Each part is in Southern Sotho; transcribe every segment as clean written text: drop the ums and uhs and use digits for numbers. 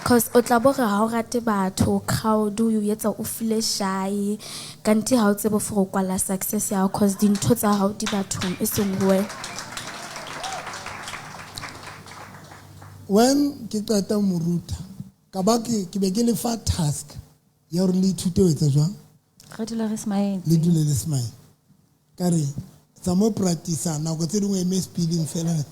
Cause o tla bo re ha o rate batho, crowd o etsa o feel shy. Kanti ha o tsebe for o kwala success ya hao cause dintho tsa hao di bathong e seng ho wena. When ke qeta mo ruta, ka ba ke be ke le fa task ya hore le ithute ho etsa jwang? Re dule re smile. Le dule le smile. Ka re tsa mo practice nako tse dingwe eme speeding fela.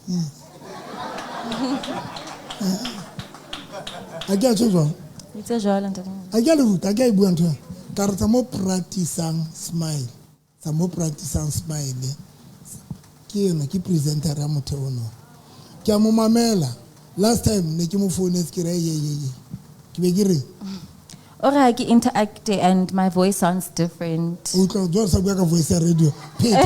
A ke a tjho jwang? Itse jwalo ntate. A ke a le ruta, a ke a e bua ntho ena. Ka re tsa mo practiceang smile. Tsa mo practiceang smile. Ke ena ke presenter ya motho ono. Ke a mo mamela. Last time ne ke mo founetse ke re ye ye ye. Ke be ke re O re ha ke interact and my voice sounds different. O utlwa jwalo sa bua ka voice ya radio. Pheta.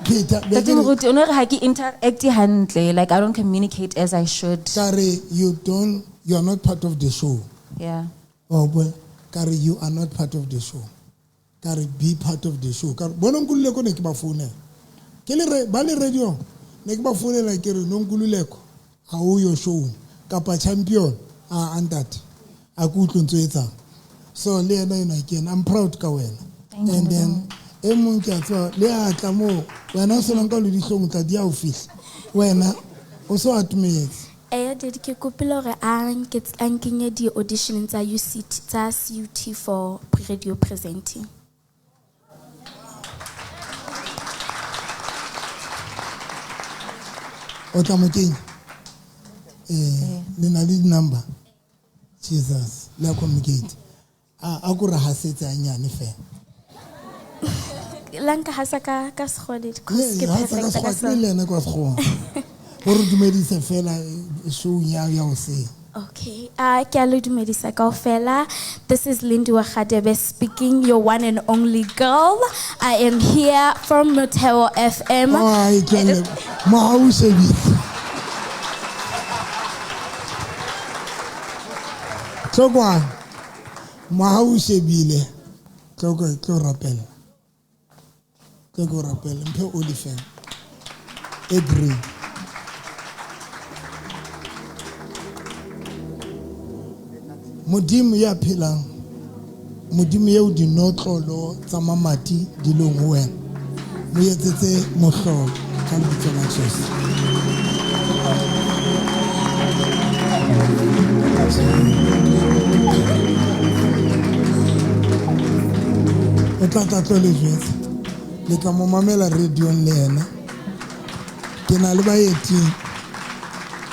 Pheta. Be Ntate ke re Moruti, o no re ha ke interact hantle, like I don't communicate as I should. Ka re you don't, you are not part of the show. Yeah. Wa utlwa? Ka re you are not part of the show. Ka re be part of the show. Ka re bona Nkululeko ne ke ba founela. Ke le re ba le radio ne ke ba founela ke re Nonkululeko ha o yo show kapa champion a ntate a ke utlwe ntso etsang. So le yena ena ke yena, I'm proud ka wena. Thank you, And then e mong ke a tseba le a tla moo wena o sena nka le dihlong tla di a o fihla. Wena o so atumetse. Eh, daddy, ke kopile hore a a nkenye di-audition tsa UCT, tsa CUT for radio presenting. O tla mo kenya? Le na le di-number? Jesus, le a communicate. A ko re hasetse hanyane fela. La nka hasa ka Sekgowa, daddy, cause ke Ee, hasa ka perfect ka Sekgowa, Sekgowa. le yena ka Sekgowa. Gore dumedise fela show ya ya hoseng. Okay, ke a le dumedisa kaofela. This is Lindiwe Radebe speaking, your one and only girl. I am here from Motheo FM. Oh, ai, tlohelle. Mohau o shebile. Tlokwana. Mohau o shebile. Tloko, tlo rapela. Tlo ko rapela. Mphe oli fela. E green. Modimo ya phelang, Modimo eo dinotlolo tsa mamati di leng ho wena, mo etsetse mohlolo ka lebitso la Jesu. O tla tla tlo le jwetsa. Le tla mo mamela radio-ong le yena. Ke na le baeti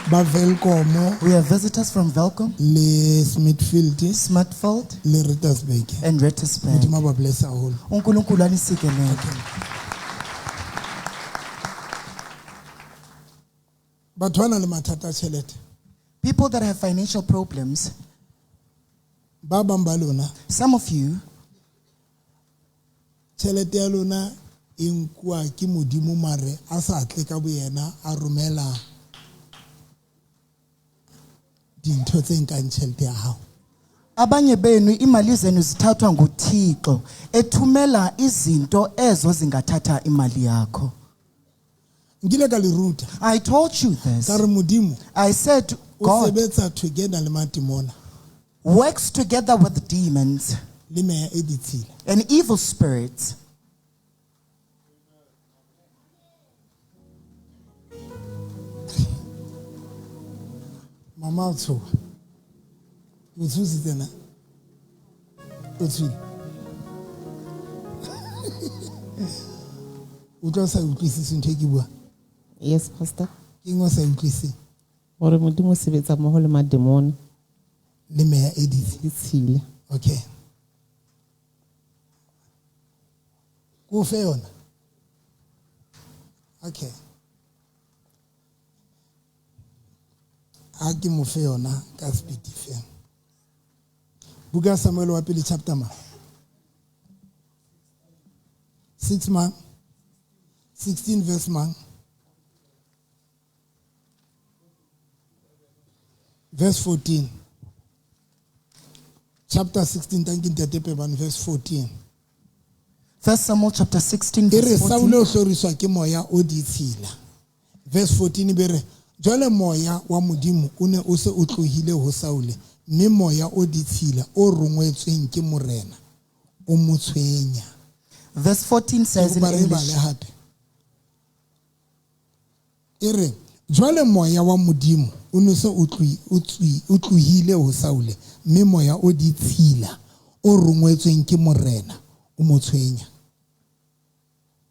ba Welkom. We have visitors from Welkom. Le Smithfield. Smithfield. Le Rittersburg. And Rittersburg. Modimo a ba bless haholo. uNkulunkulu anisikelele. Batho ba nang le mathata a tjhelete. People that have financial problems. Ba bang ba lona. Some of you. Tjhelete ya lona e nkuwa ke Modimo mare a sa tle ka boyena a romela dintho tse nkang tjhelete ya hao. Abanye benu imali zenu zithathwa nguThixo ethumela izinto ezo zingathatha imali yakho. Nkile ka le ruta. I taught you this. Ka re Modimo, I said o God sebetsa together le matimona. works together with demons Le meya e ditshila. and evil spirits. Mama o tshoha. O tshositse na? O tshohile? O tlo sa utlwisise ntho e ke buang? Yes, Pastor. Ke eng o sa utlwisiseng? Hore Modimo o sebetsa mmoho le mademona. Le meya e ditshila. Ditshila. Okay. Ko fe yona? Okay. A ke mo fe yona ka speed fela. Buka ya Samuel wa pele chapter mang? 6 mang? 16 verse mang? Verse 14. Chapter 16, thank you, Ntate Pebane, verse 14. First Samuel chapter 16, E re verse 14. Saule o hloriswa ke moya o ditshila. Verse 14 be re Jwale moya wa Modimo o ne o se o tlohile ho Saule, mme moya o ditshila o rongwetsweng ke Morena o mo tshwenya. Verse 14 says in Kopa re e English, bale hape. E re, jwale moya wa Modimo o ne se o tlohile ho Saule, mme moya o ditshila o rongwetsweng ke Morena o mo tshwenya.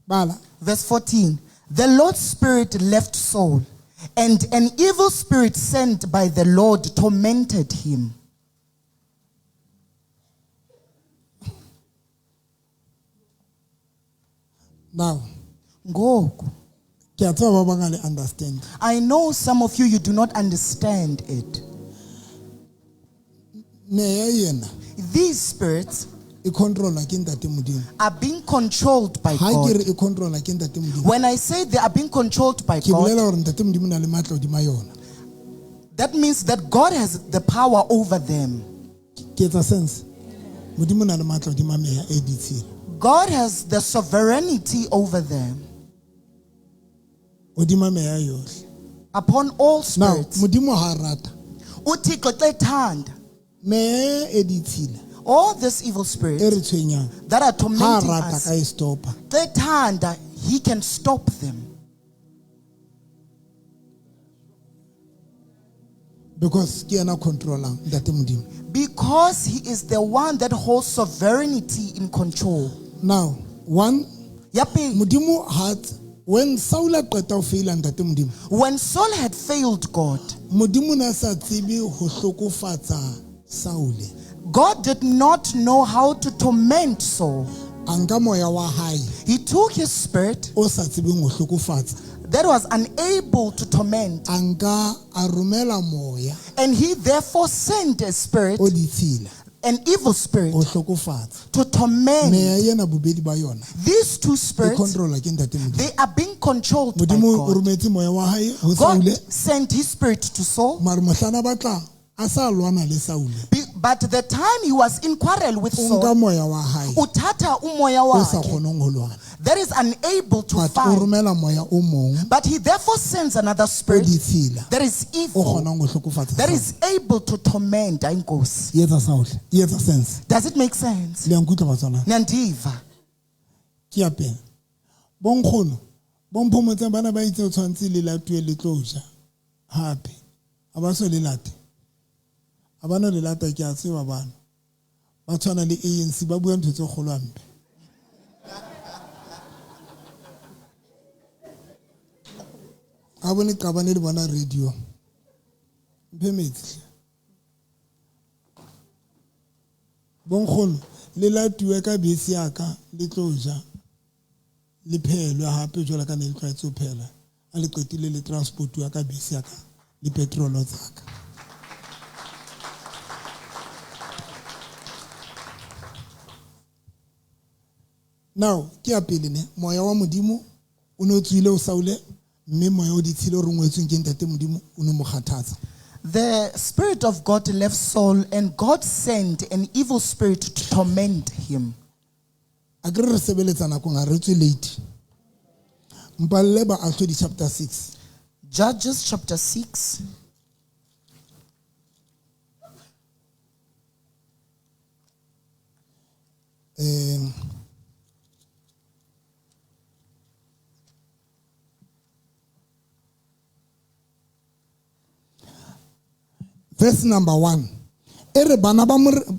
Bala. Verse 14, the Lord's spirit left Saul, and an evil spirit sent by the Lord tormented him. Now, Ngoku. ke a tseba ba bang ha le understand. I know some of you do not understand it. Meya ena These spirits e controlwa ke Ntate Modimo. are being controlled by Ha ke God. re e controlwa ke Ntate Modimo, When I say they are being controlled by ke God, bolela hore Ntate Modimo o na le matla hodima yona. that means that God has the power over them. Ke etsa sense? Modimo o na le matla hodima meya e ditshila. God has the sovereignty over them, Hodima meya yohle. upon all Now, spirits. Modimo ha a rata, uThixo xa ethanda, meya e ditshila all these evil e spirits re tshwenyang, that are ha a tormenting rata us, ka e stopa. xa ethanda, he can stop them. Because ke yena controllang Ntate Modimo. Because he is the one that holds sovereignty in control. Now, one, Ya pele, Modimo ha when Saul a qeta ho feila Ntate Modimo, when Saul had failed God, Modimo na sa tsebe ho hlokofatsa Saule. God did not know how to torment Saul. A nka moya wa hae He took his spirit o sa tsebeng ho hlokofatsa, that was unable to torment, a nka a romela moya and he therefore sent a spirit, o ditshila an evil spirit, ho hlokofatsa. to torment. Meya ena bobedi ba yona These two e spirits, controlwa ke Ntate Modimo. they are being controlled by Modimo o God. rometse moya wa hae ho God Saule, sent his spirit to Saul, mare mohlana batla a sa lwana le Saule. but the time he was in quarrel with O nka Saul, moya wa hae uthatha umoya o sa wakhe kgoneng ho lwana. that is unable to But o fight. romela moya o mong But he therefore sends another o spirit ditshila that is o evil, kgonang ho hlokofatsa that Saule. is able to torment. Inkosi. E etsa Saule. E etsa sense. Does it make sense? Le a nkutlwa batswana? Nyandiva. Ke ya pele. Bonkgono, bomphomotseng bana ba itse o tshwantse le latuwe le tlo ja hape. Ha ba so le late. Ha ba no le lata, ke a tseba bana. Ba tshwana le ANC, ba bua ntho tse kgolo hampe. Ha bone qabane le bona radio. Mphe metsi hle. Bonkgono, le latuwe ka bese ya ka, le tlo ja. Le phehelwe hape jwalo ka ne le tlwaetse ho phehela. Ha le qetile le transportuwa ka bese ya ka, le petrol tsa ka. Now, ke ya pele ne, moya wa Modimo o ne o tswile ho Saule, mme moya o ditshila o rongwetsweng ke Ntate Modimo o ne o mo kgathatsa. The spirit of God left Saul, and God sent an evil spirit to torment him. A ke re sebeletsa nakong, ha re tswe late. Mpalle Baahlodi chapter 6. Judges chapter 6. Verse number 1. E re bana ba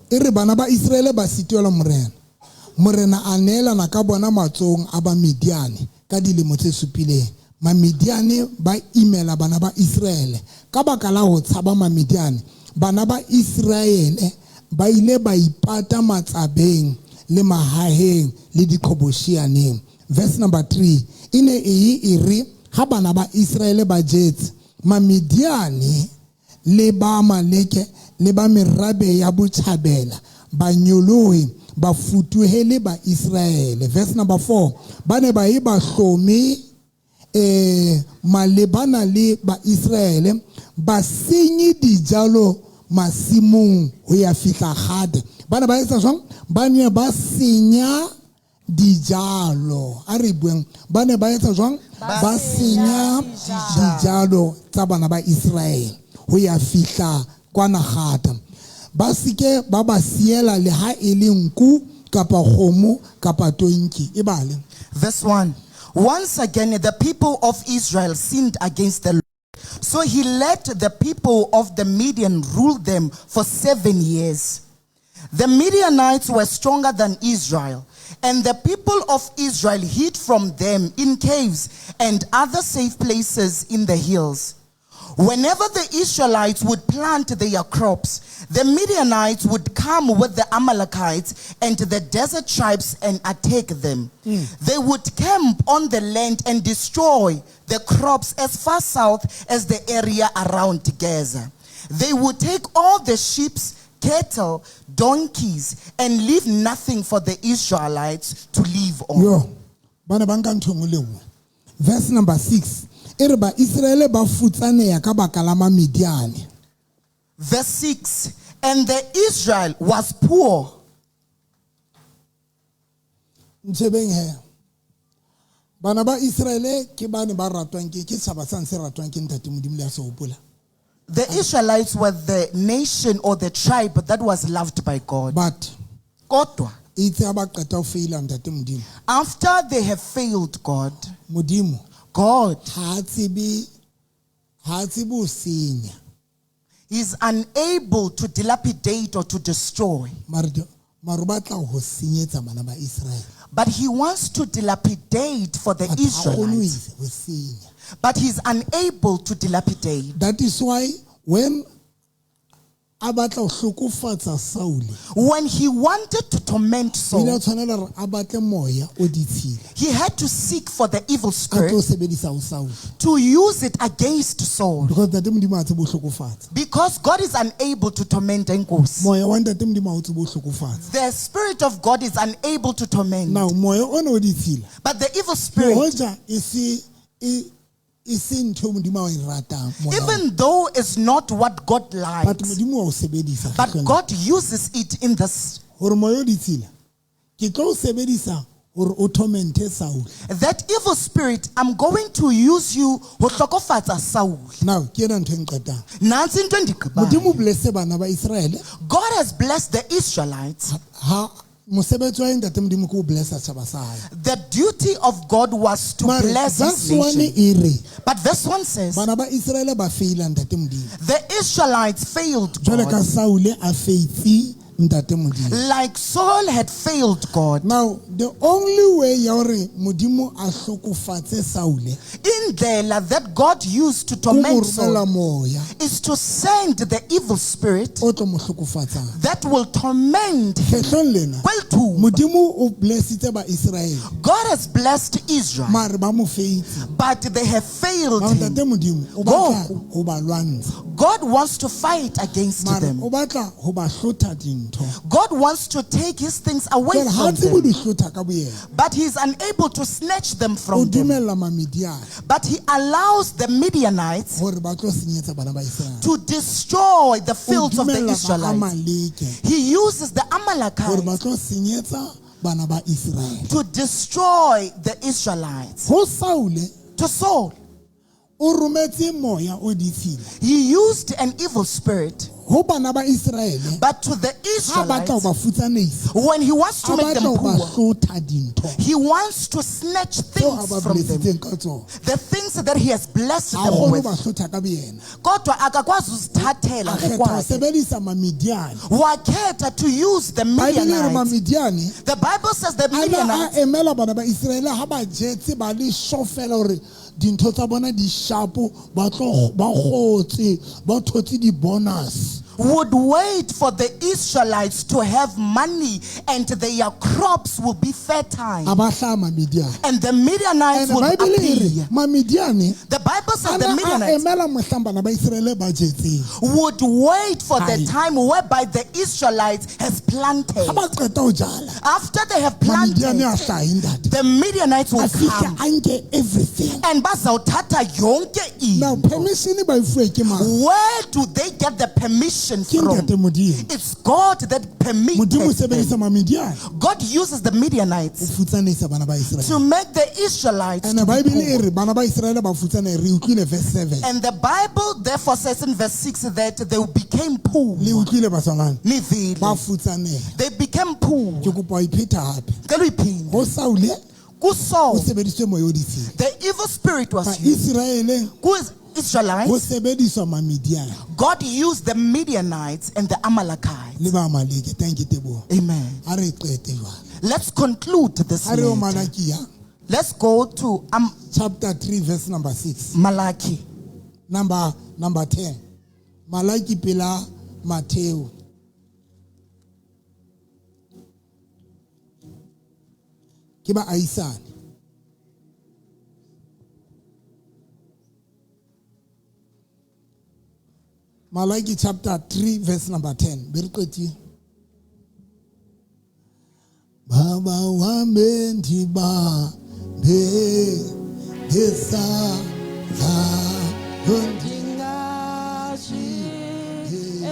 e re bana ba Israele ba sitelwa Morena. Morena a neelana ka bona matsohong a ba Midiane ka dilemo tse supileng. Mamidiane ba imela bana ba Israele. Ka baka la ho tshaba Mamidiane, bana ba Israele ba ile ba ipata matsabeng le mahaheng le diqhobosheaneng. Verse number 3. E ne e e re ha bana ba Israele ba jetse, Mamidiane le ba Amaleke le ba merabe ya botjhabela ba nyolohe ba futuhele ba Israele. Verse number 4. Ba ne ba e ba hlome malebana le ba Israele, ba senye dijalo masimong ho ya fihla Gade. Ba ne ba etsa jwang? Ba ne ba senya dijalo. A re bueng. Ba ne ba etsa jwang? Ba senya dijalo merwalo tsa bana ba Israel ho ya fihla kwana Gata. Ba seke ba ba siela le ha e le nku kapa kgomo kapa tonki. E bale. Verse 1. Once again, the people of Israel sinned against the Lord. So he let the people of the Midian rule them for 7 years. The Midianites were stronger than Israel, and the people of Israel hid from them in caves and other safe places in the hills. Whenever the Israelites would plant their crops, the Midianites would come with the Amalekites and the desert tribes and attack them. They would camp on the land and destroy the crops as far south as the area around Gaza. They would take all the sheep, cattle, donkeys, and leave nothing for the Israelites to live on. Yo, ba ne ba nka ntho e nngwe le nngwe. Verse number 6. E re ba Israele ba futsaneha ka baka la Mamidiane. Verse 6. And the Israel was poor. Ntshebeng he. Bana ba Israele ke bane ba ratwang ke setjhaba sa se ratwang ke Ntate Modimo le a se hopola. The Israelites were the nation or the tribe that was loved by God. But Kodwa, itse ha ba qeta ho feila Ntate Modimo. after they have failed God, Modimo God ha a tsebe ho senya. is unable to dilapidate or to destroy. Mare o batla ho senyetsa bana ba Israel. But he wants to dilapidate for the But ha kgone ho Israelites. ho senya. But he's unable to dilapidate. That is why when a batla ho hlokofatsa Saul, When he wanted to torment o ile a Saul, tshwanela hore a batle moya o ditshila. he had to seek for the evil A spirit tlo sebedisa ho Saul. to use it against Saul. Because Ntate Modimo ha tsebe ho hlokofatsa. Because God is unable to torment Nkosi. Moya wa Ntate Modimo ha o tsebe ho hlokofatsa. The spirit of God is unable to torment. Now moya ona o ditshila, But the evil spirit, hoja e se e se ntho Modimo a o e ratang, moya ona. even though it's not what God But likes, Modimo wa o sebedisa but kgetlong. God uses it in this. Hore moya o ditshila, ke tlo o sebedisa hore o tormente Saul. That evil spirit, I'm going to use you ho hlokofatsa Saul. Now ke ena ntho e nqetang. Nantsi into endigqibayo. Modimo o blesse bana ba Israele. God has blessed the Israelites. Ha mosebetsi wa Ntate Modimo ke ho blessa setjhaba sa hae. The duty of God was to Mare bless his verse 1 nation. e re, But verse 1 says, bana ba Israele ba feila Ntate Modimo. the Israelites failed Jwale ka God. Saule a feitse Ntate Modimo. Like Saul had failed God. Now the only way ya hore Modimo a hlokofatse Saule Indlela that God used to ke ho mo torment romela Saul moya is to send the evil spirit o tlo mo hlokofatsang. that will torment him. Kgetlong lena Well, too, Modimo o blessitse ba Israele God has blessed Israel, mare ba mo feitse. but they have failed Mare him. Ntate Modimo o batla ho ba lwantsha. God wants to fight against Mare them. o batla ho ba hlotha dintho. God wants to take his things away Jwale ha from tsebe ho them, di hlotha ka boyena. but he's unable to snatch them O from them. dumella Mamidiane But he allows the Midianites hore ba tlo senyetsa bana ba Israele. to destroy the O fields of the dumella Israelites. Baamaleke He uses the hore ba Amalekites tlo senyetsa bana ba Israele. to destroy the Israelites. Ho Saule To Saul, o rometse moya o ditshila. he used an evil spirit, Ho bana ba Israele but to the ha batla ho Israelites, ba futsaneisa, when he wants to a make batla them ho ba poor, hlotha dintho he wants to snatch tseo a things ba from them. blessitseng ka tsona. The things that he has blessed Ha them kgone ho with. ba hlotha ka boyena. Kodwa akakwazi uzithathela A kgetha ho ngokwakhe. sebedisa Mamidiane. Wakhetha to use the Bible e re Midianites. Mamidiane The Bible says the a na a Midianites emela bana ba Israele ha ba jetse ba le sure fela hore dintho tsa bona di sharp, ba tlo ba kgotse, ba thotse di-bonus. would wait for the Israelites to have money and their crops will be fertile. A ba hlaha Mamidiane. And the Midianites And would Bible e re appear. Mamidiane The Bible says a the na a Midianites emela mohlang bana ba Israele ba jetseng. would wait for the Hai. time whereby the Israelites has planted. Ha ba qeta ho jala, After they have Mamidiane planted, a hlahe ntate. the Midianites A will fihle come a nke everything. and bazawuthatha yonke Now into. permission ba e fuwe ke mang? Where do they get the permission Ke from? Ntate Modimo. It's God that permitted Modimo o them. sebedisa Mamidiane God uses the Midianites ho futsaneisa bana ba to Israele. make the Israelites And to be Bible e poor. re bana ba Israele ba futsaneha, re utlwile utlwile verse 7 And the Bible therefore says in verse 6 that they became poor. Le utlwile batswanane ba Nivile. futsaneha. They became poor. Ke kopa ho ipheta hape. Cela uyiphinde. Ho Saule ho KuSaul, sebedisitswe moya o ditshila. the evil spirit was used. Baiseraeleng Ku ho Israelites, sebediswa Mamidiane God used the Midianites and the Amalekites. le Baamaleke. Thank you, Teboho. Amen. Ha re qete jwale. Let's conclude this Ha re ho matter. Malakia Let's go to chapter 3 verse number 6. Malachi. Number 10. Malaki pela Mateo. Ke ba ahisane. Malaki chapter 3 verse number 10. Be re qetile. Baba wami ndiba be ngesandla Ndingashi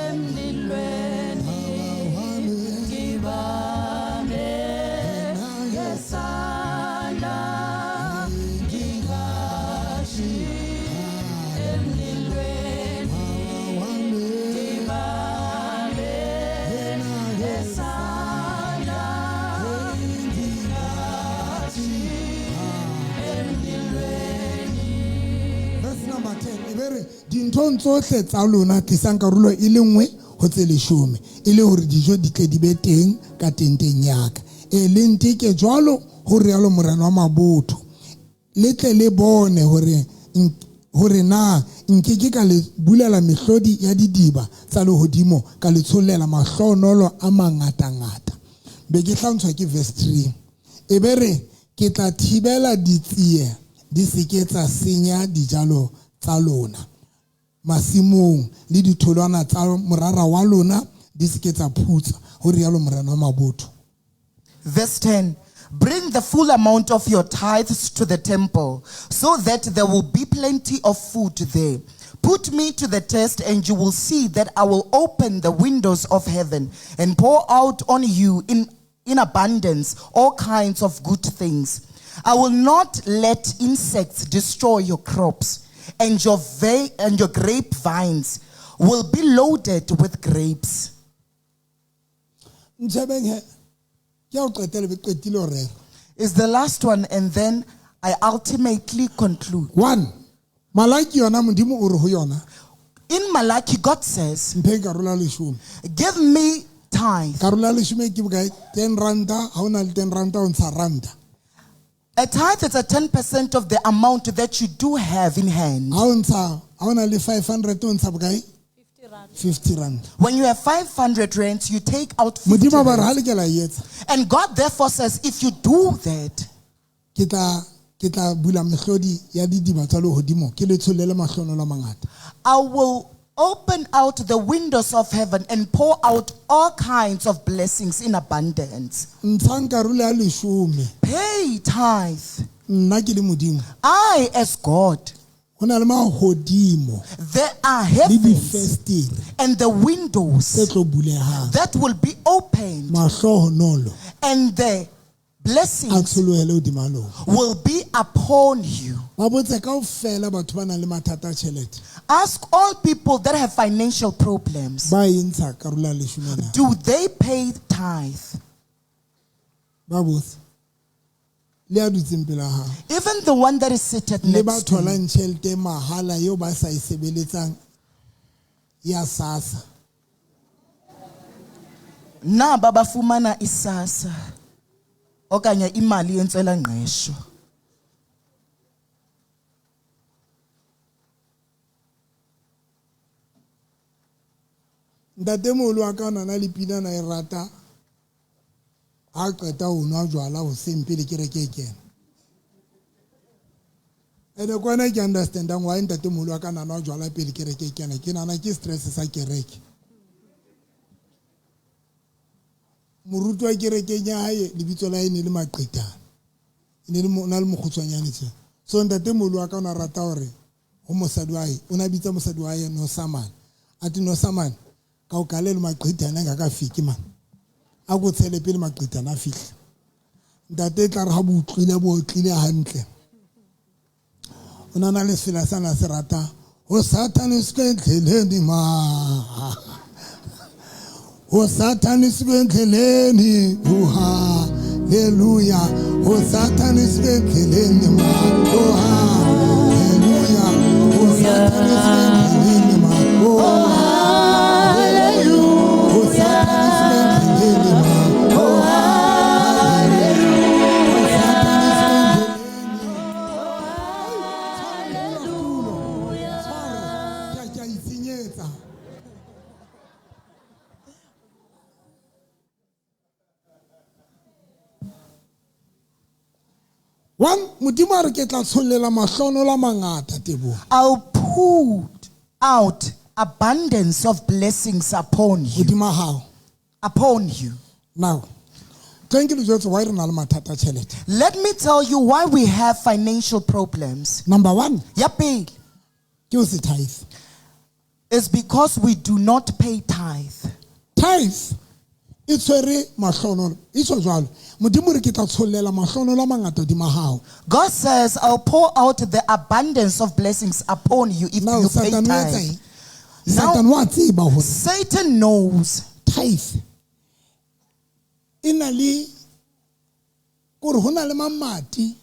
emlilweni ngibambe ngesandla ndingashi emlilweni ngibambe ngesandla ndingashi emlilweni. Verse number 10 e be re dinthong tsohle tsa lona tlisang karolo e le nngwe ho tse leshome e le hore dijo di tle di be teng ka tenteng ya ka. E le nteke jwalo ho rialo Morena wa mabotho. Le tle le bone hore na nkeke ka le bulela mehlodi ya didiba tsa lehodimo ka le tshollela mahlohonolo a mangatangata. Be ke hlantshwa ke verse 3. E be re ke tla thibela ditsie di se ke tsa senya dijalo tsa lona masimong le ditholwana tsa morara wa lona di se ke tsa phutsa ho rialo Morena wa mabotho. Verse 10 Bring the full amount of your tithes to the temple, so that there will be plenty of food there. Put me to the test, and you will see that I will open the windows of heaven and pour out on you in abundance all kinds of good things. I will not let insects destroy your crops, and your grapevines will be loaded with grapes. Ntshebeng he ke a o qetela be qetile ho rera. Is the last one, and then I ultimately conclude. 1 Malaki yona Modimo o re ho yona In Malachi, God says, mphe karolo ya leshome. give me tithe. Karolo ya leshome ke bokae? 10 ranta. Ha o na le 10 ranta o ntsha ranta. A tithe is a 10% of the amount that you do have in hand. Ha o ntsha, ha o na le 500 o ntsha bokae? 50 rand. When you have 500 rands, you take out 50 Modimo ba re ha rands. le ke la e etsa. And God therefore says, if you do that, Ke tla bula mehlodi ya didiba tsa lehodimo ke le tsholele mahlohonolo a mangata. I will open out the windows of heaven and pour out all kinds of blessings in abundance. Ntshang karolo ya leshome. Pay tithe. Nna ke le Modimo. I, as God, Ho na le mahodimo there are le heavens difestere and the tse windows tlo bulehang. that will be opened, Mahlohonolo and the a blessings tsholohele hodima lona. will be upon you. Ba botse kaofela batho ba nang le mathata a tjhelete. Ask all people that have financial problems, Ba e ntsha karolo ya leshome na? do they pay tithe? Ba botse. Le a dutseng pela hao. Even the one that is seated Le ba next to you. tholang tjhelete mahala eo ba sa e sebeletsang ya SASSA. Naba bafumana isasa okanye imali yentswelangqesho. Ntatemoholo wa ka o na na le pina na e rata ha qeta ho nwa jwala hoseng pele kereke e kena. Ene kwana ke understandang why ntatemoholo wa ka na nwa jwala pele kereke e kena. Ke nahana ke stress sa kereke. Moruti wa kerekeng ya hae lebitso la hae ne le Maqetana. E ne le o na le mokgutshwanyane tje. So ntatemoholo wa ka o na rata hore ho mosadi wa hae, o na bitsa mosadi wa hae Nosamane. A te Nosamane, ka o kalele Maqetana a ngakafiki man. A ko tshele pele Maqetana a fihla. Ntate e tla re ha bo utlwile bo otlile hantle. O na na le sefela sa na se rata o sathane se endleleni ma o sathane se endleleni haleluya o sathane se endleleni ma haleluya o sathane se endleleni ma haleluya o sathane se endleleni ma One, Modimo a re ke tla tshollela mahlohonolo a mangata Teboho. I'll pour out abundance of blessings upon you. Hodima hao. Upon you. Now, thank you jwetse why re na le mathata a tjhelete. Let me tell you why we have financial problems. Number one, Ya pele, ke ho se tithe. is because we do not pay tithe. Tithe e tshwere mahlohonolo. E tjho jwalo. Modimo re ke tla tshollela mahlohonolo a mangata hodima hao. God says, I'll pour out the abundance of blessings upon you if Now, you pay Satan o etsa tithe. eng? Now- Satan wa tseba hore Satan knows tithe e na le kore ho na le mamati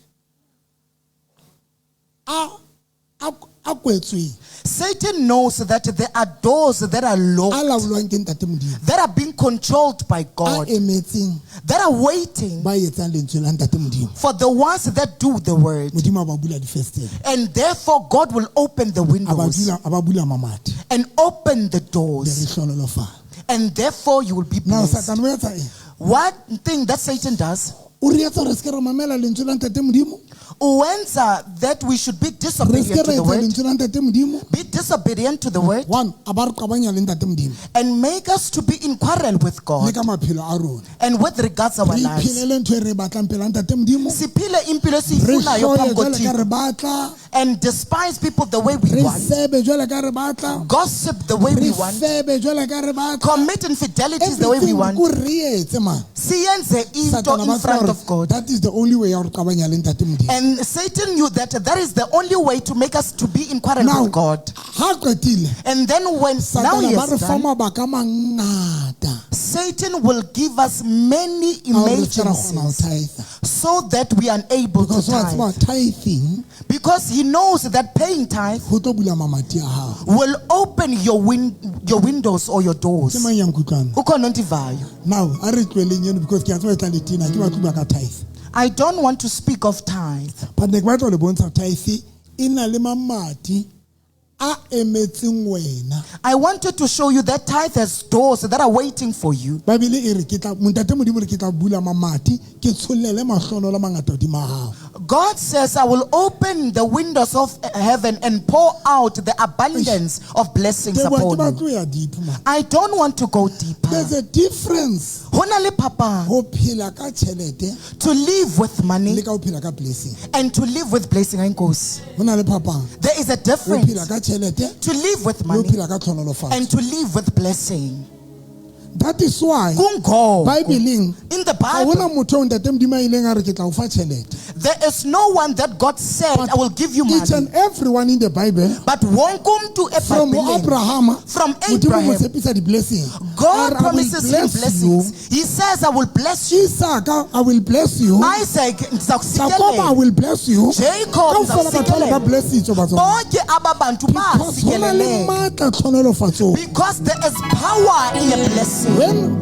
a kwetsweng Satan knows that there are doors that are a locked, laolwang ke ntate Modimo that are being controlled by a God, emetseng that are waiting ba etsang lentswe la ntate Modimo. for the ones that do the word. Modimo a ba bula difestere, And therefore, God will open the a ba windows bula, a ba bula mamati and open the be re doors. hlohonolofala. And therefore, you will be Now blessed. Satan o etsa eng? One thing that Satan does, O re etsa hore se ke ra mamela lentswe la ntate Modimo, Uwenza that we should be re se disobedient ke to ra the etsa word, lentswe la ntate Modimo. be disobedient to the word, One, a ba re qabanya le ntate Modimo and make us to be in quarrel with le God ka maphelo a rona. and with regards our Re lives. iphelele ntho e re e batlang pela ntate Modimo. Siphile impilo Re esiyifunayo hloye phambi jwalo ka re koThixo batla, and despise people the way we re want, sebe jwalo ka re batla, gossip the way re we want, febe jwalo ka re batla. commit infidelities the way we Everything want. ko re etse man. Siyenze into Satan a in ba tseba front hore of God. That is the only way ya hore qabanya le ntate Modimo. And Satan knew that that is the only way to make us to be in quarrel Now, with God. ha qetile, And then when now Satan he a ba re has fa done, mabaka a mangata Satan will give us many a hore re se ke ra kgona ho emergencies tithe. so that we are unable to Because wa tithe. tseba tithing Because he knows that paying tithe ho tlo bula mamati a hao. will open your windows or your Ke doors. mang ya nkutlwang? Ukhona ondivayo. Now, a re tlohelleng eno because ke a tseba e tla le tena, ke batle ho bua ka tithe. I don't want to speak of tithe. But ne ke batla ho le bontsha tithe e na le mamati a emetseng wena. I wanted to show you that tithe has doors that are waiting for you. Bible e re ke tla Ntate Modimo re ke tla bula mamati ke tshollele mahlohonolo a mangata hodima hao. God says, I will open the windows of heaven and pour out the abundance of blessings Teboho, ke upon you. batlo ho ya deep man. I don't want to go deeper. There's a difference Ho na le phapang ho phela ka tjhelete to live with le money ka ho phela ka blessing. and to live with blessing. Enkosi. Ho na le phapang. There is a Ho difference phela ka tjhelete to live with le ho money phela ka tlhonolofatso. and to live with blessing. That is why Kungoko. Bible-eng In the ha hona Bible, motho eo Ntate Modimo a ileng a re ke tla o fa tjhelete. there is no one that God said, But I will give you Each money. and everyone in the Bible But wonke umntu from eBhayibhelini, Abraham, From Modimo o mo Abraham, tshepisa di-blessing. God A re, I will promises him bless you. blessings. He says, I will bless you. Isaac, I will bless you. Isaac, Jacob, I ndizakusikelela. will bless you. Jacob, Kaofela batho ba ba ndizakusikelela. blessitswe batswadi. Bonke aba bantu Because ho na le basikeleleka. matla tlhonolofatsong. Because there is power in a blessing. When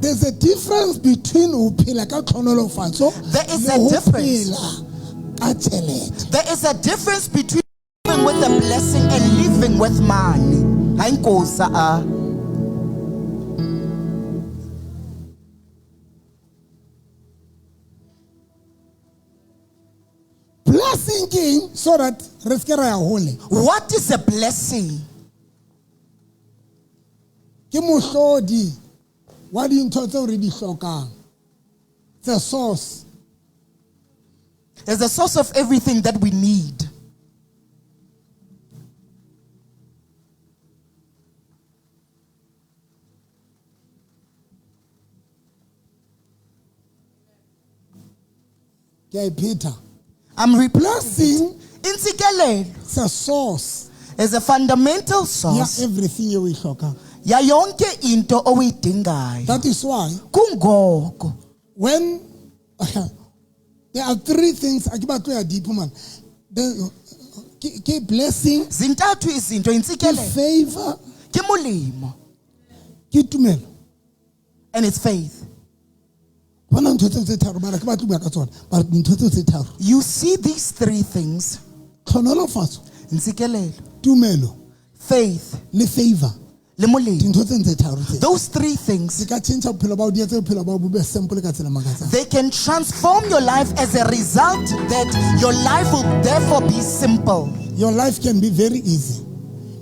there's a difference between ho phela ka tlhonolofatso There is le a ho difference. phela ka tjhelete. There is a difference between living with a blessing and living with money. Hayi Nkosi, ah. Blessing ke eng? So that re se ke ra ya hole. What is a blessing? Ke mohlodi wa dintho tseo re di hlokang. The source. It's the source of everything that we need. Ke a e phetha. I'm repeating. Blessing Intsikelelo It's a source is a fundamental ya source everything eo o e hlokang. ya yonke into oyidingayo. That is why Kungoko when there are three things a ke batlo ya deep man. Ke blessing, zintathu izinto ke intsikelelo, favor, ke molemo ke tumelo. and it's faith. Bona ntho tseo tse tharo mara ke batlo bua ka tsona. But dintho tseo tse tharo. You see these three things, Tlhonolofatso, ntsikelelo, tumelo faith, le favor. le molemo. Dintho tsena tse tharo tse. Those three things, Di ka tjhentjha bophelo ba hao, di etse bophelo ba hao bo be simple ka tsela e makatsang. they can transform your life as a result that your life will therefore be simple. Your life can be very easy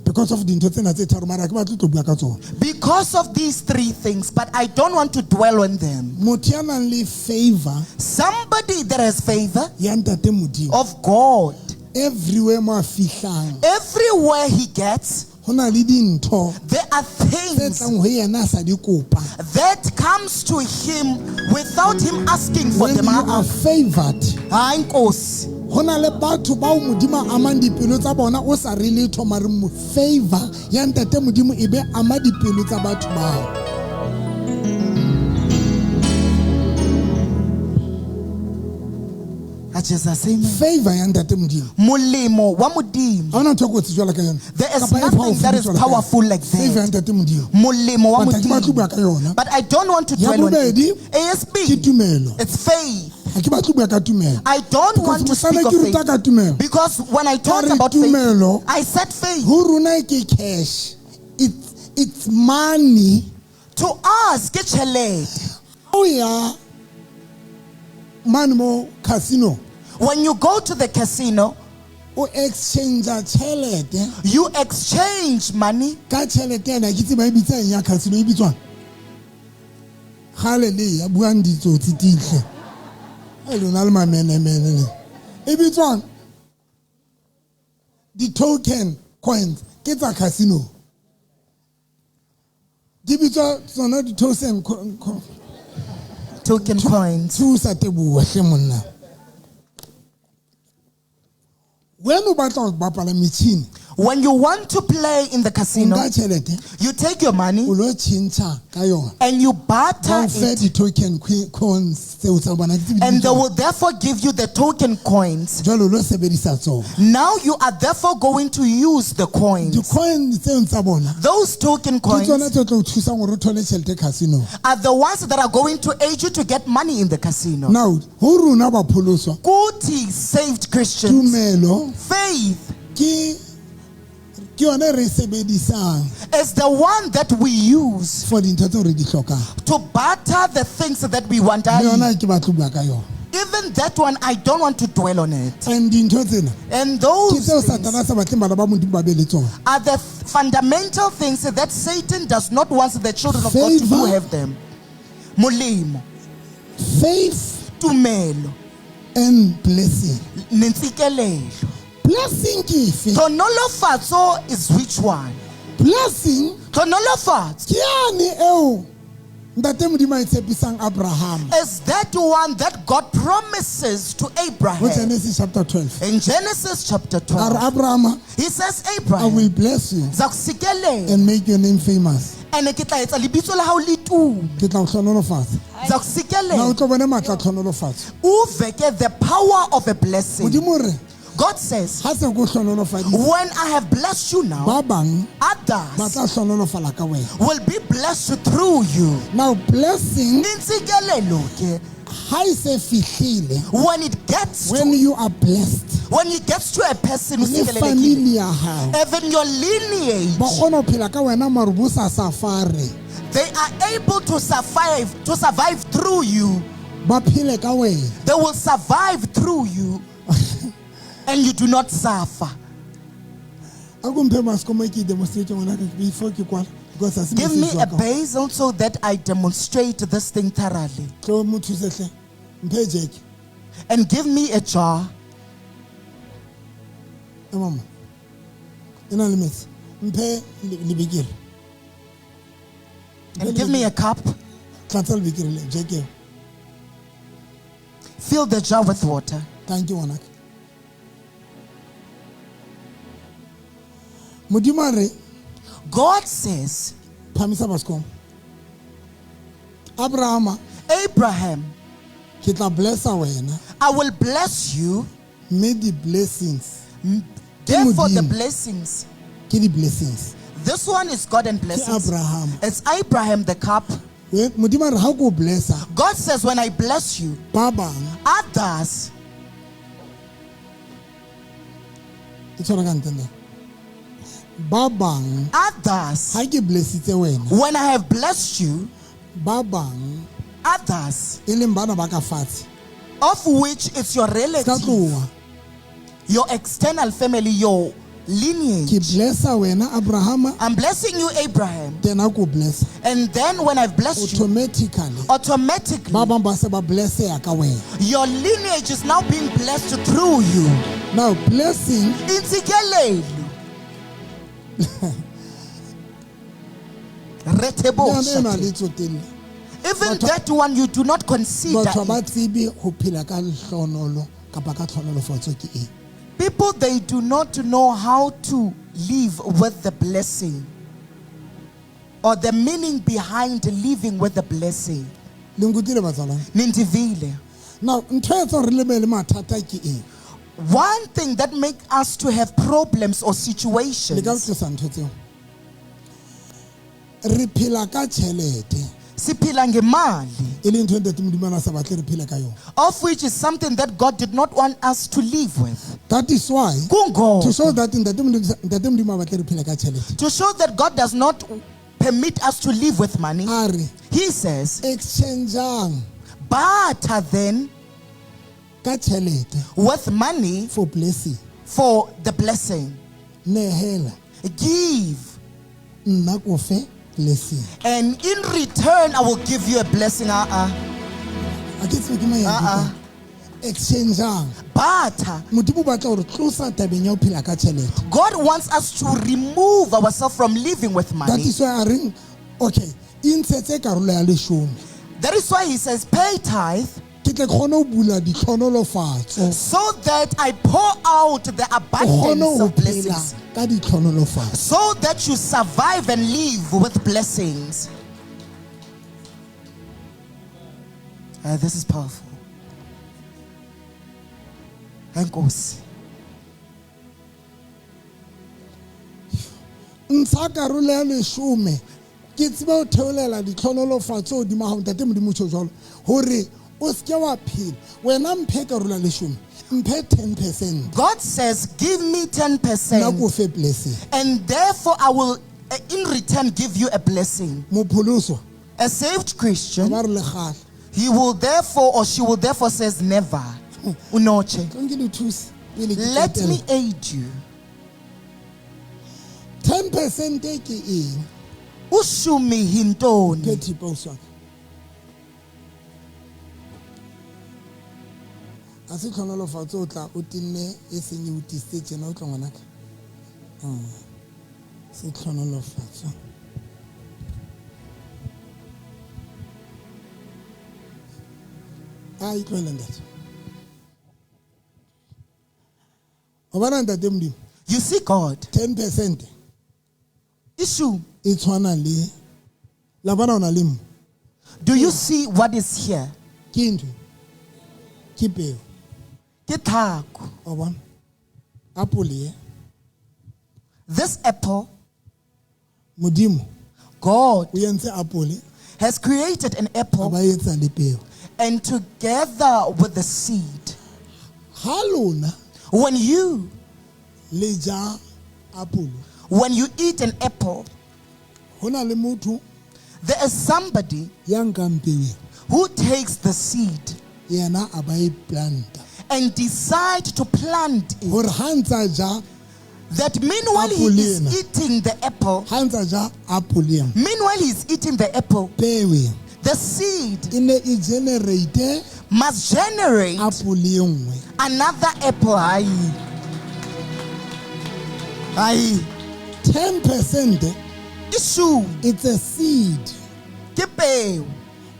because of dintho tsena tse tharo mara ha ke batle ho tlo bua ka tsona. Because of these three things, but I don't want to dwell on them. Motho ya nang le favor Somebody that has favor ya ntate Modimo of God, everywhere mo a fihlang everywhere he gets, ho na le dintho there are tse things tlang ho yena a sa di kopa. that comes to him without him asking for When them. you are favored, Hayi Nkosi. ho na le batho bao Modimo a amang dipelo tsa bona o sa re letho mare mo favor ya ntate Modimo e be ama dipelo tsa batho bao. Ah, Jesus, amen. Favor ya ntate Modimo. Molemo wa Modimo. Ha hona ntho e kotsi jwalo ka yona. There is Kapa e nothing powerful that is jwalo ka yona. powerful like that. Favor ya ntate Modimo. Molemo wa But ha ke batle ho Modimo. bua ka yona. But I don't want to Ya dwell on it. bobedi, ke ASB, tumelo. it's faith. Ha ke batle ho bua ka tumelo. I don't Because want to mohlang speak ke of ruta faith. ka tumelo. Because when I taught Ka re about faith, tumelo, I said faith. ho rona ke cash. It's money. To us, ke tjhelete. Ha o ya mane mo casino, When you go to the casino, o exchange tjhelete you exchange money ka tjhelete ena ke tseba e bitsa eng ya casino e bitswang kgale le ya buang ditsotsi tihle e lona le mamenemene le e bitswang di-token coins ke tsa casino di bitswa tsona di-token token coins. thusa teboa hle monna when o batla ho bapala metjhini When you want to play in the casino, nka tjhelete you take your money o lo tjhentjha ka yona and you ba barter o fe it, di-token coins tseo tsa bona ke tsebe di and they bitswang. will therefore give you the token coins. Jwale o lo sebedisa tsona Now you are therefore going to use the coins. di-coin tseo tsa bona Those token ke tsona coins tse tlo o thusang hore o thole tjhelete casino are the ones that are going to aid you to get money in the casino. Now ho rona ba pholoswa Kuti saved Christians. tumelo Faith ke yona e re e sebedisang is the one that we use for dintho tseo re di hlokang to barter the things that we want. Le yona ke batlo bua ka yona Even that one, I don't want to dwell on it. And dintho tsena And ke those tseo things Satana a sa batleng bana ba Modimo ba be le tsona. are the fundamental things that Satan does not want the children of God to do Favor. have them. Molemo, Faith tumelo, and blessing. nentsikelelo. Blessing ke efe? Tlhonolofatso is which one? Blessing Tlhonolofatso ke yane eo ntate Modimo a e tshepisang Abraham is that one that God promises to ho Abraham. Genesis chapter 12. In Genesis chapter A re 12, Abraham, he says, I Abraham, will bless you ngizakusikelela and make your name famous. and ke tla etsa lebitso la hao le tume. Ke tla o hlohonolofatsa. Na o Ngizakusikelela tlo bona matla a tlhonolofatso. uveke the power of a blessing. Modimo o re God says, ha se ko hlohonolofaditse when I have blessed you now, ba bang ba others tla hlohonolofala ka wena. will be blessed through you. Now blessing Intsikelelo ke, ha e se fihlile when it gets when to, you are blessed when it gets to a person who le family ya hao even your lineage, ba kgona ho phela ka wena mare bo sa safare they are able to survive through you. ba phele ka wena. They will survive through you, and you do not suffer. A ko mphe mask mo ke demonstrate ngwana ka before ke kwala because ha se Give me message wa a ka. basil so that I demonstrate this thing thoroughly. Tlo mo thuse hle mphe jeke And give me a jar. e mama e na le metsi mphe lebekere And give me a cup. Tlatsa lebekere le jeke eo. Fill the jar with water. Thank you ngwanaka. Modimo a re God says, phamisa bascom Abrahama Abraham, ke tla blessa wena I will bless you. mme di-blessings Therefore, the Modimo. blessings. Ke di-blessings This one is God and blessings. Abraham. It's Abraham the cup. Modimo a re ha ko o blessa God says, when I bless you, ba bang others, e tshwara ka ntenda ba bang others, ha ke blessitse wena when I have blessed you, ba bang others, e leng bana ba ka fatshe of which it's your ka relative, tloha your external family, your ke lineage. blessa wena Abrahama I'm blessing you, Abraham. then a ko blessa And then when I've blessed you, automatically automatically, ba bang ba se ba blesseya ka wena your lineage is now being blessed through you. Now blessing Intsikelelo. Le yona eno ha le Retebo. tsotelle Even that one you do not consider. Batho ha ba it. tsebe ho phela ka lehlohonolo kapa ka tlhonolofatso ke eng. People, they do not know how to live with the blessing or the meaning behind living with the blessing. Le nkutlwile batsalwane Nindivile. Now ntho e etsang re lebe le mathata ke eng? One thing that make us to have problems or Le ka situations, tlosa ntho tseo re phela ka tjhelete siphila ngemali, e leng ntho e ntate Modimo a na sa batle re phele ka yona. Of which is something that God did not want us to live with. That is why Kungoba. to show that ntate Modimo a batle re phele ka tjhelete To show that God does not permit us to live with money, a re He says, exchangeang barter then ka tjhelete with money for blessing. For the blessing. Nehela Give, nna ko fe blessing. And in return, I will give you a blessing. A ke tsebe ke mang ya Ah, nkutlwang. Exchangeang Barter. Modimo o batla hore tlosa tabeng ya ho phela ka tjhelete. God wants us to remove ourselves from living with That money. is why a reng okay intshetse karolo ya leshome That is why He says, pay tithe ke tle ke kgone ho bula ditlhonolofatso so that I pour out the o kgone abundance ho of phela blessings. ka ditlhonolofatso. So that you survive and live with blessings. This is powerful. Enkosi. Ntsha karolo ya leshome ke tsebe ho theolela ditlhonolofatso hodima hao ntate Modimo o tjho jwalo hore o seke wa phela wena mphe karolo ya leshome mphe 10% God says, give me nna 10%, ko fe blessing. And therefore I will in return give you a blessing. Mopholoswa A saved Christian, ba re lekgala he will therefore or she will therefore says never. Unoche. Tlo nke le thuse pele ke Let qetella. me aid you. 10% e ke eng? Ushumi hintoni. Ke thipa ausi wa ka. A se tlhonolofatso o tla o tenne e seng e o tisitse tjena o tlo ngwanaka. Se tlhonolofatso. A itlwele ntate. O bona ntate Modimo You see God. 10% Issue. e tshwana le la bona o na le mo. Do you see what is here? Ke ntho ke peo. Ke tlhako. Wa bona apole e This apple, Modimo God o entse apole has created an a apple ba etsa le peo. and together with the seed. Ha lona When you le ja apole when you eat an apple, ho na le motho there is somebody ya nkang peo ena, who takes the seed yena a ba e planta and decide to plant it. hore ha ntsa ja That meanwhile he Apple is ena. eating the apple, ha ntsa ja apole ena meanwhile he is eating the apple, peo ena the seed e ne e generate must generate apole e nngwe. another apple. Aye. Aye. 10% Issue. it's a seed Ke peo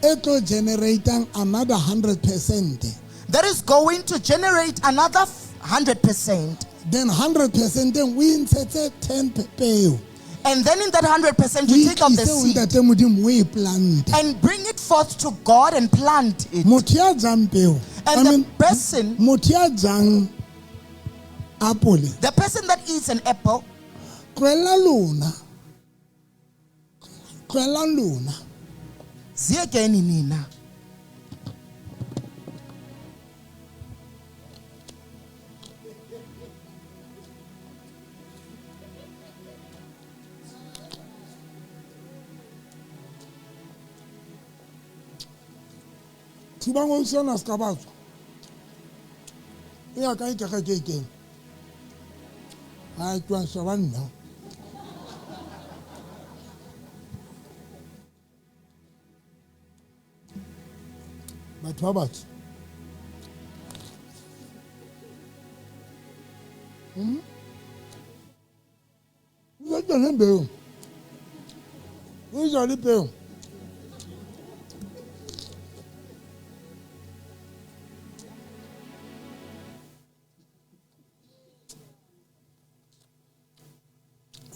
e tlo generatang another 100% that is going to generate another 100%. Then 100% teng o e ntshetse 10 peo. And then in that 100%, O you take out the e tlise ho seed ntate Modimo o e plante. and bring it forth to God and plant it. Motho ya jang peo. I And the mean, person, motho ya jang apole, the person that eats an apple, tlohella lona. Tlohellang lona. ziyekeni nina. Thubang o sena se ka ba tswa. E ya kae kereke e kene? Ha tswa sheba nna. Batho ba batsho. O jale peo. O jale peo.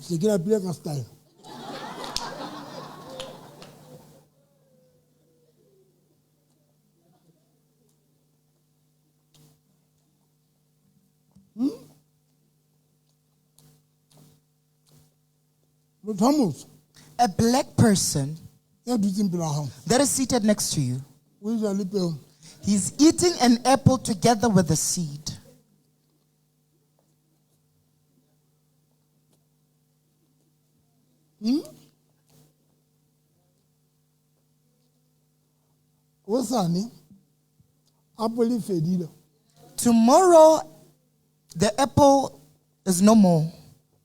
Se ke lapile ka style. Motho a motsho A black person ya dutseng pela hao that is seated next to you, o ja le peo. he's eating an apple together with the seed. Hosane apole e fedile. Tomorrow, the apple is no more,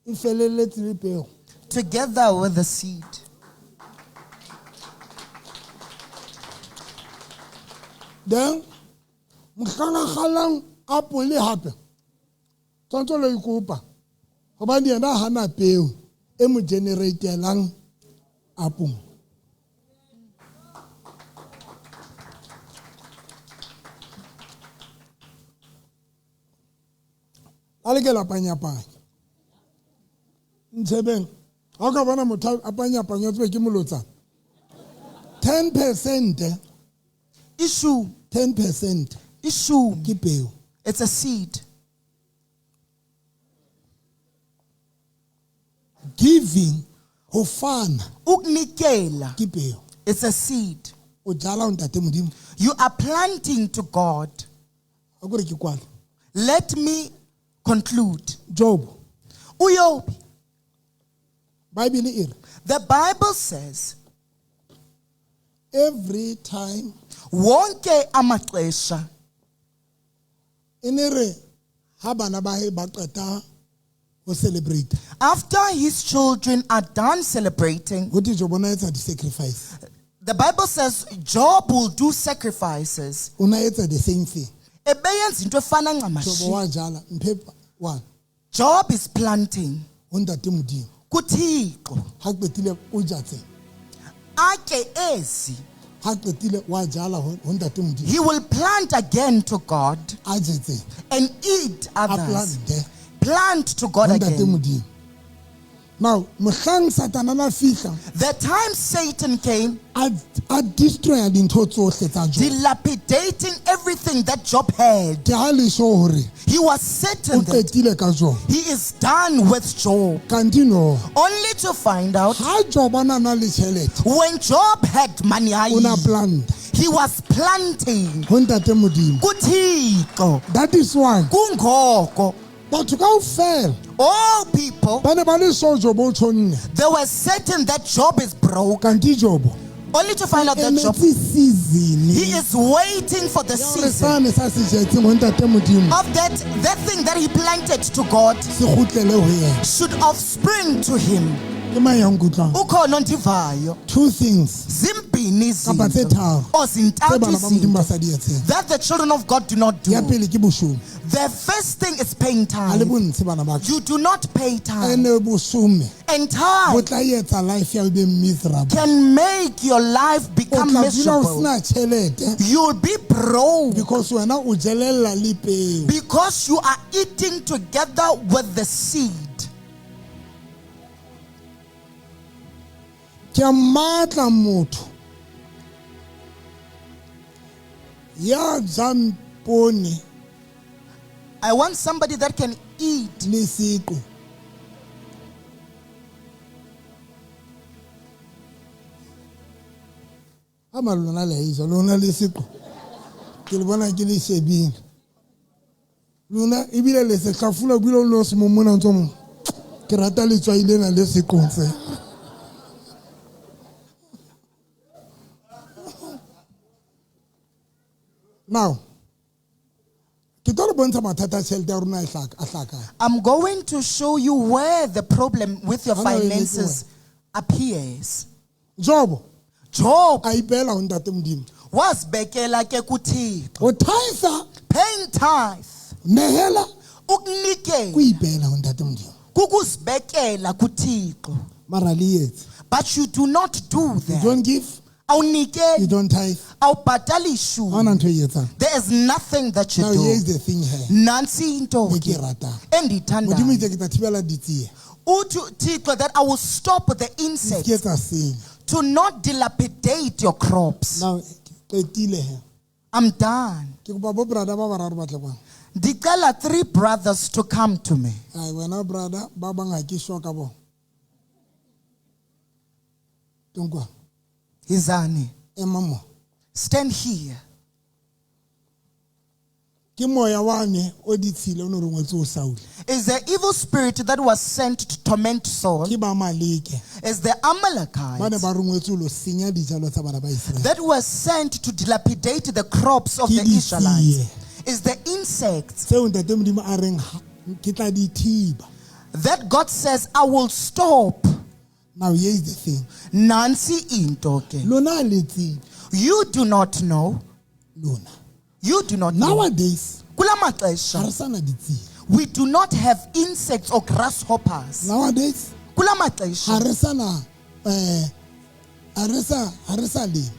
E feleletse le peo. together with the seed. Then mohlang a kgallang apole hape tshwanetse lo ikopa hobane yena hana peo e mo generatelang apole. A le ke la panyapanya. Ntshebeng, ha o ka bona motho a panyapanya o tsebe ke molotsana. 10%, Issue, 10% issue. ke peo. It's a seed. Giving ho fana Ukunikela, ke peo. it's a seed. O jala ho ntate Modimo. You are planting to God. A ko re ke kwale. Let me conclude. Job, Uyobi, Bible e re the Bible says, every time wonke amaxesha e ne re ha bana ba hae ba qeta ho celebrate after his children are done celebrating, ho thwe Job o na etsa di-sacrifice. the Bible says Job will do sacrifices. O na etsa the same thing. Ebeyenza into efana Job ncamashi. wa jala mphe one Job is planting. ho ntate Modimo. kuThixo Ha qetile o ja tse. atye ezi. Ha qetile wa jala ho ntate Modimo. He will plant again to God A je tse. and eat A others. plante Plant to God ho ntate again. Modimo. Now mohlang Satana na fihla The time Satan came, a destroya dintho tsohle tsa Job. dilapidating everything that Job had, Ke ha le sure hore he was o certain that qetile ka Job. he is done with Job. Kanti no. Only to find out Ha Job a na na le tjhelete, when Job had money, o na planta he was planting. ho ntate Modimo. kuThixo That is why kungoko batho kaofela all people ba ne ba le sure Job o tjhonne. they were certain that Job is broke, Kanti Job only to find out that Job emetse season he is waiting for the Hore season sane sa se jetseng ho ntate Modimo of that thing that he planted to God se kgutlele ho yena. should offspring to him. Ke mang ya nkutlwang? Ukhona ondivayo. Two things. Zimbini Zimbini Kapa tse izinto tharo. or Tse zintathu bana ba Modimo ba izinto sa di etseng. that the children of God do not do. Ya pele ke bosome. The first thing is paying Ha le tithe. bontshe bana ba ka. You do not pay tithe. Ene bosome And bo tithe tla etsa life ya o be miserable. can make your life O become tla dula o miserable. sena tjhelete You'll be broke because wena o jelella le peo. because you are eating together with the seed. Ke a mmatla motho ya jang poone I want somebody that can eat le seqo. Ama lona le a e ja, lona le seqo. Ke le bona ke le shebile. Lona ebile le se hlafuna ebile o lo se mo mona ntso mo. Ke rata letswai lena le seqong se. Now, ke tlo re bontsha mathata a tjhelete ya rona a a hlakang. I'm going to show you where the problem with your Hana o emetse finances appears. Jobo Job a ipeela ho ntate Modimo. wasibekela ke kuThixo. Ho thaisa Paying tithe, nehela ko ukunikela, ipeela ho ntate Modimo. kukusibekela kuThixo. Mara le etse. But you do not do You that. don't give, you Awunikeli, don't tithe. awubhatali Ha ishumi. hona ntho e etsang. There is nothing that you Now here is do. the thing here. Nansi into E ke ke e ratang. Modimo endiyithandayo. itse ke tla thibela ditsie. Uthi Thixo that I will stop the Ke insects etsa senya. to not dilapidate your crops. Now qetile he. I'm done. Ke kopa bo brother ba bararo ba tle kwano. Ndicela three brothers to come to me. Ai wena brother ba bang ha ke sure ka bona. Tonkwa Izani, ema mo. stand here. Ke moya wane o ditshile o no rongwetse o Saul. Is the evil spirit that was sent to torment Saul? Ke ba Maleke. Is the Ba ne Amalekites ba rongwetse ho lo senya dijalo tsa bana ba Israel. that were sent to dilapidate the crops of Ke the Israelites? ditsie. Is the insects Tseo ntate Modimo a reng ke tla di thiba. that God says, I will stop. Now here is the thing. Nansi into ke. Lona ha le tsebe You do not know. lona. You do not know. Nowadays Kula ha maxesha, re sana ditsie. we do not have insects or grasshoppers. Nowadays Kula ha maxesha, re sana ha re sa ha re sa lema.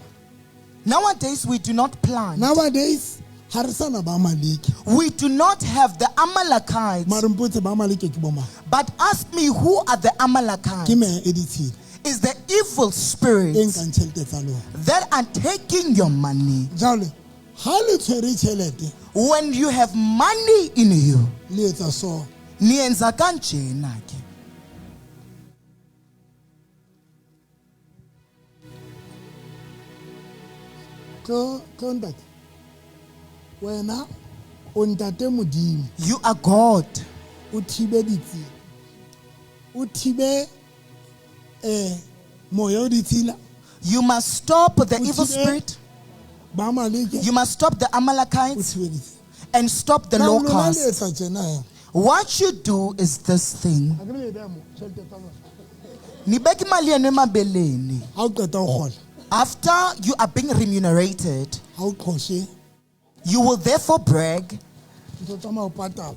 nowadays we do not plant. Nowadays ha re sana ba Maleke. We do not have the Amalekites. Mare mpotse ba Maleke ke bo mang? But ask me, who are the Ke Amalekites? meya e ditshila Is the evil e spirits nkang tjhelete tsa lona. that are taking your money. Jwale ha le tshwere tjhelete When you have money in you, le etsa so. niyenza kanjena ke. Tlo tlo ntate. Wena o ntate Modimo. You are God. O thibe ditsie. O thibe moya o ditshila You must stop the evil Uthibe- spirit. ba Maleke You must stop the o Amalekites thibe ditsie. and stop the Now lona le locusts. etsa tjena he. What you do is this thing. Ha ke le beha mo tjhelete tsa lona. Nibeka imali yenu emabeleni. Ha o qeta ho kgola, After you are being remunerated, ha o qhoshe you will therefore brag. ntho tsamaya o patala.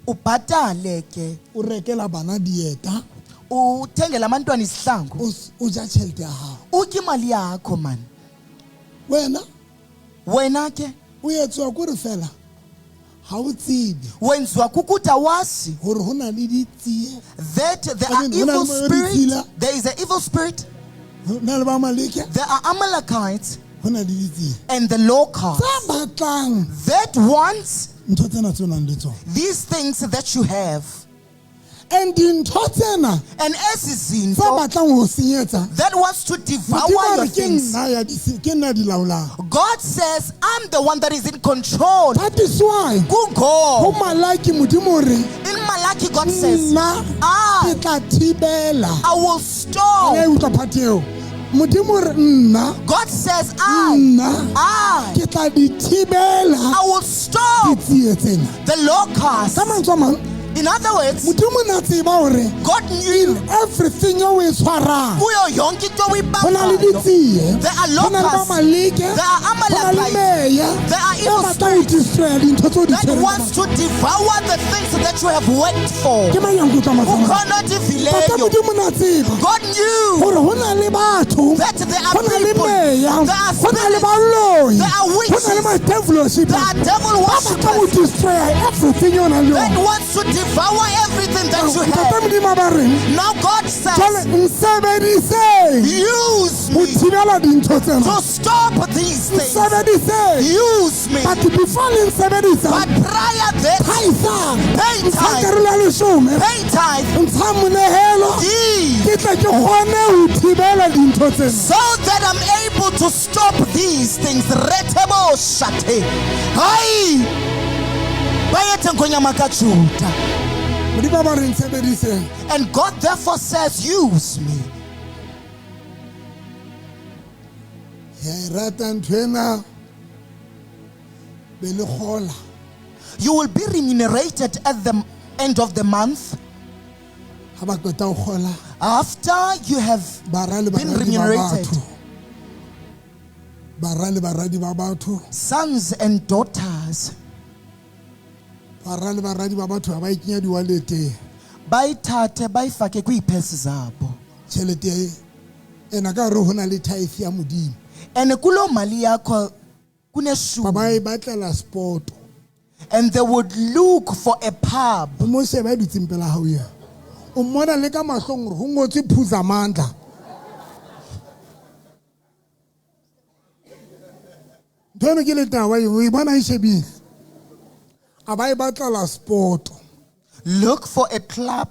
Ubhatale ke, O rekela bana dieta, uthengele abantwana izihlangu, o ja tjhelete ya hao. utye imali yakho man. Wena Wena ke o etswa kore fela ha o tsebe wenziwa kukuthi awazi hore ho na le ditsie, that there I are mean, evil hona le moya o spirits. ditshila. There is an evil spirit. ho na le ba Maleke, There are Amalekites ho na le ditsie and the locusts tsa batlang that wants ntho tsena tse o nang le tsona. these things that you have. And dintho tsena And as tse izinto batlang ho senyetsa, that wants to devour Modimo a your re ke things. nna ya di ke nna di laolang. God says, I'm the one that is in control. That is why ho Kungo. Malaki Modimo o re In Malachi, God says, nna I, ke tla thibela. I will Le stop. utlwa part eo. Modimo o re nna God says, I, nna I, ke tla di thibela I will stop ditsie tsena. the locusts. Ka mantswe a mang, In other words, Modimo o ne a tseba hore God knew everything eo o e tshwarang kuyo yonke into ho na le oyibambayo. ditsie, There are ho na le ba locusts. maleke, There are ho na le Amalekites. meya There are e evil batlang ho destroya dintho tseo di that tshwereng. wants to devour the things that you have worked for. Ke mang ya nkutlwa matsoho? Ukhona Tata odivileyo. Modimo o ne a tseba God knew hore ho na le batho, that there ho are na le people, meya, there are ho na le spirits, baloi, there are ho na le witches, ma-devil worshipers there are devil ba batlang ho worshippers destroya everything eo nang le that yona. wants to devour everything that you Tata have. Modimo a ba reng? Now God Jwale says, nsebediseng use ho me thibela dintho tsena. to stop these things. Nsebediseng. Use me. But before le nsebedisa, But prior that, thaisang. Pay Ntsha tithe. karolo ya leshome, pay tithe, ntsha monehelo, give, ke tle ke kgone ho thibela dintho tsena. so that I'm able to stop these things. Retebo shate. Hayi. Bayethe ngonyama kaJuda. Modimo a ba re nsebediseng. And God therefore says, use me. Ya e rata ntho ena, be le kgola. You will be remunerated at the end of the month Ha ba qeta ho kgola, after you have bara le been baradi ba remunerated. batho, bara le baradi ba batho, Sons and daughters. bara le baradi ba batho ha ba e kenya di-wallet-eng. Bayithathe bayifake kwiiphesi zabo. Tjhelete ena ka hare ho na le tithe ya Modimo. And kuloo mali yakho Ba kuneshumi. ba e batlela sport. And they would look for a pub. O mo shebe a dutseng pela hao eo. O mmona le ka mahlong hore ho ngotswe Phuza Mandla. Ntho eno ke letawa eo, o e bona e shebile. A ba e batlela sport. Look for a club.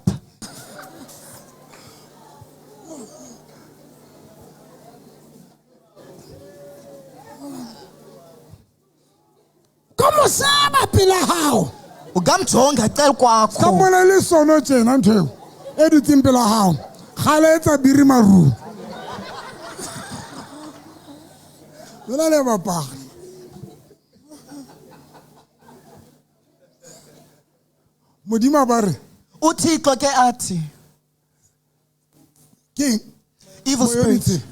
Ka mo sheba pela hao. Ungamjonga cela Ka kwakho. mmona e le sono tjena ntho eo e dutseng pela hao. Kgale e etsa biri marung. Lona le bapala. Modimo a ba re uThixo ke athi ke eng? evil Moya o spirit ditsela.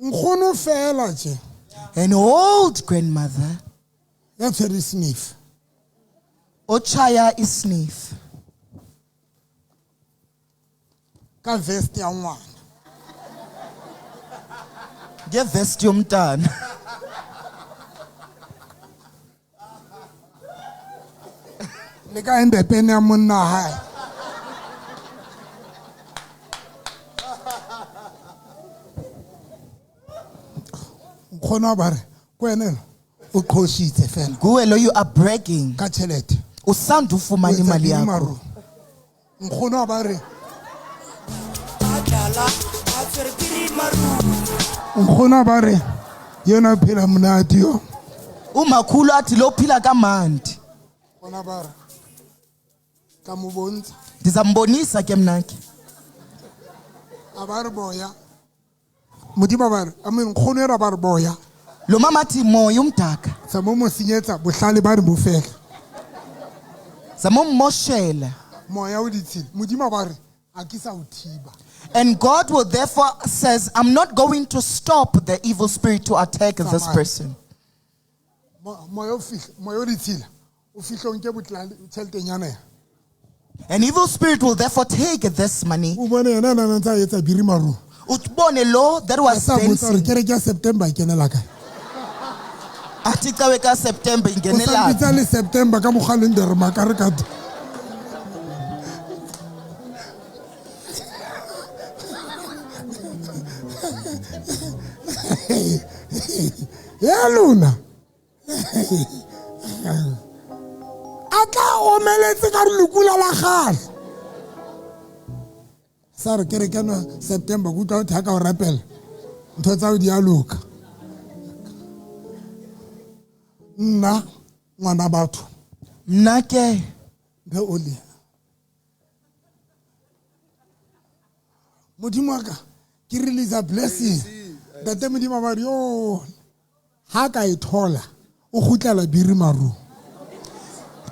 Nkgono fela tje an old grandmother ya tshwere sniff. ochaya isniff Ka vest ya ngwana. ngevest yomntana. Le ka embepene ya monna wa hae. Nkgono a ba re ko wena enwa, o qhositse fela Nguwe lo you are bragging. ka tjhelete. Usanda O ufumana etsa imali biri yakho. marung. Nkgono a ba re nkgono a ba re yena o phela monate yo. Umakhulu athi lo phila kamandi. Nkgono a ba re ka mo bontsha. Ndizambonisa ke mna ke. A ba re boya. Modimo a ba re, I mean nkgono ena a ba re boya. Lo mama athi moya umdaka. Sa mo mo senyetsa bohlale ba re mo fela. Zamommoshela. Moya o ditshila. Modimo a ba re a ke sa o thiba. And God will therefore says, I'm not going to stop the evil spirit to attack this Tsamaya. person. Moya o fihla, moya o ditshila. O fihle o nke tjheletenyana ya. An evil spirit will therefore take this money. O bone yena a nang a ntse a etsa biri marung. Ubone lo that A was sa botsa hore dancing. kereke ya September e kenela kae. Athi cawe ka September O sa ingenela. mpitsa le September ka mokgwa leng re makare ka teng. Ya lona. A tla omeletse ka re lekula la kgale. Sa re kereke no September ke utlwa ho thaka ho rapela. Ntho tsa hao di a loka. Nna ngwana batho Mna ke mphe oli. Modimo wa ka ke release blessing. Ntate Modimo a ba re yo ha ka e thola o kgutlela biri marung.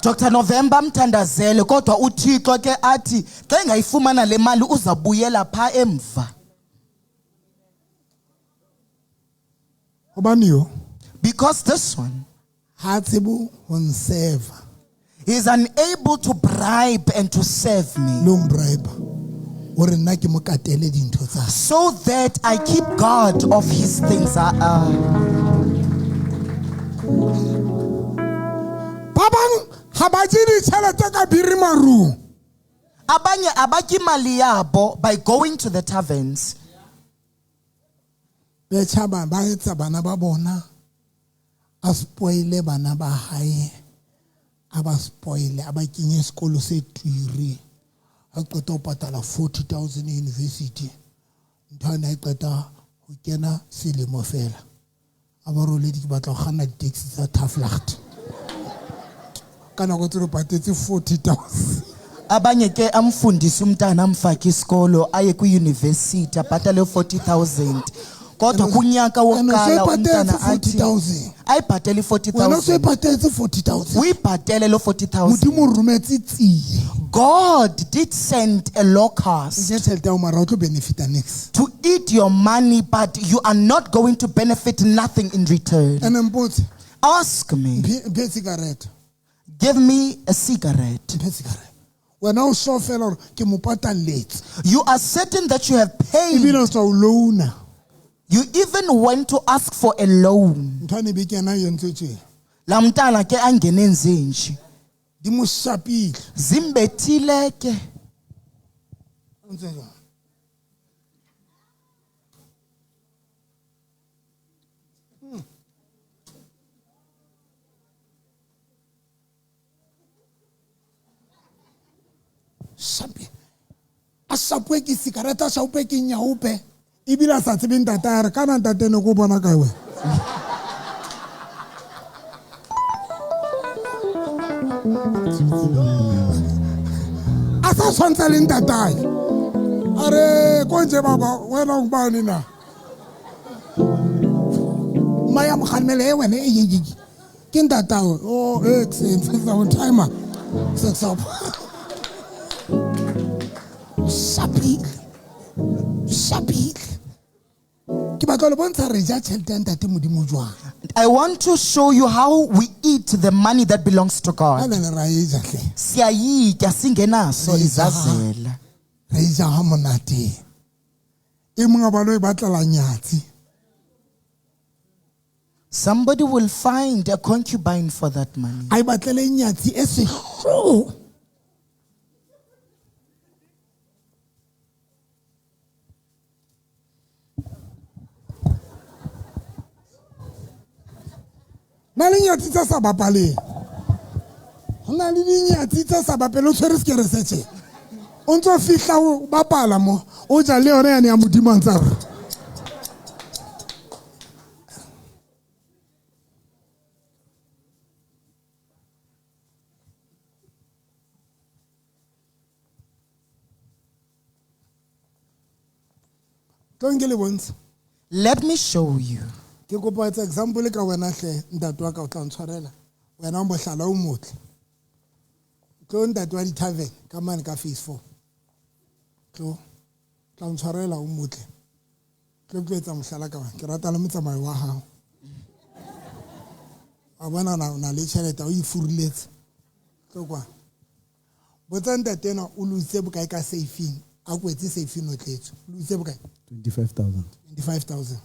Dr November amthandazele kodwa uThixo ke athi xa engayifumana le mali uzabuyela pha emva. Gobane yo Because this one ha tsebe ho nserva is unable to bribe and to serve me, le ho mbribe hore nna ke mo katele dintho tsa hae. so that I keep guard of his things. Ba bang ga ba je ditšhelete ka biri marung. Abanye abatya imali yabo by going to the taverns. Betjha ba ba etsa bana ba bona, a spoile bana ba hae, a ba spoile, a ba kenye sekolo se twiri, a qeta ho patala 40,000 university. Ntho ena e qeta ho kena selemo fela, a ba roledi ke batla ho kganna di-taxi tsa Taflacht. Ka nako tse re patetse 40,000. Abanye ke amfundise umntana, amfake isikolo, aye kwiyunivesithi, abhatale 40,000, kodwa kunyaka Wena wokuqala o so e umntana patetse athi 40,000. ayibhatele Wena o so e i-40,000. patetse 40,000. Uyibhatele lo 40,000. Modimo o rometse tsie. God did send a locust Nje tjhelete ya hao mara o tlo benefita niks. to eat your money, but you are not going to benefit nothing in return. Ene mpotse, Ask me. Mphe cigarette. Give me a cigarette. Mphe cigarette. Wena o sure fela hore ke mo patalletse. You are certain that you have paid. Ebile o tswa o loana. You even went to ask for a loan. Ntho ane be kena e entse tje. La mntana ke angene nje. Di mo shapile. Zimbethile ke. O ntse jwang? Shape. A shapwe ke cigarette, a shapwe ke nyaope. Ebile a sa tsebe ntate a re, kana ntate ne ko bona kae wena? A sa tshwantsha le ntatae. A re, ko nje baba, wena o ngubani na? Mma ya mo kgalemela, "Eh, wena, eh, eh, eh, eh." Ke ntatao. Oh, eh, ke se ntse tsa ho timer. Se sa. Shapile. Shapile. Ke batla ho le bontsha re ja tjhelete ya ntate Modimo jwang. I want to show you how we eat the money that belongs to God. Ka le ra e ja hle. Siyayitya singenaso Re ja. izazela. Re e ja ha monate. E mong a ba lo e batlela nyatsi. Somebody will find a concubine for that money. A e batlele nyatsi e sehloho. Na le nyatsi tse sa bapaleng. Ho na le dinyatsi tse sa bapaleng, o tshwere sekere se tje. O ntso fihla o bapala mo, o ja le yona yane ya Modimo a ntsa re. Tlo nke le bontshe. Let me show you. Ke kopa etsa example ka wena hle, ntate wa ka o tla ntshwarela. Wena o mohlala o motle. Tlo ntate wa di-tavern ka mane ka phase 4. Tlo, tla ntshwarela o motle. Tlo ke tlo etsa mohlala ka wena. Ke rata le motsamao wa hao. Wa bona o na le tjhelete, o e furuletse. Tlo kwa. Botsa ntate enwa o lositse bokae ka safing? A kwetse safing o tletswe. O lositse bokae? 25,000. 25,000.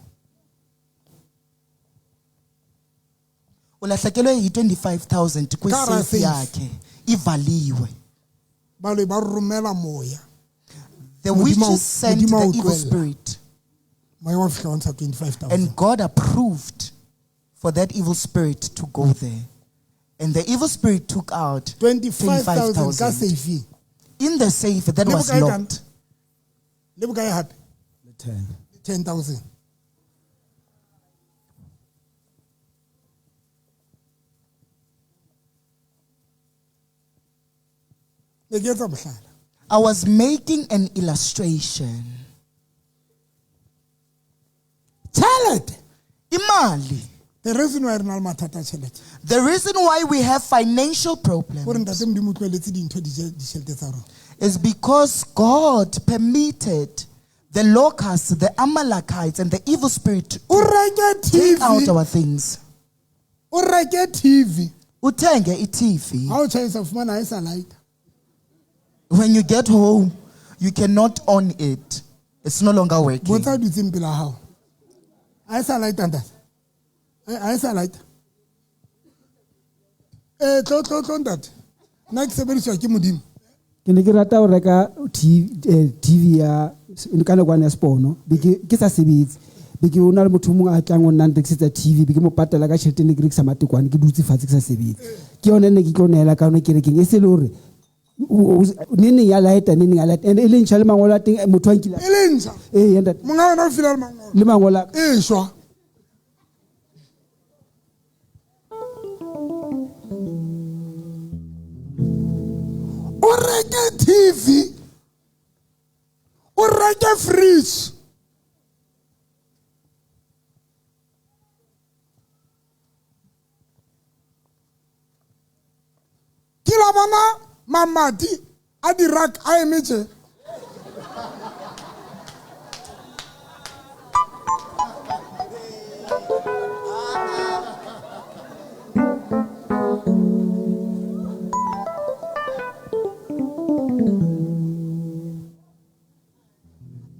O lahlekelwe yi-25,000 Ka hara kwisafe safe. yakhe ivaliwe. Baloi ba romela moya. The Modimo witches sent Modimo a the o evil tlohella. spirit, Moya wa fihla wa ntsha 25,000. and God approved for that evil spirit to go there. And the evil spirit took out 25,000 ka 25,000 safing. in the safe that Le was bokae kana? locked. Le bokae hape? Le 10. 10,000. Ne ke etsa mohlala. I was making an illustration. Tjhelete Imali The reason why re na le mathata a tjhelete, The reason why we have financial problems gore ntate Modimo o tlohelletse dintho di je ditjhelete tsa rona. is because God permitted the locusts, the Amalekites, and the evil spirit to O reke take out TV, our things. o reke TV. Uthenge i-TV. Ha o tjhaisa fumana ha e sa light. When you get home, you cannot on it. It's no longer working. Botsa o dutseng pela hao. Ha e sa light ntate. Ha e sa light. Eh, tlo tlo tlo ntate. Nna ke sebediswa ke Modimo. Ke ne ke rata ho reka TV ya ka nako ya sepono, be ke sa sebetse, be ke o na le motho o mongwe a tlang o nna nrekisetsa TV, be ke mo patala ka tjhelete, ne ke rekisa matekwane, ke dutse fatshe ke sa sebetse. Ke yone ne ke tlo neela ka yone kerekeng, e se le hore ne neng ya lighta, ne neng ya lighta, and e le ntjha le mangolo a teng, motho a nkile. E le ntjha. Ee, ya ntate. Monga wena o file le mangolo. Le mangolo a ka. E shwa. O reke TV, o reke fridge. Ke la bona mamati a di-rack a eme tje.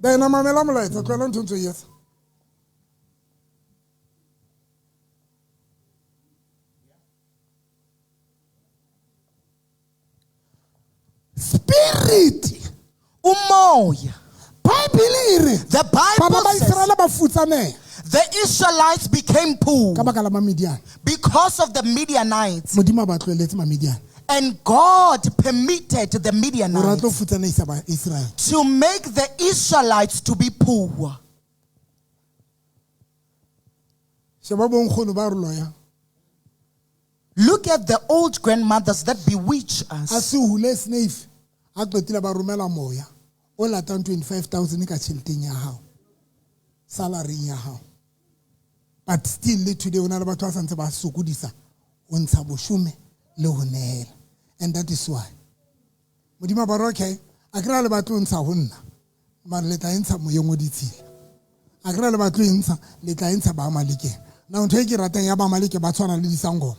Dena mamela molaetsa, tlohela ntho ntse o e etsa. Spirit. Umoya. Bible e re, The Bible bana ba says Israele ba futsaneha. the Israelites became poor Ka baka la Mamidiane. because of the Midianites. Modimo a ba tlohelletse Mamidiane. And God permitted the Hore a Midianites tlo futsaneisa ba Israel. to make the Israelites to be poor. Sheba bonkgono ba re loyang. Look at the old grandmothers that bewitch us. A se hule snafe, a qetile ba romela moya o latang 25,000 ka tjheleteng ya hao, salaryng ya hao. But still le today o na le batho ba santse ba sokodisa ho ntsha boshome le ho nehela. And that is why Modimo ba re, okay, a kry-a le batlo ntsha ho nna, mare le tla e ntsha moyeng o ditshila. A kry-a le batlo e ntsha, le tla e ntsha ba Amalekeng. Now ntho e ke ratang ya ba Amaleke ba tshwana le disangoma.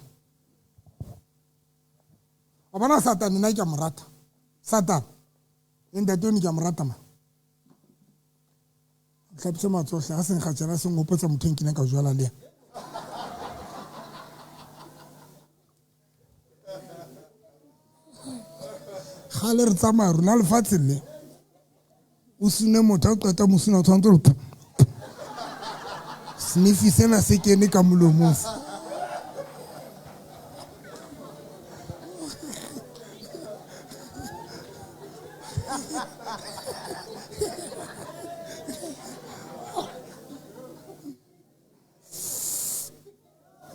Wa bona Satane, nna ke a mo rata. Satane, e ntate ono ke a mo rata ma. Tlhapise matsohle, a seng kgatjana, a seng hopotsa motho e nkileng ka jwala le yena. Kgale re tsamaya rona lefatsheng le. O sune motho, ha o qeta mo suna, o tshwanetse hore phu, phu. Snifi sena se kene ka molomong.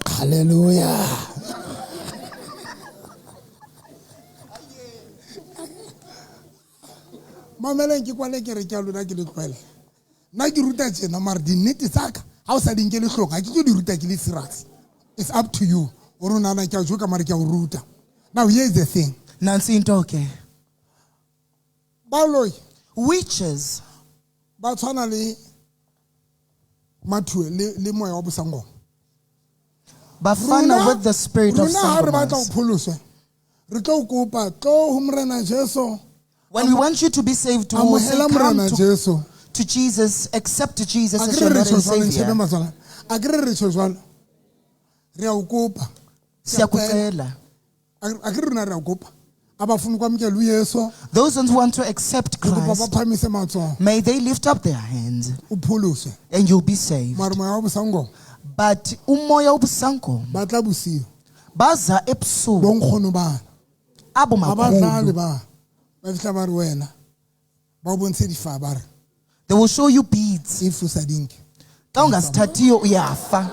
Hallelujah. Mameleng ke kwale kereke ya lona ke le tlwaele. Nna ke ruta tjena, mara dinnete tsa ka, ha o sa di nkele hloohong, ha ke tlo di ruta ke le serious. It's up to you. O re o nahana ke a joka, mara ke a o ruta. Now here is the thing. Nansi into okay. Baloi. Witches. Ba tshwana le mathue le moya wa bosangoma. Bafana with the spirit of Rona ha re batla ho Sangoma. pholoswa, re tlo kopa, tlo ho Morena Jesu. When we want you to be saved, we will say, Amohela come Morena Jesu. to Jesus, accept Jesus A as ke your re re Lord and tjho jwalo, Savior. ntshebe matswala. A ke re re tjho jwalo. Re a o kopa. Siyakucela. A ke re rona re a o kopa. Abafuna ukwamukela uYesu. Those who want to accept Re kopa ba Christ, phahamise matsoho. may they lift up their hands O pholoswe. and you'll be saved. Mara moya wa bosangoma. But umoya wobusangoma Ba tla bosiu. baza ebusuku. Bonkgono bana. Abo Ha ba dlale makhulu. ba. Ba fihla ba re wena. Ba o bontshe difa ba re. They will show you beads. If o sa di nke. Xa ungasithathiyo uyafa.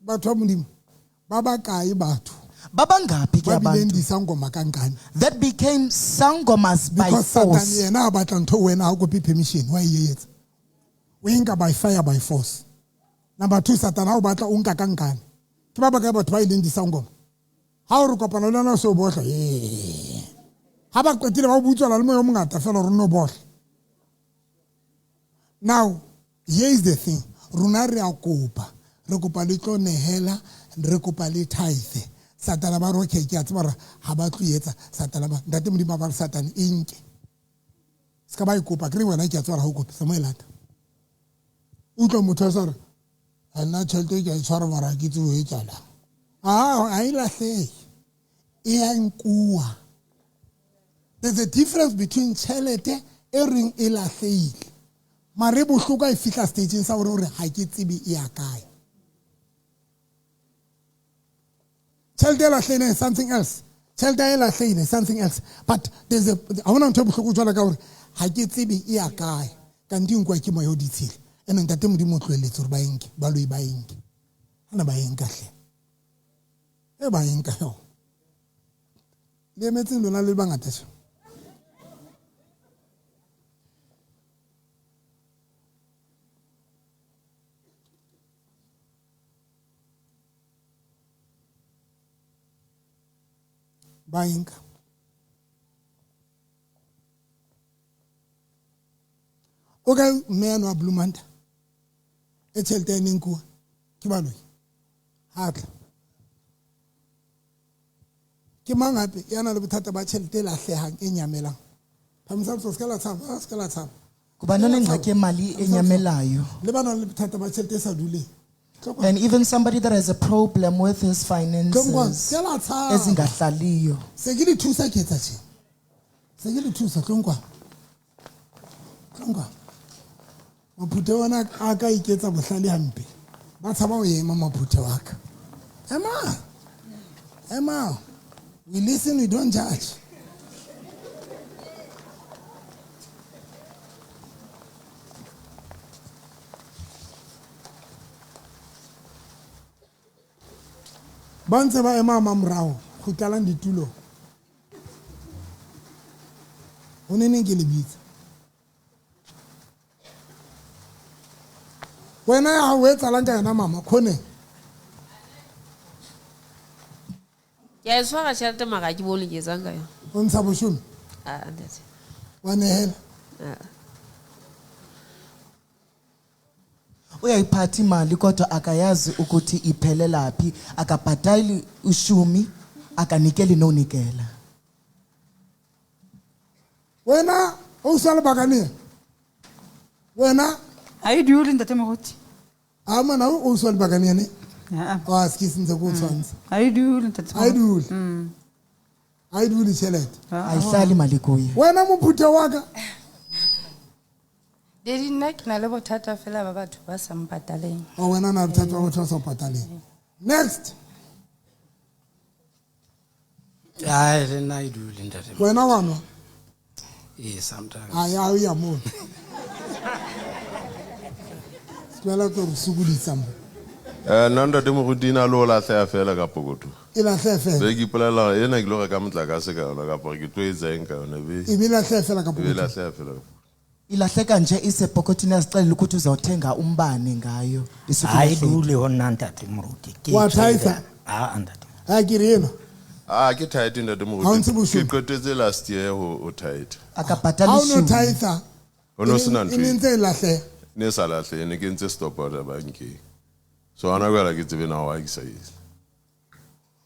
Batho ba Modimo, ba bakae batho Babangaphi ke Ba bileng abantu disangoma ka nkane? that became sangomas by Because Satan force. yena a batla ntho wena ha o kope permission, wa e etsa. O e nka by fire by force. Number 2, Satan ha o batla o nka ka nkane. Ke ba bakae batho ba ileng disangoma? Ha o re kopana le yona o se o bohla, ee. Ha ba qetile ba o butswela le moya o mongata fela hore o nno bohle. Now, here is the thing. Rona re a kopa. Re kopa le tlo nehela, re kopa le tithe. Satana ba re, okay, ke a tseba hore ha ba tlo etsa. Satana ba, Ntate Modimo ba re Satane e nke. Se ka ba e kopa, ke re wena ke a tseba hore ha o kope, se mo e lata. Utlwa motho a sa re, ha nna tjhelete ke a e tshwara mara ha ke tsebe ho e etsahalang. Ah, ha e lahlehe. E a nkuwa. There's a difference between tjhelete e reng e lahlehile. Mare bohloko ha e fihla stageng sa hore o re ha ke tsebe e ya kae. Tjhelete e lahlehile is something else. Tjhelete e lahlehile is something else. But there's a, ha hona ntho e bohloko jwalo ka hore ha ke tsebe e ya kae. Kanti nkwa ke moya o ditshila. Ene Ntate Modimo o tlohelletse hore ba e nke, baloi ba e nke. Hana ba e nka hle. E ba e nka yo. Le emetseng lona le bangata tjhe. Ba e nka. O kae mme yane wa Blue Manta? E tjhelete ya neng kuwa? Ke baloi. Ha tla. Ke mang hape ya nang le bothata ba tjhelete e lahlehang, e nyamelang? Phamisa letsoho, se ka la tshaba, se ka la tshaba. Kuba nonengxaki yemali enyamelayo. Le ba nang le bothata ba tjhelete e sa duleng. And even somebody that has a problem with his finances, Tlong kwa, ke la tshaba. ezingahlaliyo. Se ke di thusa ke etsa tje. Se ke di thusa, tlong kwa. Tlong kwa. Maphuthe ona a ka iketsa bohlale hampe. Ba tshaba ho ema maphuthe wa ka. Ema. Ema. We listen, we don't judge. Ba ntse ba ema mamorao, kgutlelang ditulong. Ho ne neng ke le bitsa. Wena ya hao o etsahalang ka yona mama, khone? Ke a e tshwara tjhelete mara ha ke bone ke etsang ka yona. O ntsha boshome? Ah, ntate. Wa nehela? Ah. Uyayiphatha imali kodwa akayazi ukuthi iphelelaphi, akabhatali ushumi, akanikeli nonikela. Wena o sa lebaka le? Wena? Ha e dule ntate Moruti. Ha mona o sa lebaka le ne? Ha. Wa se ke sentse go tshwantsha. Ha e dule ntate. Ha e dule. Ha e dule tjhelete. Ha e hlale mali kuye. Wena mophuthe wa ka. Daddy, nna ke na le bothata fela ba batho ba sa mpataleng. Oh, wena na bothata ba batho ba sa mpataleng. Next. Ai, le nna e dule ntate. Wena wa nwa? Ee, sometimes. A ya, o ya moo. Tlohela tlo re sokodisa mo. Nna ntate Moruti, na le o lahleha fela ka pokotho. E lahleha fela. Be ke ipolela hore ena ke lo reka motlakase ka yona kapa ke tlo etsa eng ka yona, be. E be lahleha fela ka E be pokotho. lahleha fela ka pokotho. Ilahleka nje isepokothini azixelele ukuthi uzawuthenga umbane ngayo. Isuke Ha e ilahleke. dule ho nna ntate Moruti. Ke Wa e tshwere. thaisa? Ha, ntate. Ha ke re ena. Ah, ke tight ntate Moruti. Ha o ntse boshome. Ke qetetse last year ho tight. A ka patala Ha o no leshome. thaisa. Ho no sena ntho E ne e. ntse e lahleha. Ne sa lahlehe, ne ke ntse stop order bankeng. So hona jwale ha ke tsebe na why ke sa etse.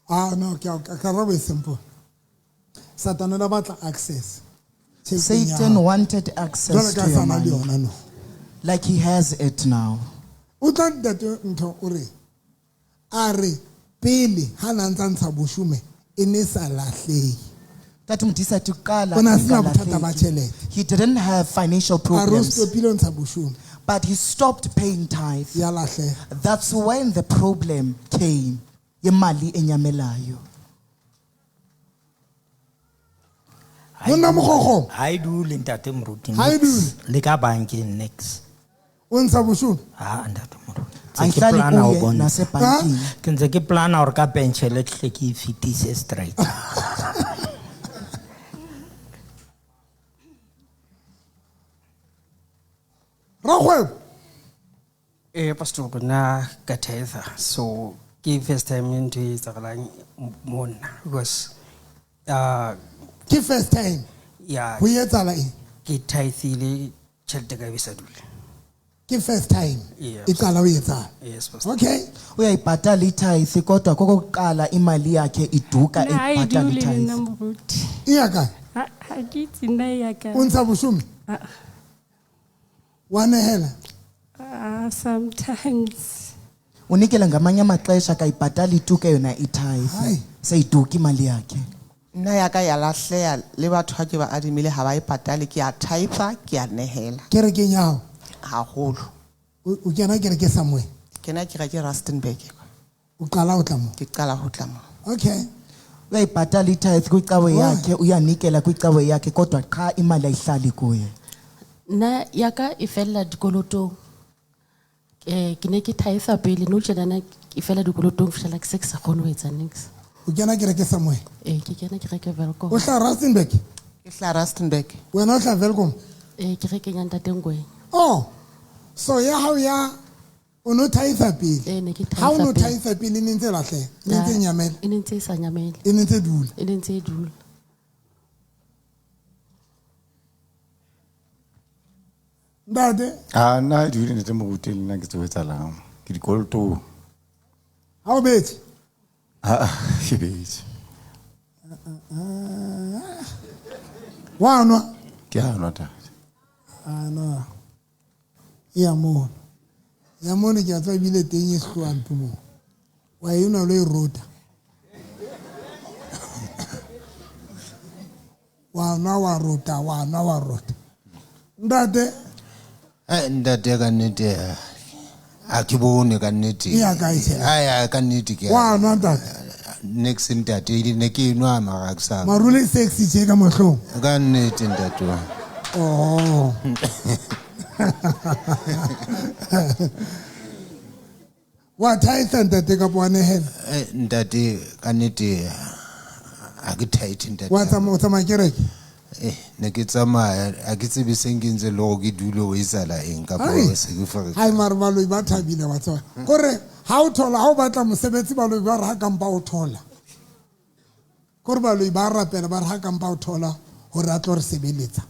Ah, no, ke a karabo e simple. Satane o batla access. Satan wanted access Jwalo ka to your sa na le money. yona no. Like he has it now. O tla ntate ntho o re, a re pele ha na ntsa ntsha boshome e ne sa lahlehe. Ntate Modise athi kuqala O na sena bothata ba ingalahleki. tjhelete. He didn't have financial A re o problems. stopile ho ntsha boshome. But he stopped paying tithe. Ya lahleha. That's when the problem came. Yemali enyamelayo. Monna Mokgokgo. Ha e dule ntate Moruti. Ha e dule. Le ka bankeng next. O ntsha boshome? Ha, ntate Moruti. Ntse ke Ayihlali plana ho kuye bontsha. nasebhankini. Ke ntse ke plana hore ka penshele ke hle ke e fetise straight. Rakgwebo. Pastor, nna ka tithe so ke first time ntho e etsagalang mo nna because ke first time ya ho etsahala eng? Ke tithile tšhelete ka e be sa dule. Ke first time Yeah. e qala ho etsahala. Yes, Pastor. Okay. Uyayibhatala itithe kodwa kokokuqala imali yakhe iduka Nna ha e ebhatala dule le nna itithe. moruti. E ya kae? Ha ha ke itse nna e ya kae. O ntsha boshome? Wa nehela? Ah, sometimes. Unikela ngamanye amaxesha akayibhatali tu ke yona itithe. Seyiduka imali yakhe. Nna ya ka ya lahleha le batho ha ke ba adimile ha ba e patale, ke a tithe, ke a nehela. Kerekeng ya hao? Haholo. O kena kereke somewhere? Kena kereke Rustenburg. O qala ho tla mo? Ke qala ho tla mo. Okay. Uyayibhatala itithe kwicawe yakhe, uyanikela kwicawe yakhe kodwa qha imali ayihlali kuye. Nna ya ka e fella dikolotong. Ke ne ke tithe pele, nou tjenana e fella dikolotong ho fihlela ke se ke sa kgone ho etsa niks. O kena kereke somewhere? Ee, ke kena kereke Welkom. O hlaha Rustenburg? Ke hlaha Rustenburg. Wena o hlaha Welkom? Ee, kerekeng ya Ntate Ngwenya. Oh, so ya hao ya o no tithe pele? Ee, ne ke Ha o no tithe pele. tithe pele, e ne ntse e lahleha? E ne ntse e nyamela? E ne ntse e sa nyamele. E ne ntse e dula? E ne ntse e dula. Ntate? Ah, nna ha e dule ntate moruti, le nna ke tsebe ho etsahalang. Ke dikolotong. Ha o bethe? Ah, ke bethe. Wa nwa? Ke a nwa, ntate. Ah, no. E ya mono. Ya mono ke a tseba ebile teng e hloang mpe moo. Wa e nwa lo e rota. Wa nwa wa rota, wa nwa wa rota. Ntate? Ntate ka nnete, ha ke bone ka nnete. E ya kae tjhelete? Ai, ai, ka nnete ke a- Wa nwa ntate? Next ntate, ne ke nwa mara ha ke sa- Marule sexy tje ka mahlong. Ka nnete ntate wa. Oh. Wa tithe ntate kapa wa nehela? Ntate ka nnete ha ke tithe ntate. Wa tsamaya, o tsamaya kereke? Ne ke tsamaya, ha ke tsebe se nkentse le hore ke dule ho etsahala eng kapa Ai. hore se ke ferekane. Hai mare baloi ba thabile wa tseba. Kore ha o thola, ha o batla mosebetsi baloi ba re ha kampa o thola. Kore baloi ba rapela ba re ha kampa o thola hore a tlo re sebeletsa.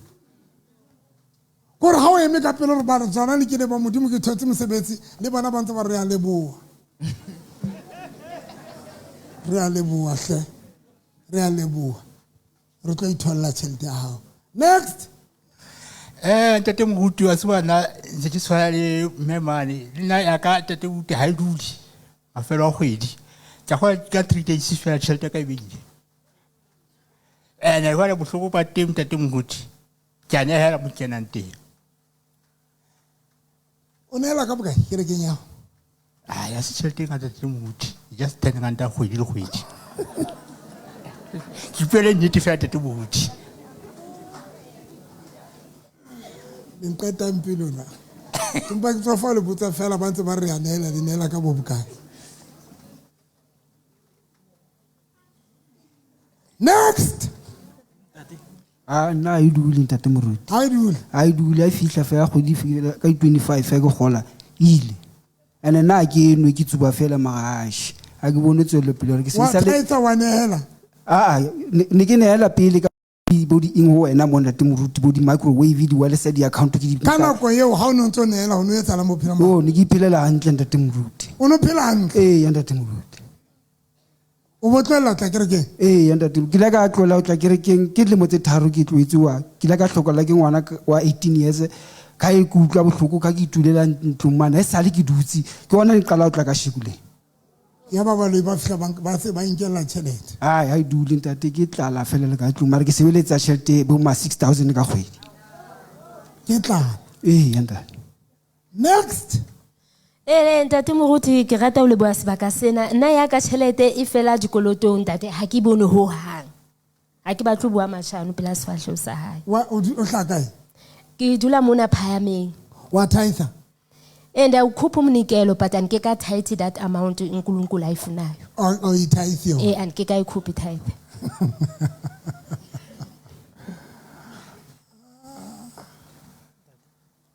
Kore ha o eme ka pele hore ba re tsona le kile ba Modimo ke thotse mosebetsi le bona ba ntse ba re a leboha. Re a leboha hle. Re a leboha. Re tlo itholla tjhelete ya hao. Next. Ntate moruti wa tseba nna ntse ke tshwana le mme mane. Le nna ya ka ntate moruti ha e dule mafelo a kgwedi. Ke a kgolwa ka 3 days fela tjhelete ya ka e beile. Ene jwale bohloko ba teng ntate moruti, ke a nehela mo ke kenang teng. O nehela ka bokae kerekeng ya hao? Ah, ya se tjhelete e ngata ntate moruti. Just 10 ranta kgwedi le kgwedi. Ke ipuele nnete fela ntate moruti. Le nqetang pelo na. Empa ke tswa fa le botsa fela ba ntse ba re a nehela, le nehela ka bo bokae? Next. Ah, nna ha e dule ntate moruti. Ha e dule? Ha e dule, ha e fihla fela kgwedi e fihla ka di-25 ha ke kgola, e ile. Ene nna ha ke enwe ke tsuba fela mara atjhe. Ha ke bone tswelopele hore ke Wa sebedisa le- thaetsa, wa nehela? Ah, ne ke nehela pele ka bo di eng ho wena mo ntate moruti, bo di-microwave, di-wireless, di-account ke di Ka nako eo ha o no ntso nehela, ho no etsahalang bophelong ba hao? Oh, ne ke iphelela hantle ntate moruti. O no phela hantle? Ee, ya ntate moruti. O bo tlohella ho tla kerekeng? Ee, ya ntate. Ke ile ka tlohela ho tla kerekeng ke dilemo tse 3 ke tlohetse wa. Ke ile ka hlokola ke ngwana wa 18 years. Ka e ke utlwa bohloko ka ke itulela ntlong mane, haesale ke dutse. Ke hona ke qala ho tla ka shekoleng. Ya ba baloi ba fihla ba se ba inkella tjhelete. Ai, ha e dule ntate, ke tlala fela le ka tlung, mara ke sebeletsa tjhelete bo ma 6000 ka kgwedi. Ke tlala. Ee, ya ntate. Next. Ee, ntate moruti, ke rata ho leboha sebaka sena. Nna ya ka tjhelete e fela dikolotong ntate, ha ke bone ho hang. Ha ke batle ho bua mashano pela sefahleho sa hae. Wa, o hlaha kae? Ke dula mona Phahameng. Wa tithe? And awukhupha umnikelo but andikekathayithi that amount uNkulunkulu ayifunayo. Awuyithayithi yona? Andikekayikhuphi itithe.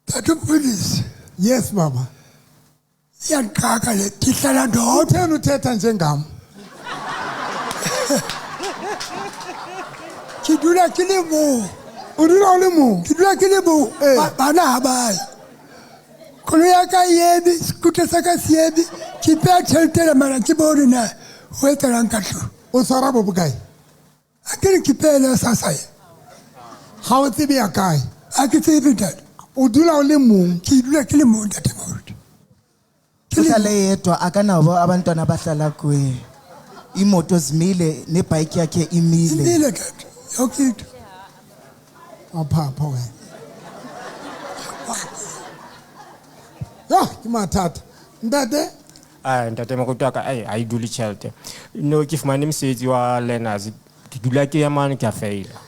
Tata mfundisi. Yes baba. Iyandixaka le ndihlala ndodwa. Utheni uthetha njengam? Ke dula ke le mong. O dula o le mong? Ke dula ke le mong. Bana ha ba ye. Koloi ya ka e eme, sekutu sa ka se eme, ke ipeha tjhelete ena mara ke bone na ho etsahalang ka tlung. O tshwara bo bokae? Ha ke re ke ipehela sa sa ye. Ha o tsebe ya kae? Ha ke tsebe ntate. O dula o le mong? Ke dula ke le mong ntate Moruti. Uhlale yedwa akanabo abantwana abahlala kuye. Imoto zimile nebhayiki yakhe imile. Imile tata. Yonke into. Aphapha wena. Ya, ke mathata. Ntate? Ah, ntate moruti wa ka, ai, ha e dule tjhelete. No, ke fumane mosebetsi wa learners. Ke dula ke ya mane ke a faila.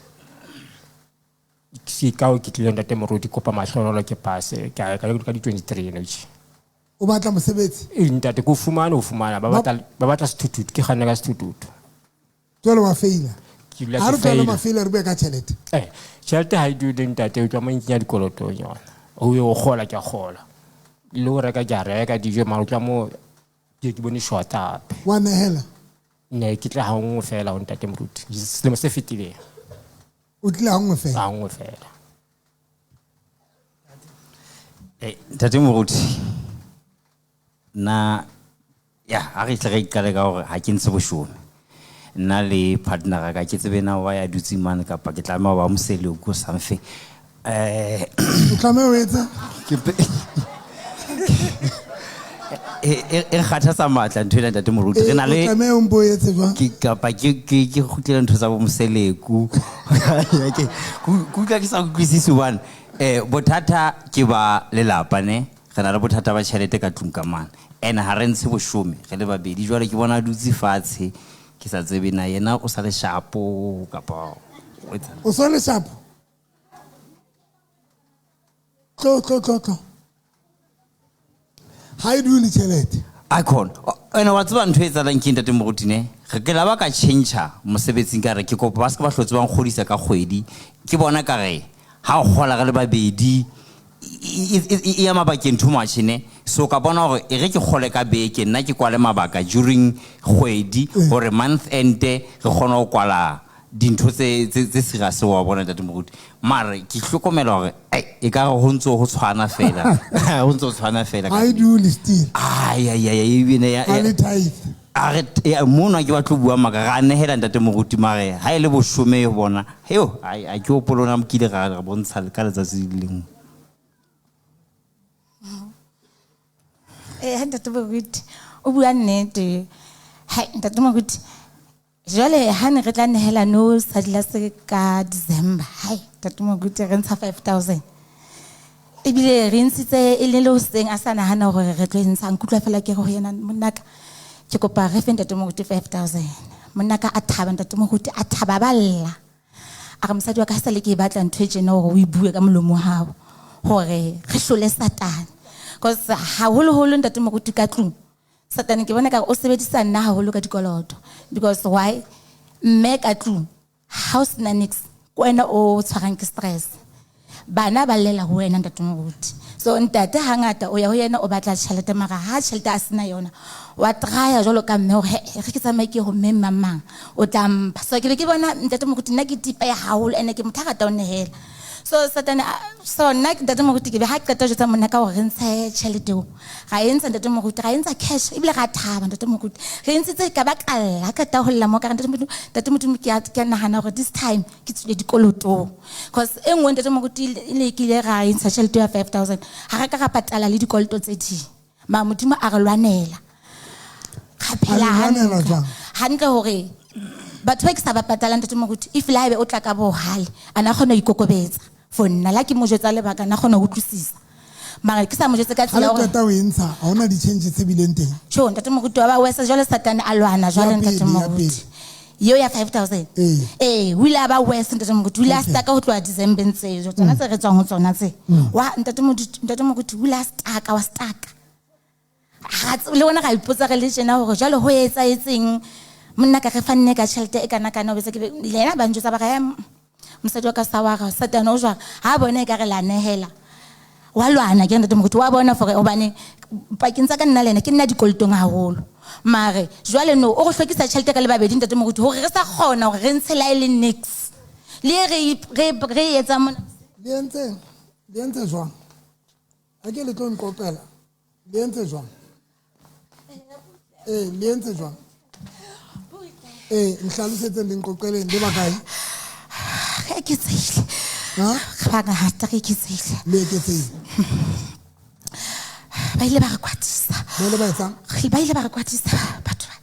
Ke ka o ke tlile ntate moruti kopa mahlohonolo ke passe. Ke a ka ka di 23 no tje. O batla mosebetsi? Eh, ntate, ke o fumane, o fumana. Ba batla sethuthuthu, ke kganna ka sethuthuthu. Jwale wa faila? Ke dula Ha ke re tlohele faila. mafeila, re bue ka tjhelete. Tjhelete ha e dule ntate, o tla mo nkenya dikolotong yona. O ye o kgola, ke a kgola. Le ho reka ke a reka dijo, mara o tla mo ke bone short hape. Wa nehela? Ne, ke tla ha nngwe fela ho ntate moruti. Selemo se fetileng. O tlile ha nngwe fela? Ha nngwe fela. Ntate moruti, nna, ya, ha re tle re iqale ka hore ha ke ntshe boshome. Nna le partner ka ke tsebe na wa ya dutse mane kapa ke tlameha ho ba moseleko something. O tlameha ho etsa? Ke pe- E kgathatsa matla ntho ena ntate moruti. Re na le O tlameha o mpo o etse jwang? Ke kapa ke kgutlele ntho tsa bo moseleku. Ke utlwa ke sa utlwisise hobane, bothata ke ba lelapa ne. Re na le bothata ba tjhelete ka tlung ka mane. And ha re ntshe boshome, re le babedi. Jwale ke bona a dutse fatshe, ke sa tsebe na yena o sa le shapo kapa o etsang. O sa le shapo? Tlo, tlo, tlo, tlo. Ha e dule tjhelete. Icon. Ene wa tseba ntho e etsahalang ke ntate moruti ne? Re ke la ba ka change-a mosebetsing ka re ke kopa ba se ke ba hlotse ba nkgodisa ka kgwedi. Ke bona ka re ha o kgola re le babedi e ya mabakeng too much ne. So ka bona hore e re ke kgole ka beke nna ke kwale mabaka during kgwedi hore month end re kgone ho kwala dintho tse serious wa bona ntate moruti. Mare ke hlokomela hore, ai, e ka re ho ntso ho tshwana fela. Ho ntso ho tshwana fela ka Ha e dule still. Ai, ai, ai, ai, ebile ya, Ha ya. le tithe. A re, ya, mona ke batlo bua maka, ra nehela ntate moruti mare ha e le boshome ho bona. Heo, ai, ai, ke hopole ona mokile ra bontsha ka letsatsi le lengwe. Ntate moruti, o bua nnete. Hai, ntate moruti, jwale ha ne re tla nehela no sadila se ka December. Hai, ntate moruti re ntsha 5000. Ebile re ntshitse e le le hoseng a sa nahana hore re tlo e ntsha. Nkutlwa fela ke re ho yena monnaka, ke kopa re fe ntate moruti 5000. Monnaka a thaba, ntate moruti a thaba ba lla. A re mosadi wa ka ha sale ke e batla ntho e tjena hore o e bue ka molomo wa hao hore re hlole Satane. Because haholoholo ntate moruti ka tlung, Satane ke bona ka o sebedisa nna haholo ka dikoloto. Because why? Mme ka tlung, ha o sena niks, ke wena o tshwarang ke stress. Bana ba llela ho wena ntate moruti. So ntate hangata o ya ho yena o batla tjhelete, mara ha tjhelete a sena yona, wa try-a jwalo ka mme hore, he, re ke tsamaye ke ye ho mme mang mang, o tla mpha. So ke be ke bona ntate moruti nna ke tipeha haholo, ene ke motho a ratang ho nehela. So Satane, so nna ke ntate moruti ke be ha qeta ho jwetsa monna ka hore re ntshe tjhelete eo. Ra e ntsha ntate moruti, ra e ntsha cash, ebile ra thaba ntate moruti. Re ntshitse ka ba ka lla, ha qeta ho lla mo ka re ntate moruti, ntate moruti ke a nahana hore this time ke tswile dikolotong. Because e nngwe ntate moruti e le ke ile ra e ntsha tjhelete ya 5000, ha re ka ra patala le dikoloto tse ding. Mara Modimo a re lwanela. Ra phela A le lwanela hantle. jwang? Hantle hore batho ba ke sa ba patalang ntate moruti, if le haebe o tla ka bohale, a na kgona ho ikokobetsa. For nna, la ke mo jwetsa lebaka, na kgona ho utlwisisa. Mara ke sa mo jwetse ka Ha tsela le ya hore qeta ho e ntsha, ha hona di-change tse bileng teng? Tjho, ntate moruti wa ba wesa jwale Satane a lwana jwale Ya ntate pele, ya moruti. pele. Eo ya 5000. Ee, o ile a ba worse ntate Moruti, o ile a stucka ho tloha December tse, tsona tse re tswang ho tsona tse. Wa ntate Moruti, ntate Moruti o ile a stucka, wa stucka. Ha le bona ra ipotsa re le tjena hore jwale ho etsahetseng, monna ka re fanne ka tjhelete e kana kana, o betse ke le yena ba njwetsa ba re, mosadi wa ka sa wa ra Satane o jwang, ha bona e ka re la nehela. Wa lwana ke ntate Moruti, wa bona for hobane pakeng tsa ka nna le yena ke nna dikolotong haholo. Mare jwale no o re hlokisa tjhelete ka le babedi ntate Moruti hore re sa kgona hore re ntshe la e le nix. Le re etsa mona. Le entse jwang? Ha ke le tlo nqoqela. Le entse jwang? Le entse jwang? Nhlalosetseng le nqoqeleng le ba kae? Re eketsehile. Ha? Re bangata, re eketsehile. Le eketsehile. Ba ile ba re kwatisa. Ba ile ba etsang? Ba ile ba re kwatisa batho ba.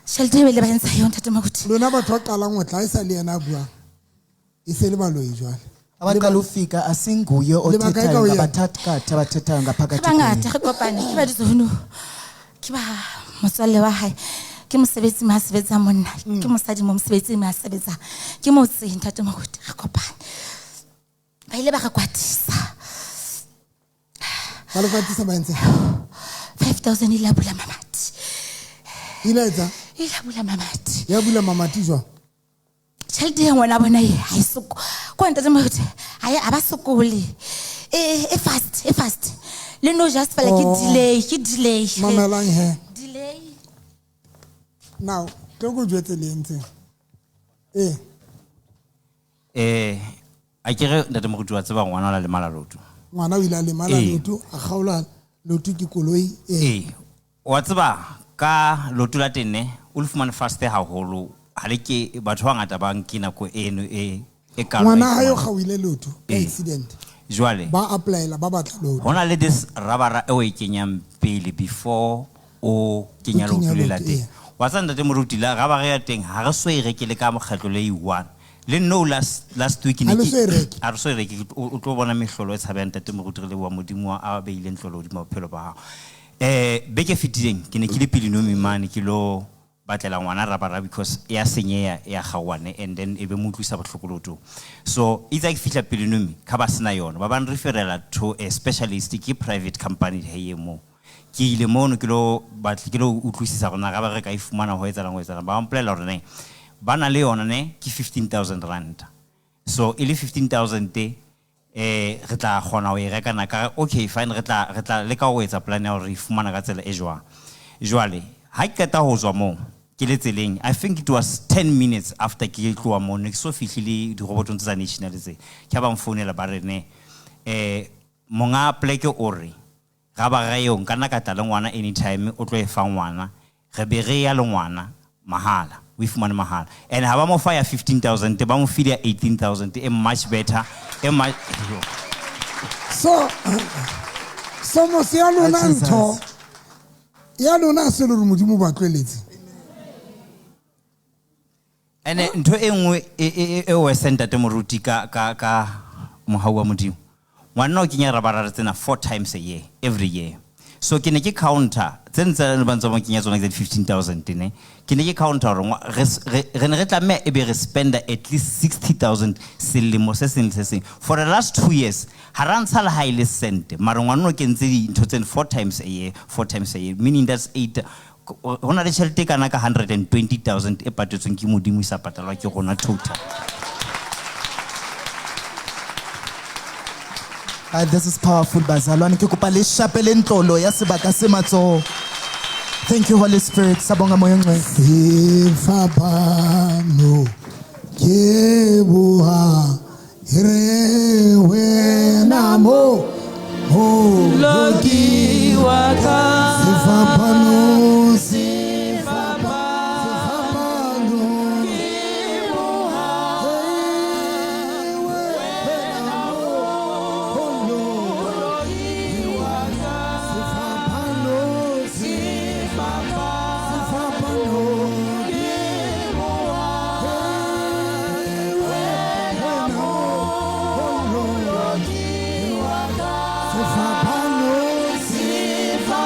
Tjhelete eo ile ba entsha yona ntate Moruti. Lona batho ba qalang ho tla e sa le yena a buang. E se le baloi jwale. Abaqala ufika asinguye Le ba kae ka ho othethayo yena? ngabathatha abathethayo ngaphakathi Re bangata, kuye. re kopane, ke ba ditsono. Ke ba motswalle wa hae. Ke mosebetsi mo a sebetsang monna, ke mosadi mo mosebetsi mo a sebetsang. Ke motseng ntate Moruti, re kopane. Ba ile ba re kwatisa. Ba le kwatisa ba entse? 5000 ile ya bula mamati. Ile etsa? Ile ya bula mamati. Ya bula mamati jwang? Tjhelete ya ngwana bona e ha e soko. Ko ntate Moruti, ha e a ba sokole. E fast, e fast. Le no just fela ke delay, ke delay. Mamelang he. Delay. Now, tlo go jwetse le entseng. A ke re ntate Moruti wa tseba ngwana o la lemala leoto. Ngwana o ile a lemala leoto, a kgaola leoto ke koloi. Wa tseba ka leoto la teng ne, o le fumane fast haholo. Ha le ke batho ba bangata ba nke nako eno e kalo. Ngwana hae o kgaohile leoto ka accident. Jwale. Ba applyela, ba batla leoto. Ho na le this rubber e o e kenyang pele before o kenya O kenya leoto le la leoto, teng. Wa tseba ntate Moruti, la rubber ya teng ha re so e reke le ka mokgatlo le e one. Le no last week ne Ha le ke so e reke? Ha re so e reke, o tlo bona mehlolo e tshabehang ntate Moruti, re leboha Modimo a beileng tlolo hodima bophelo ba hao. Beke e fetileng ke ne ke le pele nomi mane ke lo batlela ngwana rubber because ya senyeha ya kgaohane and then e be mo utlwisa bohloko leotong. So itse ha ke fihla pele nomi ka ba sena yona, ba ba nreferela to a specialist, ke private company he e moo. Ke ile mono ke lo batla, ke lo utlwisisa hore na rubber re ka e fumana ho etsahalang, ho etsahalang. Ba mpolela hore ne ba na le yona ne ke 15,000 rand. So e le 15,000 re tla kgona ho e reka na ka re, okay fine, re tla leka ho etsa plan ya hore re e fumana ka tsela e jwang. Jwale ha ke qeta ho tswa moo ke le tseleng, I think it was 10 minutes after ke tloha moo, ne ke so fihlile dirobotong tsa national tse. Ke ha ba nfounela ba re ne, monga pleke o re rubber eo nka nna ka tla le ngwana anytime, o tlo e fa ngwana, re be re ya le ngwana mahala, o e fumane mahala. And ha ba mo fa ya 15,000, ba mo file ya 18,000, e much better, e So mose ya lona That's Jesus. ntho ya lona ha se le hore Modimo o ba tlohelletse. Ene ntho e nngwe e worse ntate Moruti ka mohau wa Modimo. Ngwana o kenya rubber tsena 4 times a year, every year. So ke ne ke counter tse ntse ba ntse ba kenya tsona ke 15,000 ne. Ke ne ke counter hore re ne re tlameha e be re spenda at least 60,000 selemo se seng le se seng. For the last 2 years ha ra ntsha le ha e le cent, mara ngwana o kentse dintho tsena 4 times a year, 4 times a year, meaning that's 8. Ho na le tjhelete e kana ka 120,000 e patetsweng ke Modimo e sa patalwa ke rona total. This is powerful, bazalwane. Ke kopa le shapele ntlolo ya sebaka se matsoho. Thank you, Holy Spirit. Sabonga moya o ngcwele. Sefapano ke boha re wena mo ho Loki wa ka. Sefapano, sefapano ke boha wena mo ho Loki wa ka. Sefapano, sefapano ke boha wena mo ho Loki wa ka. Sefapano, sefapano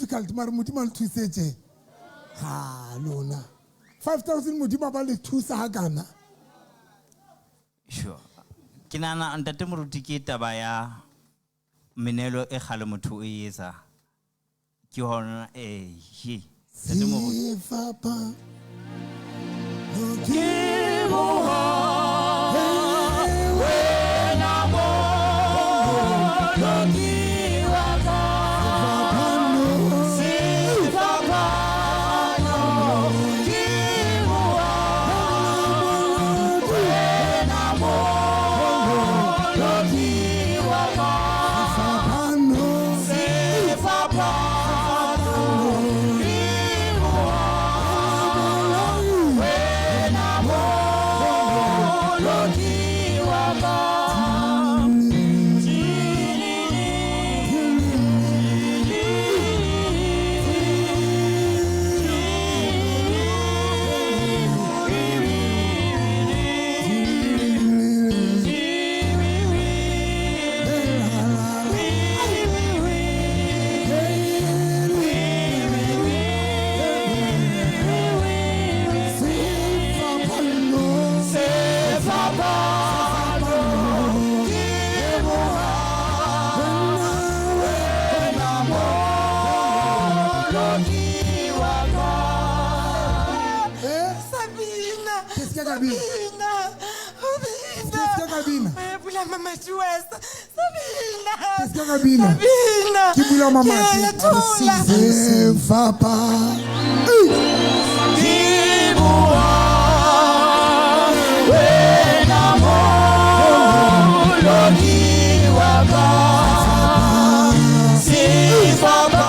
difficult mare Modimo a le thusetse. Ha lona. 5000 Modimo a ba le thusa hakana. Sure. Ke nahana ntate moruti ke taba ya menelo e kgale motho o e etsa. Ke hona he. Ntate moruti. Sefapano ke wena moloki wa ka. Sefapano ke wena moloki wa ka. Sefapano ke wena moloki wa ka. Sabina. Ke se ka bina. Sabina. Ke se ka bina. Bula mamati wesa. Sabina. Ke se ka bina. Sabina. Ke bula mamati. Ke ya thola. Sefapano. Ke bua wena moloki wa ka. Sefapano.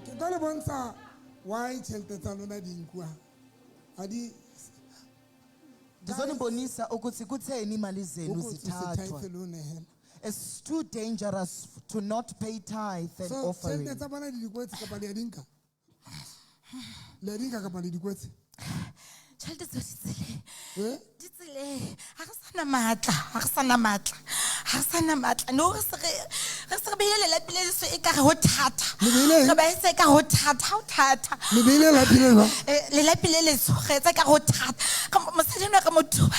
Ke tlo le bontsha why tjhelete tsa lona di nkuwa. Ha di Ndizonibonisa ukuthi kutheni imali zenu Ukuthi zithathwa. usithathwe lo nehela. It's too dangerous to not pay tithe and So offering. tjhelete tsa bona di dikwetse kapa le a di nka? Le a di nka kapa le di kwetse? Tjhelete tseo di tseleng. Eh? Di tseleng. Ha re sana matla, ha re sana matla. Ha re sana matla. No re se re beile lelapi le leso e ka re ho thata. Re ba etse ka ho thata, ho thata. Le beile lelapi le jwang? Lelapi le leso re etsa ka ho thata. Ka mosadi enwa re mo thuba.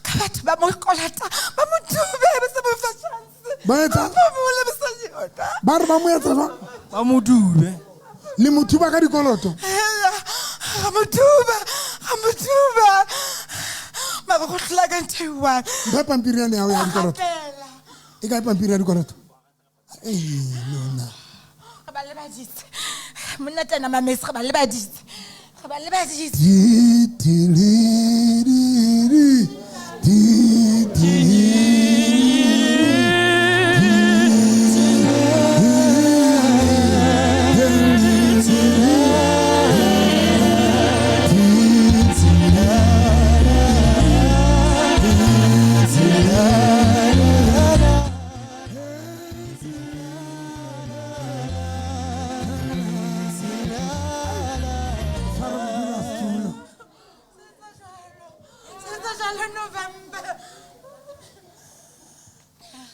Ka batho ba mo kolota, ba mo thube, ba se mo fa chance. Ba etsa? Ba mo le mosadi ona. Ba re ba mo etsa jwang? Ba mo dube. Le mo thuba ka dikoloto? Eya, re mo thuba, re mo thuba. Mara go hlola ka ntho e one. Mphe pampiri yane ya hao ya dikoloto. Rapela. E kae pampiri ya dikoloto? Ei, lona. Re ba lebaditse. Monna tena mametse, re ba lebaditse. Re ba lebaditse. Di, di, li, di, di. Di, di, li,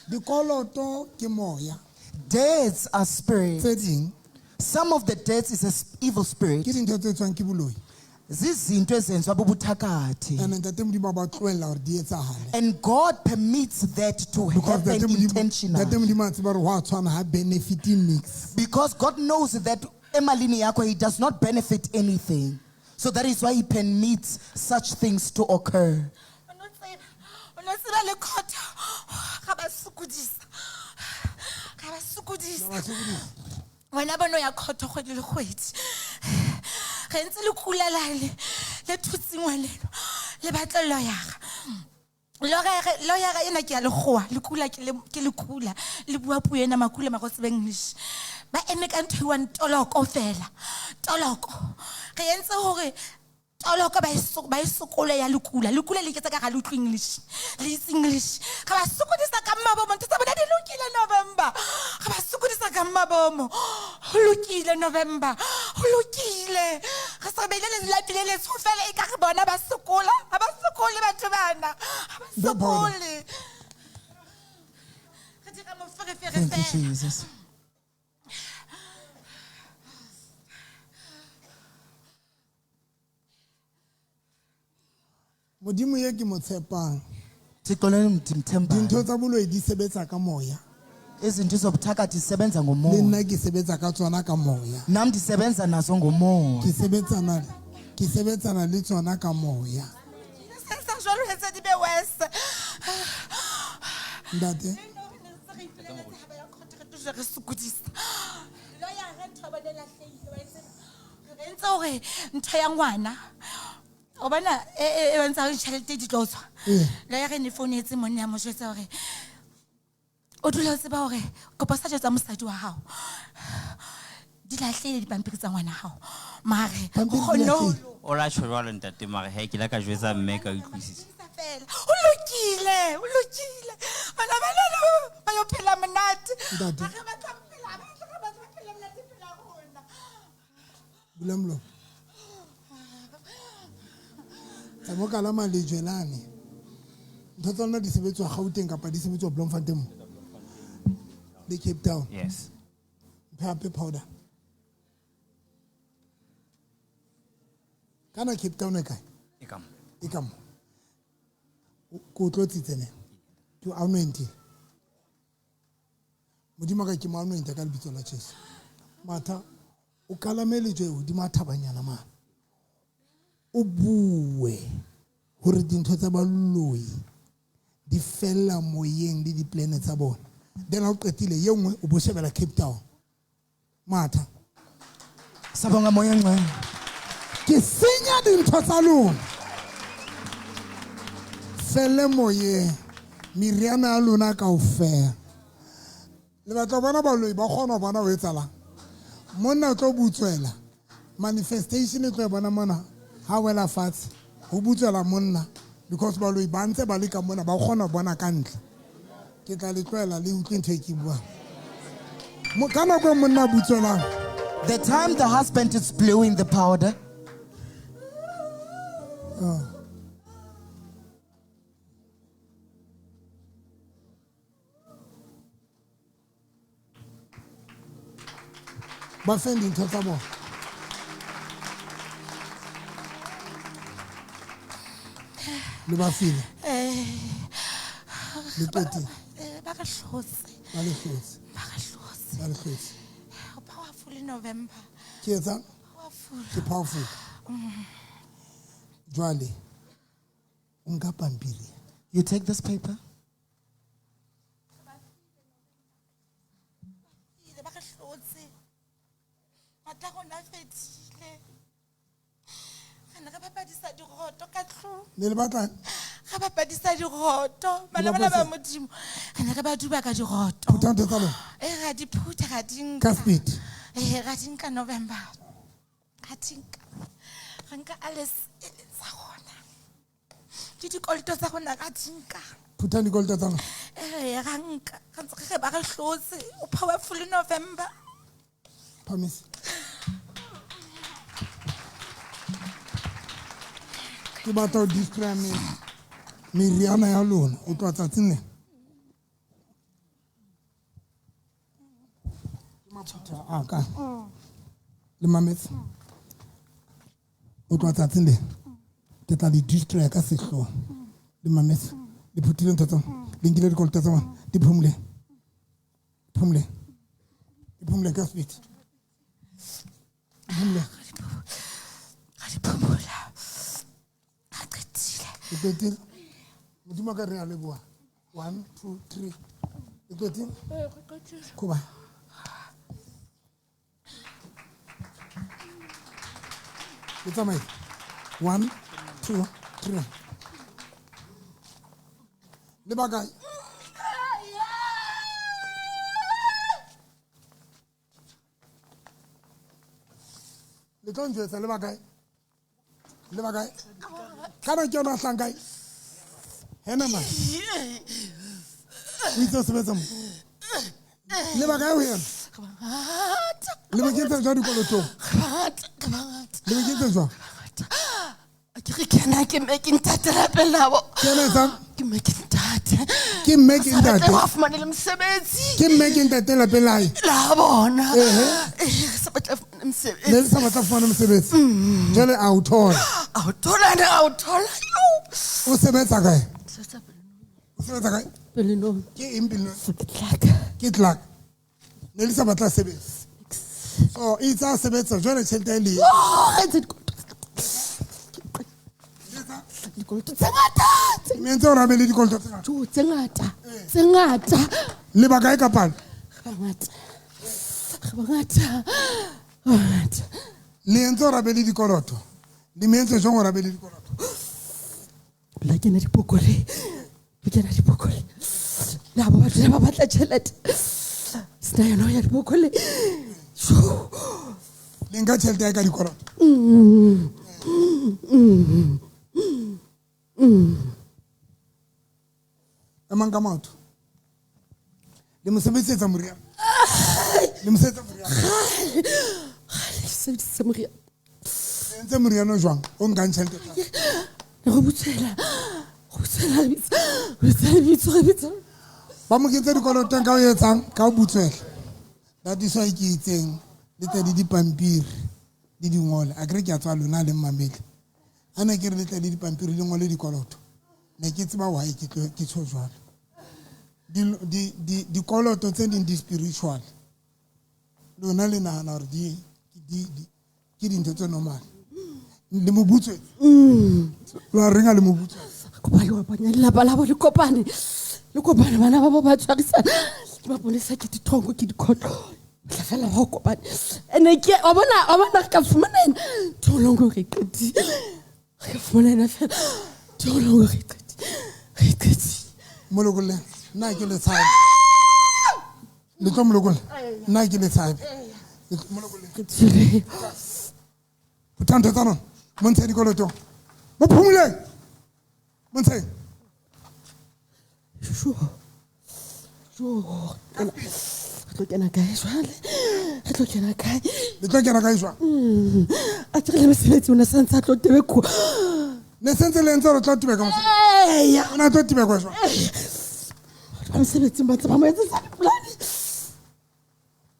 Dikoloto ke moya. Debts are spirits. Tse ding. Some of the debts is an evil spirit. Ke dintho tse tswang ke boloi. Zizinto ezenziwa bubuthakathi. And ntate Modimo a ba tlohella hore di etsahale. And God permits that to Because happen ntate Modimo, intentionally. ntate Modimo a tseba hore ho a tshwana ha benefit mix. Because God knows that emalini yakho, he does not benefit anything. So that is why he permits such things to occur. O no tseba le khotho, ga ba sokodisa. Ga ba sokodisa. Wena bono ya khotho kgwedi le kgwedi. Re ntse le kula le thutse ngwaneno, le batla lawyer. Lawyer ena ke ya lekgowa, le kula ke le kula, le bua puo ena makula mara o tsebe English. Ba eme ka ntho e one toloko fela. Toloko. Re entse hore Toloko ba e sokole ya lekula. Lekula le iketsa ka ga le utlwe English. Le itse English. Ga ba sokodisa ka mmabomo. Ntho tsa bona di lokile November. Ga ba sokodisa ka mmabomo. Ho lokile November. Ho lokile. Re se re beile lelapi le letsho fela e ka re bona ba sokola. Ha ba sokole batho bana. Ha ba sokole. Re dira moferefere Thank you, fela. Jesus. Modimo ye ke mo tshepang. Thixo lo ndimthembayo. Dintho tsa boloi di sebetsa ka moya. Izinto zobuthakathi zisebenza Le ngomoya. nna ke sebetsa ka tsona ka moya. Nam ndisebenza nazo ngomoya. Ke sebetsana le tsona ka moya. Se sa jwalo ho etsa di be worse. Ntate. Re sokodisa. Lawyer re ntho ya bona e lahlehile, wa itse. Re entse hore ntho ya ngwana. O bona e bontsha hore ditjhelete di tlo tswa. Lawyer re ne founetse monna ya mo jwetsa hore o dula o tseba hore kopa sa jwetsa mosadi wa hao. Di lahlehile dipampiri tsa ngwana hao. Mare o kgonne ho O la tjho jwalo ntate mare he ke la ka jwetsa mme ka utlwisisa. fela. O lokile, o lokile. Bana ba lona ba yo phela monate. Ntate. Ha re batla ho phela, ha re batla ho phela monate pela rona. Bula molomo. Tsamaya o kalama lejwe lane. Ntho tsa lona di sebetswa Gauteng kapa di sebetswa Bloemfontein mo? Le Cape Town. Yes. Mphe hape powder. Kana Cape Town e kae? E ka mo. E ka mo. Ke o tlotsitse ne? Ke o anointile. Modimo wa ka ke mo anointa ka lebitso la Jesu. Matha, o kalame lejwe hodima thabanyana mane. O bue hore dintho tsa baloi di fella moyeng le di-plane tsa bona. Then ha o qetile ye nngwe o bo shebela Cape Town. Matha. Sabonga moya ngcwele. Ke senya dintho tsa lona. Felle moyeng. Meriana ya lona kaofela. Le batla ho bona baloi ba kgona ho bona ho etsahalang. Monna o tlo butswela. Manifestation e tlo e bona mona. Ha wela fatshe, ho butswela monna because baloi ba ntse ba le ka mona ba kgona ho bona ka ntle. Ke tla le tlohela le utlwe ntho e ke buang. Ka nako e monna a butswelang. The time the husband is blowing the powder. Ba feng dintho tsa bona. Le ba file. Le qetile. Ba re hlotse. Ba le hlotse. Ba re hlotse. Ba le hlotse. Powerful in November. Ke etsang? Powerful. Ke powerful. Jwale, o nka pampiri. You take this paper. Ba re hlotse. Matla a rona a fedile. Re ne re bapadisa diroto ka tlung. Ne le batlang? Re bapadisa diroto. Bana bana ba Modimo. Re ne re ba duba ka diroto. Phutha ntho tsa lona. Ra di phutha, ra di nka. Ka speed. Ra di nka November. Ra di nka. Re nka alles e le tsa rona. Ke dikoloto tsa rona ra di nka. Phutha dikoloto tsa lona. Ra nka. Re ntse re ba re hlotse. O powerful November. Promise. Ke batla ho destroy meriana ya lona o tloha tsatsing lena. Ke maphutha a ka. Le mametse. O tloha tsatsing lena. Ke tla le destroy ka sehloho. Le mametse. Le phuthile ntho tsa lona. Le nkile dikoloto tsa bona. Di phumule. Phumule. Di phumule ka speed. Phumule. Ga di phumula. Ga qetile. Le qetile? Modimo ka re a leboha. 1 2 3. Le qetile? Re qetile. Koba. Le tsamaye. 1 2 3. Le bakae? Le tlo njwetsa le bakae? Le ba kae? Kana ke yona a hlang kae? Hena ma. O itse o sebetsa mo. Le ba kae ho yena? Le mo kentse jwang dikolotong? Le mo kentse jwang? Ke re ke ena ke mme ke ntate lapeng labo. Ke ena etsang? Ke mme ke ntate. Ke mme ke A sa batle ntate. ho a fumane le mosebetsi. Ke mme ke ntate lapeng la hae? La bona. Ehe. Eh, re sa batla ho fumana mosebetsi. Ne le sa batla ho fumana mosebetsi. Jwale a o thola. A o thola, ne a o thola. Yo. O sebetsa kae? O sebetsa kae? Pelenong. Ke eng Pelenong? Ke clerk. Ke clerk. Ne le sa batla sebetsa. So, e itse a sebetsa jwale tjhelete e le. Oh, re entse dikoloto. Dikoloto tse ngata. Mme ntse o rabe le dikoloto tse ngata. Jo, tse ngata. Tse ngata. Le ba kae ka palo? Re bangata. Re bangata. Re bangata. Le entse o rabe le dikoloto. Le me entse jwang o rabe le dikoloto? La kena dipokole. Le kena dipokole. Le ha ba batla ba batla tjhelete. Sena yona ho ya dipokole. Jo. Le nka tjhelete ya ka dikoloto. Emang ka maoto. Le mo sebetsetsa moriana. Le mo sebetsa moriana. Kgale, sebedisitse moriana. Le entse moriana o jwang? O nkang tjhelete tsa? Re butswela. Re butswela lebitso. Re butswela lebitso, re bitsa. Ba mo kentse dikolotong ka o etsang, ka o butswela. That is why ke itseng le tle le dipampiri le di ngole. Akere ke a tswa lona le mmamele. A ne ke re le tle le dipampiri le ngole dikoloto. Ne ke tseba why ke tlo ke tjho jwalo. Dikoloto tse ding di spiritual. Lona le nahana hore ke dintho tse normal. Le mo butswetse. Lwa renga le mo butswetse. Kopa le kopane lelapa la bo le kopane. Le kopane bana ba bo ba tshwarisana. Ke maponesa ke dithongo ke dikhotlo. Tla fela ba kopane. Ene ke wa bona re ka fumana ena. Tholongo re qetile. Re ka fumana ena fela. Tholongo re qetile. Re qetile. Molokolle, nna ke le tshabe. Le tlo molokolle. Nna ke le tshabe. Le tlo molokolle. Re tswile. Bothata tsa lona. Mo ntshe dikoloto. Mo phumuleng. Mo ntshe. Jo. Jo. Re tlo kena kae jwale? Re tlo kena kae? Le tlo kena kae jwang? A tere le mosebetsi o ne sa ntse a tlo tebekwa. Ne sentse le ntse re tlo tebekwa mosebetsi? Eya. O ne a tlo tebekwa jwang? Eya. Batho ba mosebetsing ba ntse ba mo etsetsa dipolane.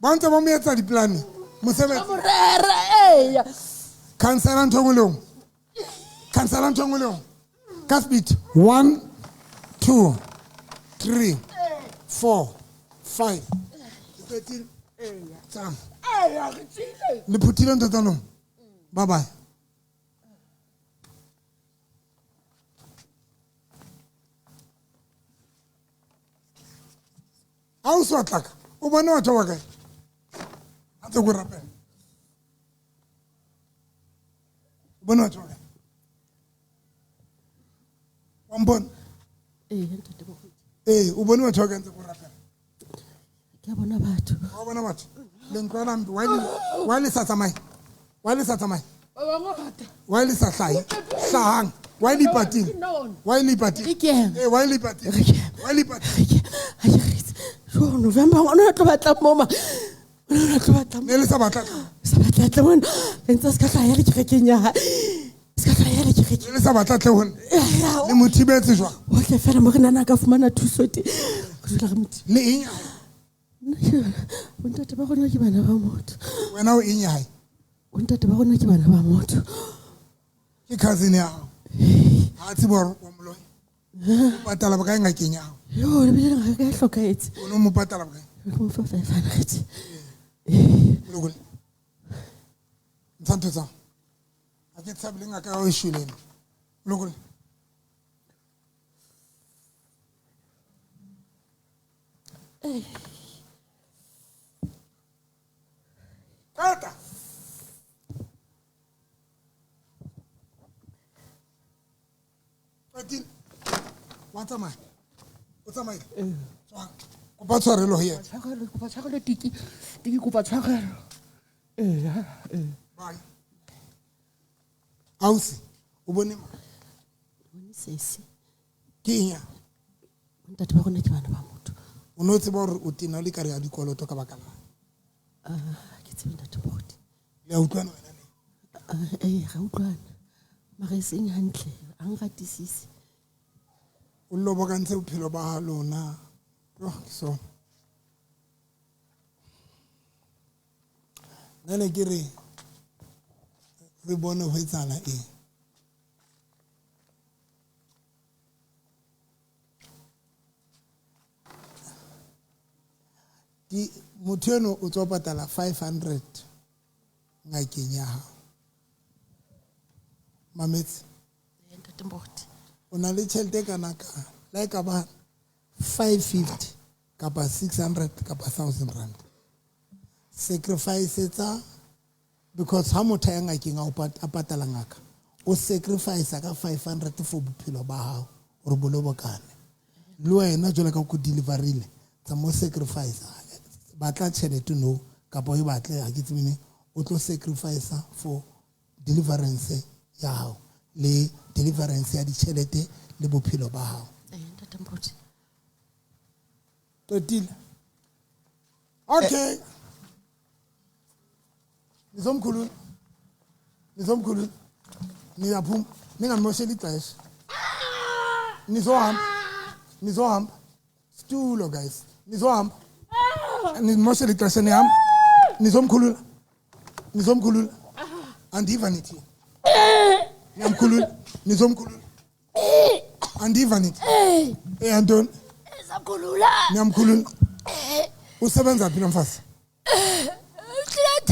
Ba ntse ba mo etsa dipolane? Mosebetsi? Ba mo rera, eya. Khansela ntho e nngwe le nngwe. Khansela ntho e nngwe le nngwe. Ka speed. 1, 2, 3, 4, 5. 13. Tsamaya. Eya, re tswile. Le phuthile ntho tsa lona? Bye bye. Ha o so tlaka, o bone batho ba kae? Ha ntse ko rapela. O bone batho ba kae? Wa mpona? Ee, ntate Moruti. Ee, o bone batho ba kae ntse ko rapela? Ke a bona batho. Wa bona batho? Le ntlwana mpe, why le sa tsamaye? Why le sa tsamaye? Ba bangata. Why le sa hlahe? Hlahang. Why le ipatile? Why le ipatile? Re kene. Ee, why le ipatile? Re kene. Why le ipatile? Re kene. Ha ke re itse. Jo, November, ngwana o tlo batla mo ma. Ngwana o tlo batla mo. Ne le sa batla? Sa batla tle mona. Le ntse se ka tla ya le kerekeng ya hae. Se ka tla ya le kerekeng. Ne le sa batla tle hona? Eya. Le mo thibetse jwang? Ho tle fela mo re nana ka fumana thuso teng. Re dula re mo thibetse. Le eng ya hae? Nna ke yona. Bontate ba rona ke bana ba motho. Wena o eng ya hae? Bontate ba rona ke bana ba motho. Ke cousin ya hao. Ha tsebe hore wa moloi. O patala bokae ngakeng ya hao? Yo, le bile ngaka e hlokahetse. O no mo patala bokae? Ke mo fa 500. Molokole. Ntsha ntho tsa hao. Ha ke tshabe le ngaka ya hao e shwele ena. Molokole. Qeta. Qetile. Wa tsamaya. O tsamaile? Tswang. Kopa tshwarelo ho yena. Tshwarelo, kopa tshwarelo, Tiki. Tiki, kopa tshwarelo. Eya, ee. Bye. Ausi, O bone mang? Bone sesi. Ke eng ya? Ntate ba rona ke bana ba motho. O no tseba hore o tena o le kare ya dikoloto ka baka la? Ha ke tsebe ntate Moruti. Le a utlwana wena le? Ra utlwana. Mara e seng hantle, ha nratisise. O lobokantse bophelo ba lona. Yo, ke sona. Nna ne ke re re bone ho etsahala eng. Di motho eno o tswa patala 500 ngakeng ya hao. Mametse. Ntate Moruti. O na le tjhelete e kana ka la e ka ba 550 kapa 600 kapa 1000 rand. Sacrifice tsa because ha motho ya ngakeng a patala ngaka o sacrifice ka 500 for bophelo ba hao hore bo lobokane. Le wena jwalo ka ko deliverile tsa mo sacrifice batla tjhelete no kapa o e batle ha ke tsebe ne o tlo sacrifice for deliverance ya hao le deliverance ya ditjhelete le bophelo ba hao. Ntate Moruti. Qetile. Okay. Nizomkhulula. Nizomkhulula. Niyaphuma. Ningamosheli ixesha. Nizohamba. Nizohamba. Situlo guys. Nizohamba. Nimosheli ixesha nihamba. Nizomkhulula. Nizomkhulula. Andiva nithi. Niyamkhulula. Nizomkhulula. Andiva nithi. Antoni. Nizomkhulula. Niyamkhulula. Usebenza phi lo mfazi? Woodland.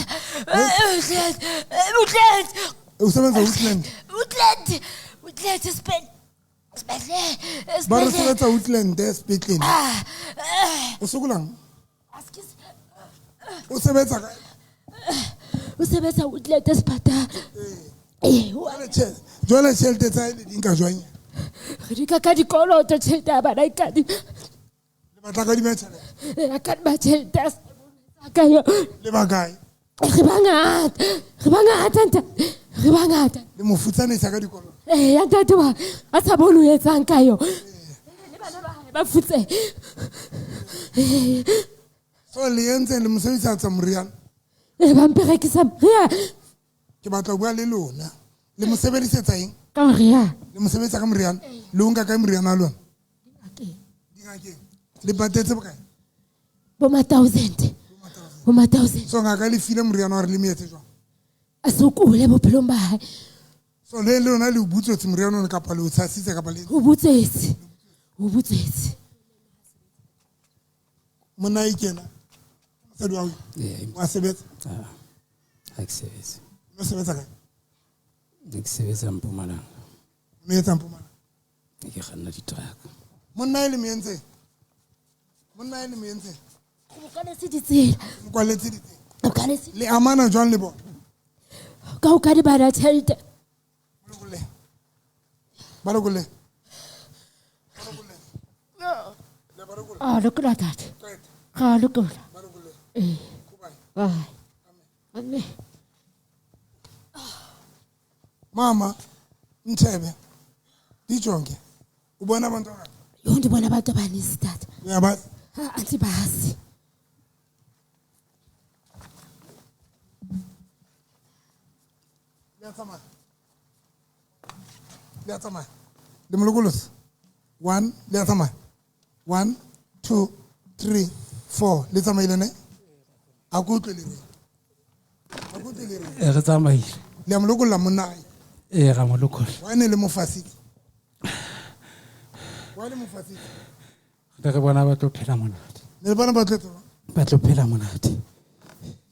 Woodland. Woodland. Usebenza Woodland. Woodland. Woodland sepetlele. Ba re sebetsa Woodland sepetlele. O sokolang? O sebetsa kae? O sebetsa Woodland sepatala. Jwale tjhelete tsa le di nka jwang? Re di ka ka dikoloto tjhelete ya bana e ka di. Le batla ka dima tjhelete? A ka dima tjhelete ka yo. Le ba kae? Re bangata. Re bangata ntate. Re bangata. Le mo futsanisa ka dikoloto? Ya ntate wa a sa bone o etsang ka yo. Le bana ba hae ba futse. So le entse le mo sebedisa tsa moriana? Ba mperekisa moriana. Ke batla ho bua le lona. Le mo sebedisetsa eng? Ka moriana. Le mo sebedisa ka moriana. Le o nka kae moriana wa lona? Dingakeng. Le patetse bokae? Bo ma 1000. Bo ma 1000. So ngaka le file moriana wa re le mo etse jwang? A sokole bophelong ba hae. So le lona le o butswetse moriana ona kapa le o tshasitse kapa le? O butswetse. O butswetse. Monna e kena. Mosadi wa hao? Wa sebetsa? Ha ke sebetse. O sebetsa kae? Ne ke sebetsa Mpumalanga. O etsa Mpumalanga? Ne ke kganna diteraka. Monna e le mo entse? Monna e le mo entse? O kwaletse ditsela. O kwaletse ditsela. O kwaletse. Le amana jwang le bona? Ka o ka di bana tjhelete. Ba lokolle. Ah, lokolla tate. Ga lokolla. Bye. Amen. Mama, Ntshebe. Dijonke. O bona abantu ba? Yo ndi bona abantu abaninzi tata. Uyabazi? Ha andibazi. Le a tsamaya. Le a tsamaya. Le mo lokolotse. 1, le a tsamaya. 1, 2, 3, 4. Le tsamaile ne? A ko utlwe le reng? A ko utlwe le reng? Re tsamaile. Le a mo lokolla monna hae? Ra mo lokolla. Wa ne le mo fasitse? Wa le mo fasitse? Re bona ba tlo phela monate. Ne le bona ba tlo Ba tlo phela monate.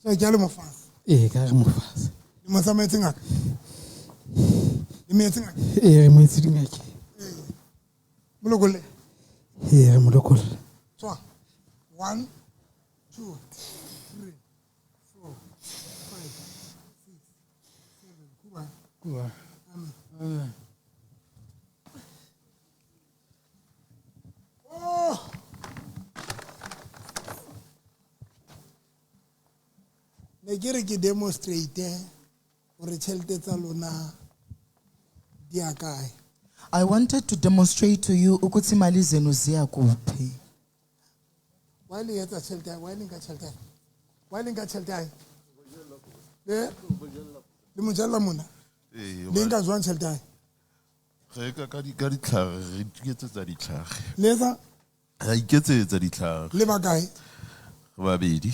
So ke a le mo fasa. Ka re mo fasa. Le mo tsamaetse ngaka? Le mo etse ngaka? Re mo etse dingakeng. Mo lokolle? Re mo lokolla. Tswa. 1, 2, 3, 4, 5, 6, 7. Kuba. Kuba. Amen. Oh! Ne ke re ke demonstrate hore tjhelete tsa lona di ya kae. I wanted to demonstrate to you ukuthi imali zenu ziya kuphi. Why le etsa tjhelete ya hae? Why le nka tjhelete ya hae? Why le nka tjhelete ya hae? Le mo jella mona? Ee, Le nka jwang tjhelete ya hae? Re ka ka di ka ditlhare, re iketsetsa ditlhare. Le etsa? Re iketsetsa ditlhare. Le ba kae? Re babedi.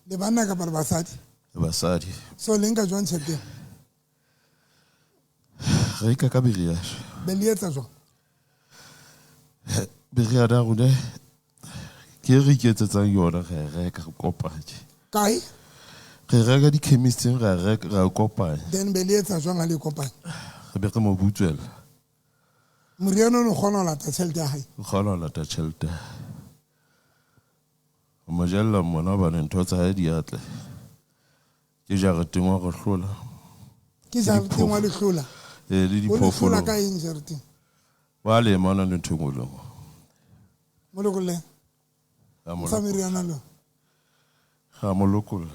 Le banna kapa le basadi? Le basadi. So le nka jwang tjhelete eo? Re ka ka meriana. Be le etsa jwang? Meriana ya rona ke e re iketsetsang yona, re a reka, re kopanye. Kae? Re reka di-chemist-eng, re a reka, re a kopanya. Then be le etsa jwang ha le kopanya? Re be re mo butswela. Moriana o kgona ho lata tjhelete ya hae? O kgona ho lata tjhelete ya hae. O mo jella mona hobane ntho tsa hae di atle. Ke jareteng wa re hlola. Ke jareteng wa le hlola? Ee, le O le hlola diphoofolo. ka eng jareteng? Wa lema, o na le ntho e nngwe le nngwe. Mo lokolleng? Ra mo Sa lokolla. meriana le yona? Ra mo lokolla.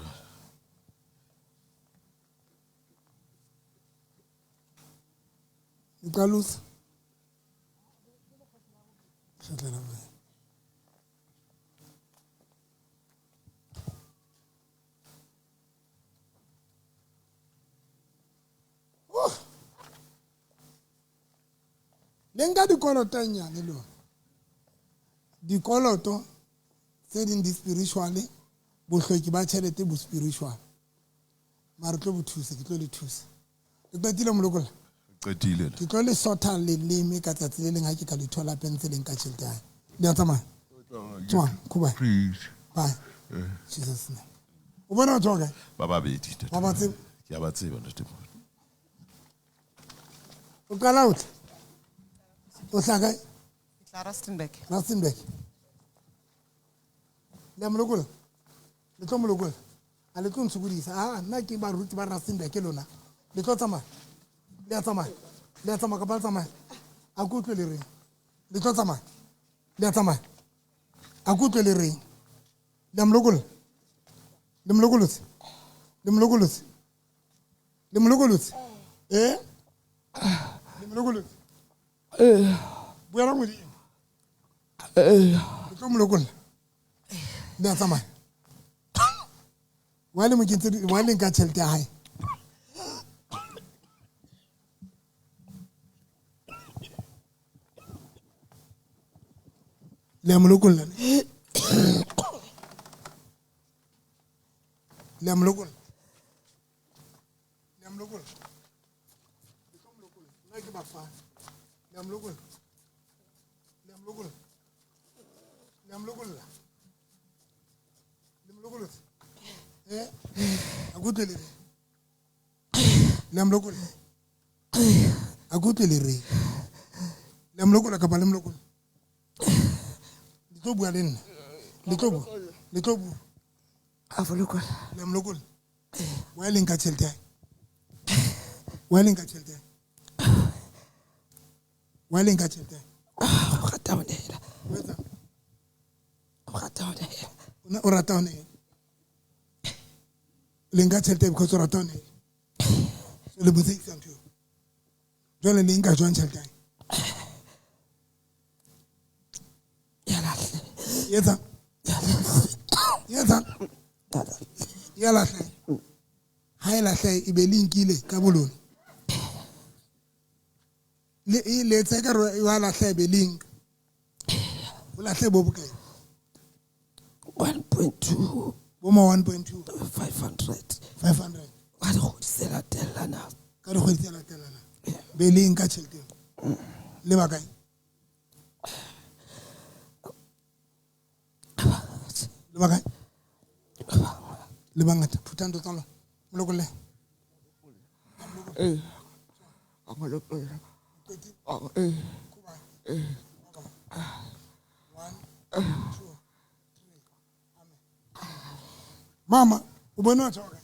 Nqalosa. Kgetlela boya. Oh. Le nka dikoloto a nnyane le yona. Dikoloto tse ding di spiritual, bohloki ba tjhelete bo spiritual. Mara tlo bo thusa, ke tlo le thusa. Le qetile mo lokolla? Qetile. Ke tlo le sotha leleme ka tsatsi le leng ha ke ka le thola hape ntse le nka tjhelete ya hae. Le a tsamaya? Tswang, khuba. Please. Bye. Jesus name. O bona batho ba kae? Ba babedi, ntate. Ba ba tseba? Ke a ba tseba, ntate. O qala o tla? O hlaha kae? Ke tla Rustenburg. Rustenburg. Le a mo lokolla? Le tlo mo lokolla? A le tlo ntshokodisa? Ah, nna ke baruti ba Rustenburg ke lona. Le tlo tsamaya? Le a tsamaya? Le a tsamaya kapa le tsamaya? A ke utlwe le reng? Le tlo tsamaya? Le a tsamaya? A ke utlwe le reng? Le a mo lokolla? Le mo lokolotse? Le mo lokolotse? Le mo lokolotse? Eh? Le mo lokolotse? Buela Modimo. Le tlo mo lokolla? Le a tsamaya? Why le mo kentse di-, why le nka tjhelete ya hae? Le a mo lokolla ne? Le a mo lokolla? Le a mo lokolla? Le tlo mo lokolla. Nna ke bafana. Le a mo lokolla? Le a mo lokolla? Le a mo lokolla? Le mo lokolotse? Eh? A ke utlwe le reng? Le a mo lokolla? A ke utlwe le reng? Le a mo lokolla kapa le mo lokolla? Le tlo bua le nna. Le tlo bua. Le tlo bua. A mo lokolla. Le a mo lokolla? Why le nka tjhelete ya hae? Why le nka tjhelete ya hae? Why le nka tjhelete ya hae? O rata ho nehela. O etsa? O rata ho nehela. O rata ho nehela. Le nka tjhelete because o rata ho nehela. So le botse ntho eo. Jwale le nka jwang tjhelete ya hae? Ya lahleha. Etsa? Etsa? Ya lahleha. Ha e lahleha e be le nkile ka bolona. Le e le etsa ekare wa lahleha e be le nka. O lahleha bo bokae? 1.2. Bo ma 1.2. 500. 500. Ka dikgwedi tse latelanang. Ka dikgwedi tse latelanang. Be le nka tjhelete eo. Le ba kae? Le ba kae? Le bangata. Phutang ntho tsa lona. Mo lokolle. Eh. A mo lokolla. Eh. Eh. 1, 2, 3. Amen. Mama, o bone batho ba kae?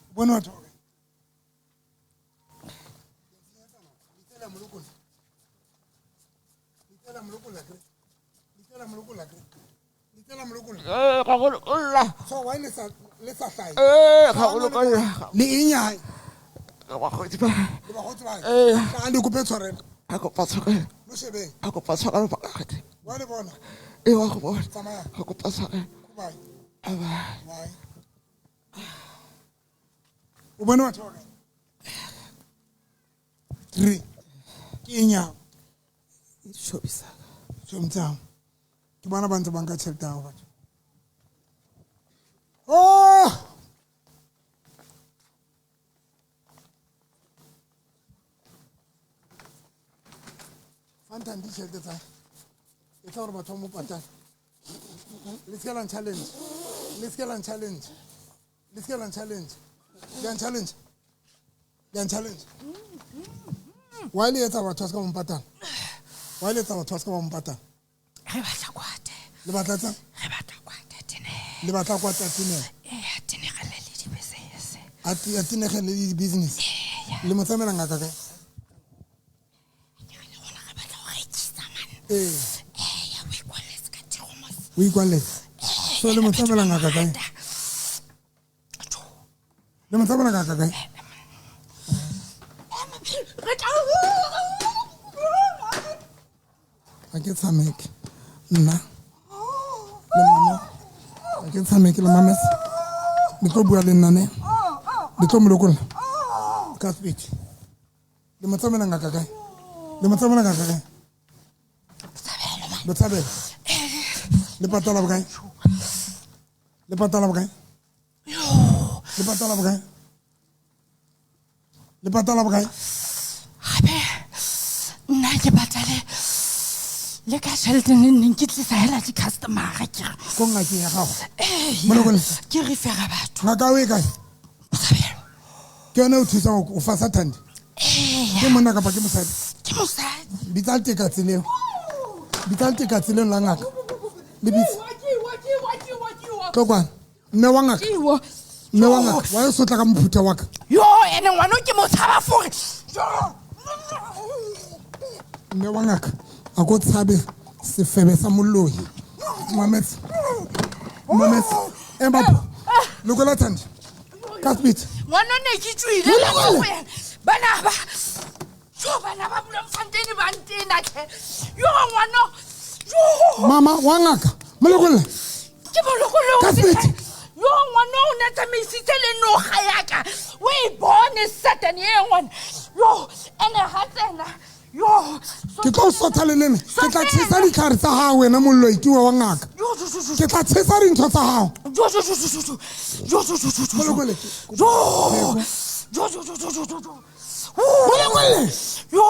O bone batho ba kae? Litsela mo lokolla. Litsela mo lokolla, kere. Litsela mo lokolla, kere. Litsela mo lokolla. Eh, ka go lokolla. So why le sa Le sa hlahe. Eh, ga o loka ya. Le eng ya hae? Re bakgotsi ba hae. Le bakgotsi ba hae? Eh. Ka le kope tshwarelo. A kopa tshwarelo. Mo shebeng. A kopa tshwarelo bakgotsi. Wa le bona? E wa go bona. Tsamaya. A kopa tshwarelo. Bye. Bye. Bye. O bone batho ba kae? 3. Ke eng ya hao? Ditšhobi sa ka. Ditšhobi tsa hao. Ke bona ba ntse ba nka tjhelete ya hao batho. Oh! Fantang ditjhelete tsa hae. E tla hore batho ba mo patale. Le se ke la nchallenge. Le se ke la nchallenge. Le se ke la nchallenge. Le a nchallenge. Le a nchallenge. Why le etsa batho ba se ka ba mo patala? Why le etsa batho ba se ka ba mo patala? Re batla kwate. Le batla tsang? Re batla kwate tenege. Le batla kwate tenege. Eh, a tenegele le di-business. A tenegele le di-business. Le mo tsamaela ngaka kae? Ke re le rona re batla ho rekisa man. Eh. Eh, ya o ikwalletse ka thero mos. O ikwalletse. So le mo tsamaela ngaka kae? Le mo tsamaela ngaka kae? Ha ke tshameke. Nna. Le mama. Ha ke tshameke le mama. Le tlo bua le nna ne. Le tlo mo lokolla. Ka speech. Le mo tsamaela ngaka kae? Le mo tsamaela ngaka kae? Botshabelo. Le patala bokae? Le patala bokae? Le patala bokae? Le patala bokae? Gape nna ke patale le ka tšhelete ne nneng ke tlisa hela di-customera ke re. Ko ngakeng ya gago? Ee, Molokole. ke refera batho. Ngaka o e kae? Ke yone o thusang o fa Sathane? Ee. Ke monna kapa ke mosadi? Ke mosadi. Bitsa letekatse leo. Bitsa letekatse leo la ngaka. Le bitse. Tlo kwana. Mme wa ngaka. Mme wa ngaka. Wa yo sotla ka mophutha wa ka. Yo, ene ngwana o ke mo tshaba fore. Mme wa ngaka. A ko tshabe sefebe sa moloi. Mametse. Mametse. Ema po. Lokola Thandi. Ka speech. Ngwana ne ke tswile Lokola. ka go yena. Bana ba. Jo bana ba Bloemfontein ba ntena tlhe. Yo ngwana. Jo. Mama wa ngaka. Molokolle. Ke molokolle. Ka speech. Yo ngwana o ne tsamaisitse le noga ya ka. O e bone Satan e ngwana. Yo ene ha tsena. Yo. Ke tlo sotha leleme. Ke tla tshesa ditlhare tsa hao wena moloi ke wa ngaka. Ke tla tshesa dintho tsa hao. Jo jo jo jo jo. Jo jo jo jo jo. Molokolle. Jo. Jo jo jo jo jo jo. Molokolle. Yo.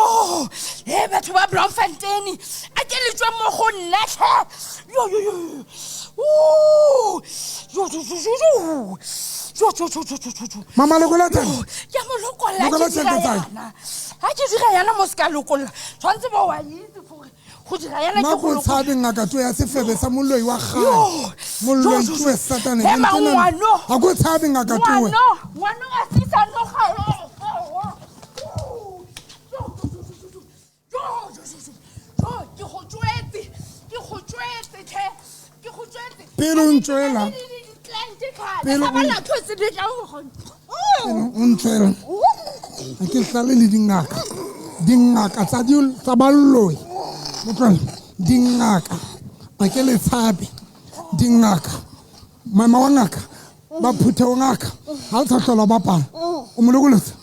Eh batho ba Bloemfontein. A ke le tswe mo go nna tlhe. Yo yo yo. Ooh. Jo jo jo jo jo. Jo jo jo jo jo jo. Mama lokola teng. Ke mo lokolla Lokola ke dira tjhelete tsa hae. yana. Ha ke dira yana mo se ka lokolla. Tshwantse ba wa itse gore go dira yana Nna ke go ko lokolla. tshabe ngaka tlo ya sefebe sa moloi wa kgale. Yo. Moloi Jo, jo, tlo jo. Satane. Ema, ngwano. Ha ko tshabe ngaka tlo. Ngwano, ngwano a sisa noga. Ke go tswetse, ke go tswetse tlhe, ke go tswetse. Pele o ntswela. Pele o- Pele o tse di tlang go. Pele o ntswela. Ha ke hlale le dingaka. Dingaka tsa di tsa baloi. Motlwala, dingaka. Ha ke le tshabe. Dingaka. Mama wa ngaka. Ba phuthe wa ngaka. Ha o sa hlola ba bapala. O mo lokolotse.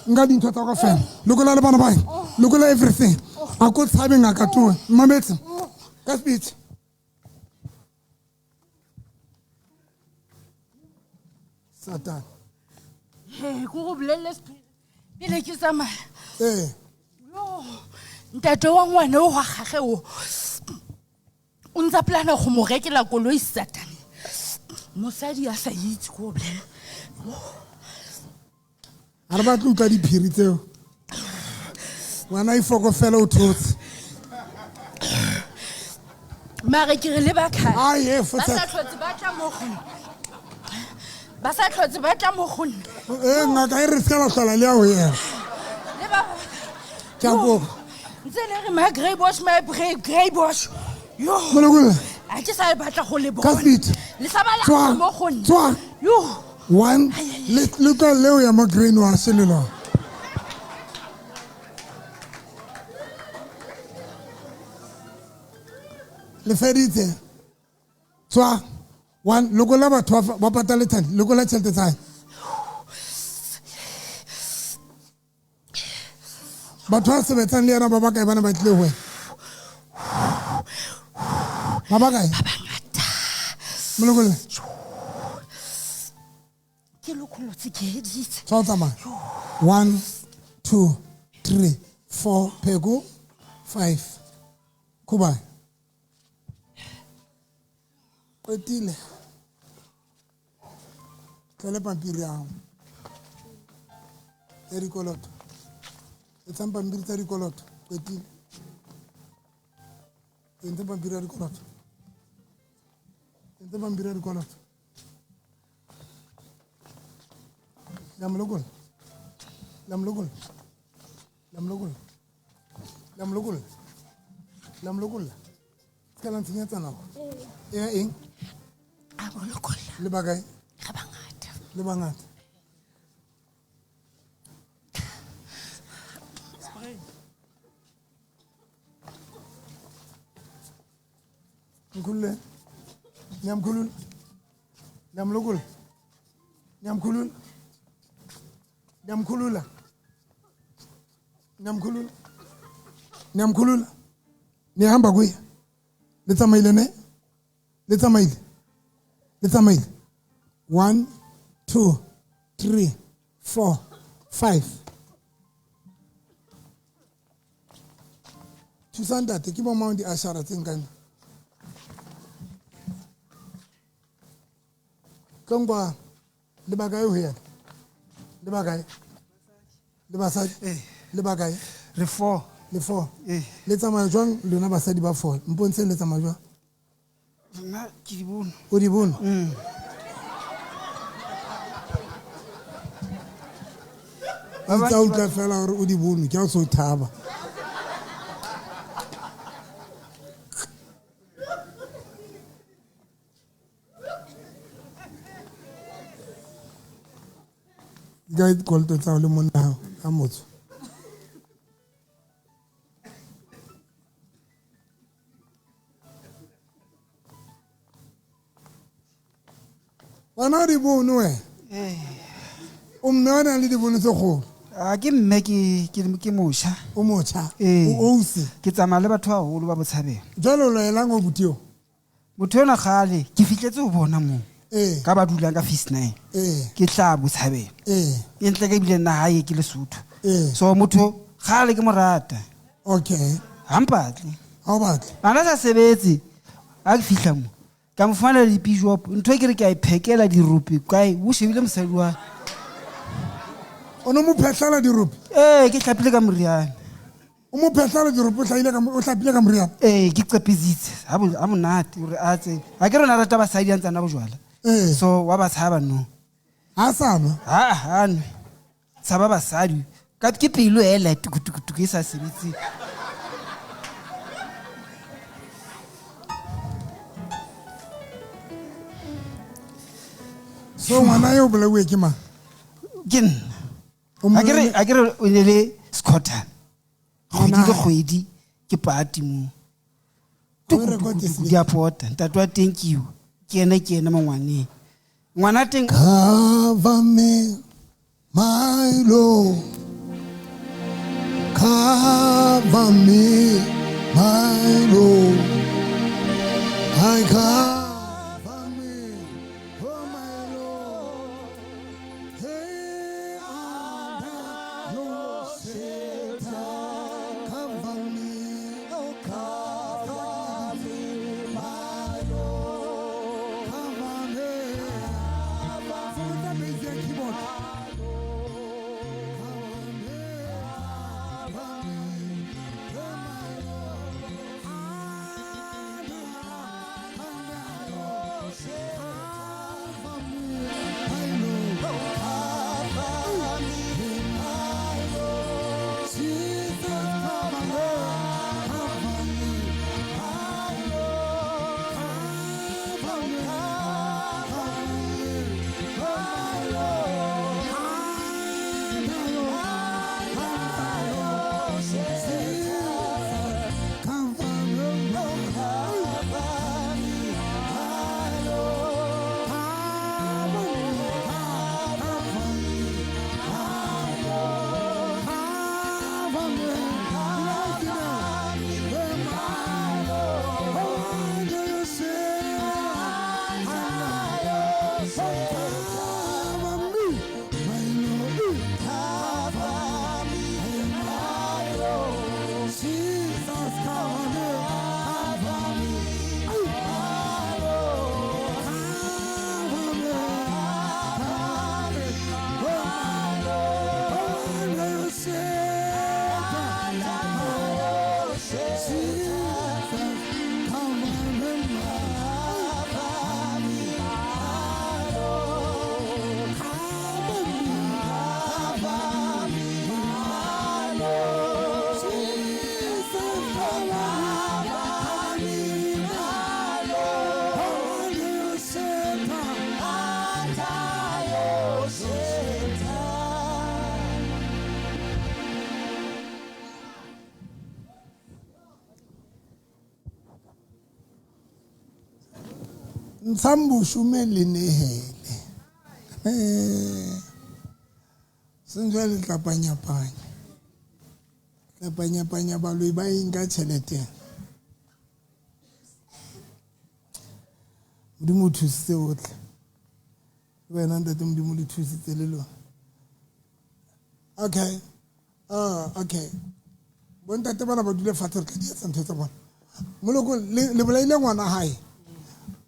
Nka dintho tsa ka fela. Lokola le bana ba hae. Lokola everything. Ha ko tshabe ngaka towe. Mametse. Ka speech. Satan. He, ko go bolelle sephiri. Pele ke tsamaya. Ee. Yo, ntate wa ngwana o wa gagwe o. O ntsa plana go mo rekela koloi Satane. Mosadi a sa itse ko bolelle. Ha re batle utlwa diphiri tseo. Ngwana a ifoko fela o thotse. Mare ke re le ba kgale. Ai, e, Ba fotsa. sa tlhotse ba tla mo go nna. Ba sa tlhotse ba tla mo go nna. Eh, ngaka e re se ka la hlola le ya ho yena. Le ba Ke a kopa. ntse le re my grey bush, my grey bush. Yo. Molokolle. A ke sa batla go le Ka bona. speed. Le sa bala Tswa. mo go nna. Tswa. Yo. One, le tla leo ya mo green wa se le lona. Le feditse. Tswa. One, lokola batho ba patale 10, lokola tjhelete tsa hae. Batho ba sebetsang le yena ba bakae bana ba tlile ho wena? Ba bakae? Ba bangata. Molokolle. Ke lokolotse ke heditse. Tswa o tsamaya. 1, 2, 3, 4, pheko, 5. Khuba. Qetile. Tlele pampiri ya hao. Ya dikoloto. Etsang pampiri tsa dikoloto. Qetile. Entse pampiri ya dikoloto. Entse pampiri ya dikoloto. La molokola. La molokola. La molokola. La molokola. La molokola. Se ka la ntshenyetsa nako. E ya eng? A molokola. Le ba kae? Re bangata. Le bangata. Nkhulule. Niyamkhulula. Niyamlokola. Niyamkhulula. Niyamkhulula. Niyamkhulula. Niyamkhulula. Nihamba kuye. Le tsamaile ne? Le tsamaile. Le tsamaile. 1, 2, 3, 4, 5. Thusa ntate ke bo mang di ashara tse nkang? Tlongwa le ba kae ho yena? Le ba kae? Le basadi? Le ba kae? Re 4. Le 4. Le tsamaya jwang lona basadi ba 4? Mpontsheng le tsamaya jwang? Nna ke di bone. O di bone? O ntsa utlwa fela hore o di bone, ke ha o so thaba. Ka dikoloto tsa hao le monna hao a motsho. Wena o di bone wena? O mme wa nang le dibono tse kgolo? A ke mme ke motjha. O motjha? Ee. O ausi? Ke tsamaya le batho ba baholo ba botshabelo. Jwale o laelang o buti eo? Motho enwa kgale ke fihletse ho bona moo. Ee. Ka ba dulang ka Feast 9. Ee. Ke tla botshabelo. Ee. E ntle ka ebile nna hae ke Lesotho. Ee. So motho kgale ke mo rata. Okay. Ha mpatle. Ha o batle. Bana sa sebetse ha ke fihla mo. Ka mo fumanela di-bishop. Ntho e ke re ke a iphekela dirope kae, o shebile mosadi wa. O no mo phehlela dirope? Ee, ke hlapile ka moriana. O mo phehlela dirope, o hlahile ka mo-, o hlapile ka moriana? Ee, ke qepeditse. Ha monate hore a tsebe. Ha ke re o na rata basadi a ntse a nwa bojwala. Ee. So wa ba tshaba no. Ha sa nwa? Ha, ha nwe. Tshaba basadi. Ka ke pelo hela tukutukutuku e sa sebetseng. So ngwana eo o bolauwe ke mang? Ke nna. O Ha ke re, mmolelle- ha ke re o ne le squatter. Kgwedi le Ngwana. kgwedi ke party moo. O e rekote Tukutukutuku slip. di a pota. Ntate wa teng ke eo. Ke ena, ke ena mo ngwaneng. Ngwana teng. Cover me, my Lord. Cover me, my Lord. I cover me, oh my Lord. Hey, under your shelter. Cover me, oh, cover me, my Lord. Cover me. Fokotsa bass ya keyboard. Ntshang boshome le nehele. Seng jwale le tla panyapanya. Tla panyapanya baloi ba eng ka tjhelete. Modimo o thusitse botle. Le wena ntate Modimo le thusitse le lona. Okay. Okay. Bontate bana ba dule fatshe re tla di etsa ntho tsa bona. Moloko le bolaile ngwana hae.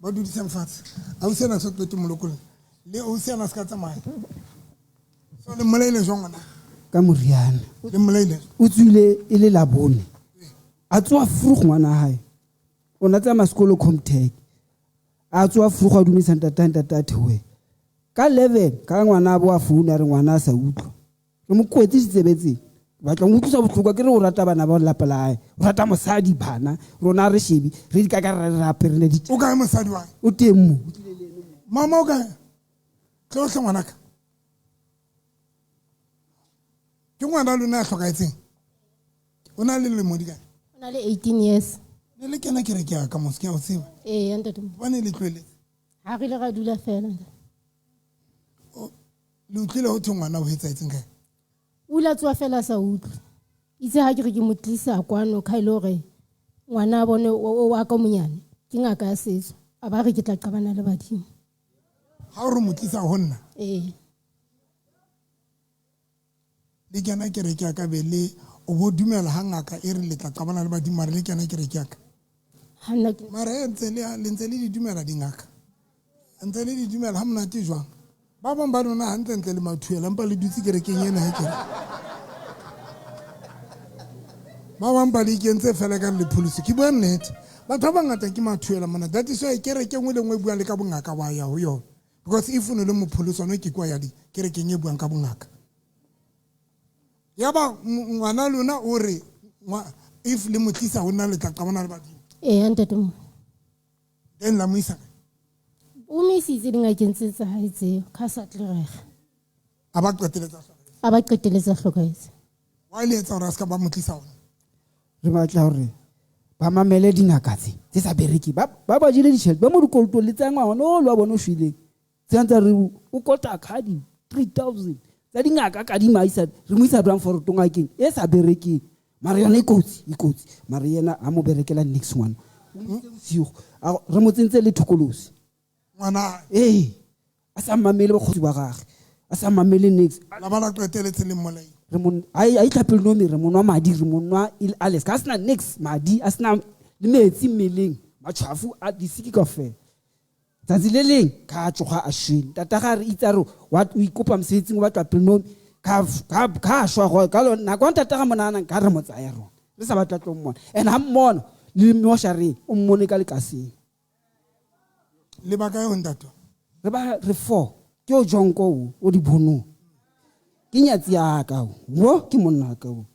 Ba dudiseng fatshe. Ausi ena se qete moloko. Le ausi ena se ka tsamaya. So le mmolaile jwang ngwana? Ka moriana. Le mmolaile. O tswile e le labone. A tswa vroeg ngwana hae. O na tsamaya sekolo Comtech. A tswa vroeg a dumedisa ntate, ntate a theohe. Ka 11 ka ngwana bo a founa re ngwana a sa utlwa. Re mo kwetse ditsebetseng. Batla mo utlwisa bohloko ke re o rata bana ba lelapa la hae. O rata mosadi bana. Rona re shebi re di ka ka re apere ne di. O kae mosadi wa hae? O teng mo. Mama o kae? Tlo hle ngwanaka. Ke ngwana lona ya hlokahetseng. O na le lemo di kae? O na le 18 years. Ne le kena kereke ya ka mos ke a o tseba. Ee, ntate. Hobane le tlohelletse. Ha re ile ra dula fela. Le utlwile ho thwe ngwana o etsahetseng kae? O ile a tsoha fela a sa utlwe. Itse ha ke re ke mo tlisa kwano ka ile hore ngwana a bone o wa ka monyane ke ngaka ya setso. A ba re ke tla qabana le badimo. Ha o re mo tlisa ho nna? Ee. Le kena kereke ya ka be le o bo dumela ha ngaka e re le tla qabana le badimo mare le kena kereke ya ka. Ha nna ke Mare ntse le le ntse le di dumela dingaka. Ntse le di dumela ha monate jwang? Ba bang ba lona hantle ntle le mathuela empa le dutse kerekeng ena ha kere. Ba bang ba le ikentse fela ka le pholoso. Ke bua nnete. Batho ba bangata ke mathuela mona. That is why kereke nngwe le nngwe e buang le ka bongaka wa ya ho yona. Because if o ne le mopholoso no ke kwa ya di kerekeng e buang ka bongaka. Ya ba ngwana lona o re if le mo tlisa ho nna le tla qabana le badimo. Ee, ntate mo. Then la mo isa kae? O mo isitse dingakeng tse tsa hae tseo, ka sa tlerega. A ba qeteletse a hlokahetse. A ba qeteletse a hlokahetse. Why le etsa hore a se ka ba mo tlisa hona? Re batla hore ba mamele dingaka tse tse sa bereke. Ba ba jele ditjhelete, ba mo dikolotong le tsa ngwana o lo wa bona o shweleng. Tse ntse re o kota khadi 3000 tsa dingaka ka di maisa re mo isa Brandfort ngakeng e sa berekeng. Mara yona e kotsi, e kotsi. Mara yena ha mo berekela next one. Bosigo, re mo tsentse le thokolosi. Ngwana. Ee, a sa mamele bokgotsi ba gagwe. A sa mamele next. La ba la qeteletse le mmolai. Re mo a itlhapele no me re mo nwa madi, re mo nwa il alles. Ka sena next madi, a sena le metsi mmeleng, matshwafo a disiki kaofela. Tsatsi le leng ka tsoga a shwele. Tata ga re itse a re wa o ikopa mosebetsing o batla pele no ka ka shwa go ka lona nako ya ntata ga monana ka re mo tsaya rona. Re sa batla tlo mmona. And ha mmona le moshareng o mmone ka lekaseng. Le ba kae ho ntate? Re ba re four. Ke o jonko o, o di bonong. Ke nyatsi ya ka o. Mo ke monna ka o.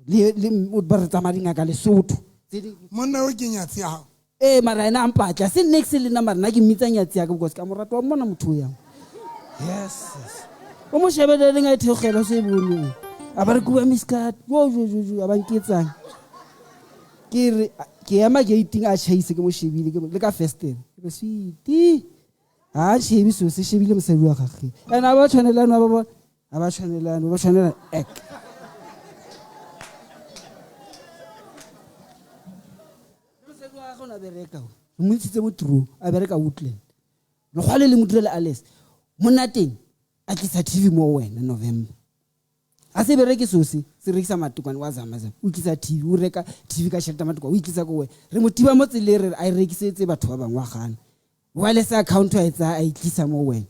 Le le o ba re tsamaya dingaka Lesotho. Tse di Monna o ke nyatsi ya hao. Ee, mara ena a mpatla. Se next le nna mara nna ke mmitsa nyatsi ya ka because ka mo rata wa mmona motho o yang. Yes, yes. O mo shebelele nga e theogela se e bonong. A ba re kuba miskat. Yo yo yo yo a ba nketsang. Ke re ke ema gating a chaise ke mo shebile ke le ka festere. Ke re sweetie. Ha shebe so se shebile mosadi wa gagwe. And a ba tshwanelane ba ba a ba tshwanelane ba tshwanela ek. Mosadi wa gagwe o ne a bereka o. Re mo ntshitse mo tirong a bereka Woodland. Lekgwale le mo direla Alice. Monna teng a tlisa TV mo wena November. A se bereke so se, se rekisa matekwane wa zama zama. O tlisa TV, o reka TV ka tjhelete ya matekwane, o itlisa ko wena. Re mo tiba mo tseleng re re a e rekisetse batho ba bangwe wa gana. Wireless account a e tsaya a e tlisa mo wena.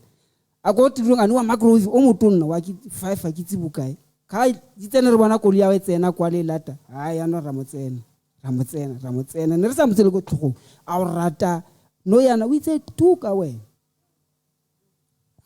A ko tirong a ne wa microwave o motonna wa ke 5 a ke itse bokae. Ka di tsene re bona koloi ya e tsena kwa le lata. Ha ya no ra mo tsena. Ra mo tsena, ra mo tsena. Ne re sa mo tsele ko tlhogong. A o rata no yana o itse tu ka wena.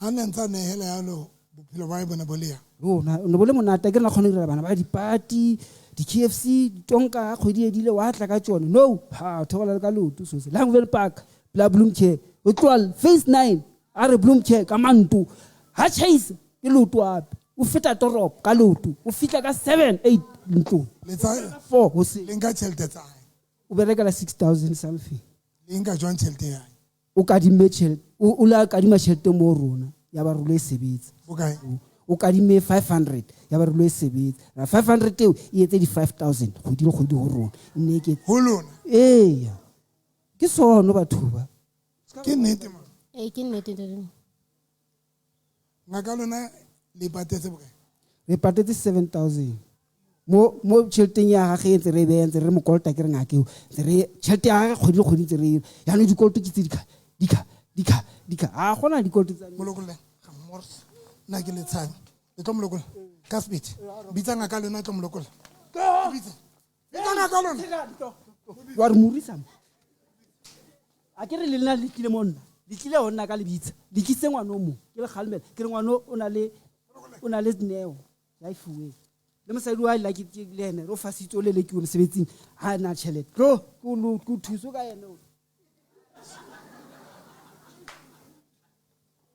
Ha ne ntsa nehela yalo bophelo ba bona bo le yang. Rona o ne bo le monate ke re na kgone go direla bana ba di-party, di-K F C, ditonka kgwedi e dile wa tla ka tsone. No, ha theola le ka leoto so se. Langville Park, la Bloem Care. O tloha phase 9 a re Bloem Care ka manto. Ha chase ke leoto hape. O feta toropo ka leoto. O fihla ka 7 8 ntlong. Le tsa 4 hoseng. Le nka tjhelete tsa hae. O berekela 6000 something. Le nka jwang tjhelete ya hae? O kadimme tjhelete, o la kadima tjhelete mo rona, ya ba re lo e sebetsa. Bokae? O kadimme 500, ya ba re lo e sebetsa. Ra 500 eo e etse di 5000 kgwedi le kgwedi ho rona. Nne ke Ho lona? Eya. Ke sono batho ba. Ke nnete ma. Ee, ke nnete ntate. Ngaka lona le patetse bokae? Re patetse 7000. Mo tjheleteng ya gagwe ntse re e beya, ntse re mo kolota ke re ngaka eo. Ntse re tjhelete ya gagwe kgwedi le kgwedi ntse re e. Jaanong dikoloto ke tse di ka, di ka, di ka. Ha gona dikoloto tsa Molokolle, ga mmorse. Nna ke letshang. Le tlo molokolla. Ka sebete. Bitsa ngaka lona tlo molokolla. Bitsa. Bitsa ngaka lona. Wa re morisa mo. A ke re le nna le tlile mo nna. Le tlile ho nna ka lebitsa. Le tlisitse ngwana o mong. Ke le kgalemela. Ke re ngwana o na le, o na le neo. Ya e fuweng. Le mosadi wa la ke le ene, o fasitse o lelekiwe mosebetsing, ha na tjhelete. Tlo, ke o lo, ke o thuse ka yena o.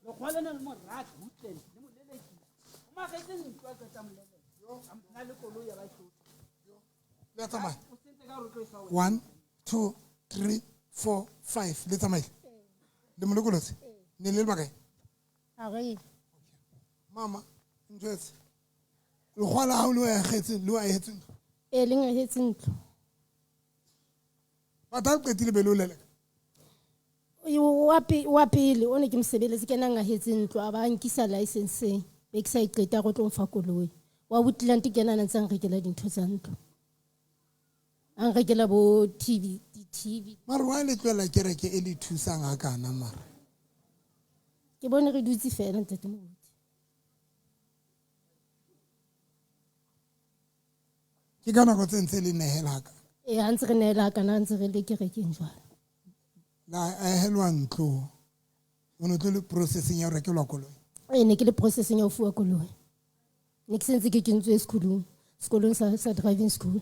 Lekgowa lena le mo rata, utlwe, le mo lelekile. O mo agetse ntlo a qeta mo leleka. A mo na le koloi ya ba e hlotse. Le a tsamaya? O sentse ka hore o tlo e fa wena. 1, 2, 3, 4, 5. Le tsamaile? Le mo lokolotse? Ne le le bakae? Ha re. Mama, ntjwetse. Lekgowa la hao le o ahetse, le o ahetse ntlo? Ee, le ngahetse ntlo. Batho ha qetile be le o leleka? Wa pele o ne ke mosebeletse, ke yena a ngahetse ntlo, a ba nkisa licenseng, be ke sa e qeta go tlo mfa koloi. Wa Woodland ke yena a ntse a nrekela dintho tsa ntlo. A nrekela bo TV, di-T V. Mara wa le tlohela kereke e le thusang hakana mara? Ke bone re dutse fela ntate Moruti. Ke ka nako tse ntse le nehela haka? Ee, ha ntse re nehela hakana, ha ntse re le kerekeng jwalo. La ahelwa ntlo. O ne o tlo le processing ya ho rekelwa koloi? Ee, ne ke le processing ya ho fuwa koloi. Ne ke sentse ke kentswe sekolong, sekolong sa driving school.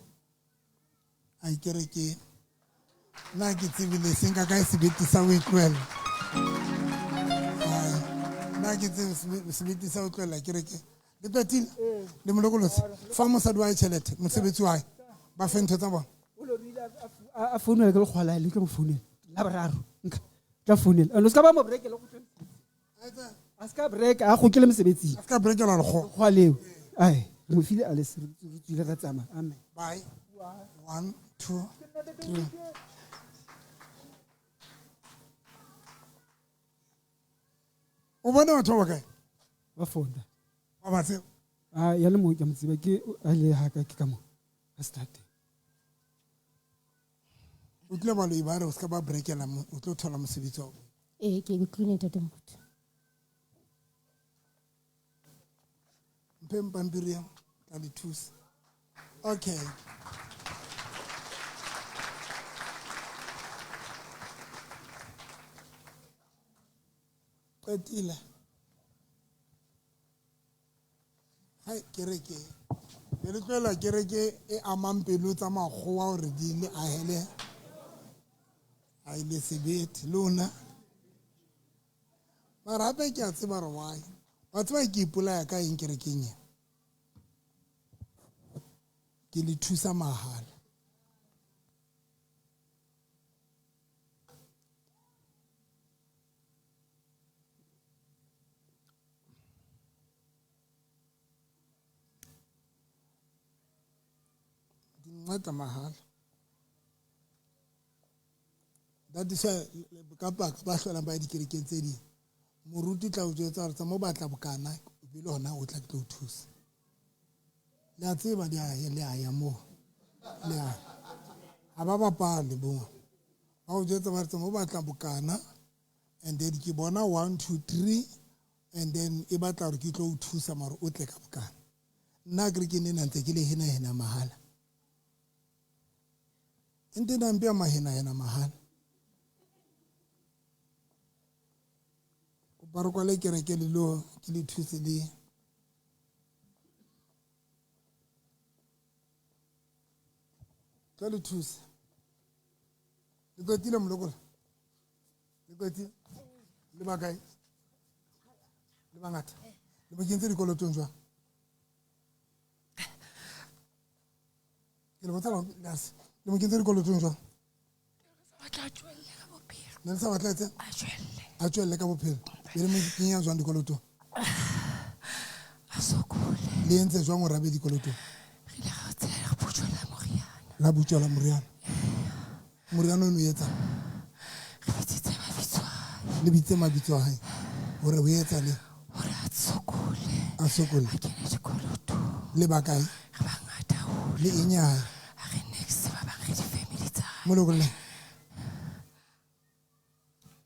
Ai, kereke. Nna ke tsebile se nka kae sebete sa ho e tlohela. Ai, nna ke tsebe sebete sa ho tlohela kereke. Le qetile? Le mo lokolotse? Fa mosadi wa hae tjhelete, mosebetsi wa hae, ba fe ntho tsa bona. O lo rile a founela ke lekgowa la hae, le tlo mo founela. La boraro, nka, tla founela. And o ska ba mo breakela, o kgutlele mosebetsing. A ska break, a kgutlele mosebetsing. A ska breakela lekgowa. Lekgowa leo. Ai, re mo file Alice, re tswile ra tsamaya. Amen. Bye. 1, 2, 3. O bone batho ba bakae? Ba founa. Ba ba tseba? Ah, ya le mo ke mo tseba, ke a le ha ka ke ka mo. A start. O tlile baloi ba re o ska ba breakela mo, o tlo thola mosebetsi wa bona. Ee, ke utlwile ntate Moruti. Mphe pampiri ya tla le thusa. Okay. Qetile. Hai, kereke. Be le tlohela kereke e amang pelo tsa makgowa hore di le ahele. Ha e le sebete lona. Mara hape ke a tseba hore why. Wa tseba ke ipolaya ka eng kerekeng e? Ke le thusa mahala. Nqeta mahala. That is why ka paka ba hlolang ba ya dikerekeng tse ding. Moruti tla o jwetsa hore tsa mo batla bokana, ebile hona o tla ke tlo o thusa. Le a tseba di a ya, le a ya moo. Le a. Ha ba bapale bo. Ba o jwetsa ba re tsa mo batla bokana, and then ke bona 1, 2, 3, and then e batla hore ke tlo o thusa mara o tle ka bokana. Nna ke re ke ne na ntse ke le hena hena mahala. Nte na mpea mahena hena mahala. Ba re kwale kereke le lo, ke le thuse le. Tla le thuse. Le qetile molokola? Le qetile? Le ba kae? Le bangata? Le mo kentse dikolotong jwang? Ke le botsa le mo kentse dikolotong jwang? Ba tla tswella ka bophelo. Ne le sa batla etse? A tswelle ka bophelo. Be le mo kenya jwang dikolotong? A sokole. Le entse jwang hore a be dikolotong? Re ile ra tsela re butjwela moriana. La butjwela moriana. Moriana ono etsa? Re bitsitse mabitso a hae. Le bitse mabitso a hae. Hore o etsa le? Hore a sokole. A sokole. A kene dikolotong. Le ba kae? Re bangata haholo. Le eng ya hae? Ha re next ba bang re di-family tsa hae. Molokolle.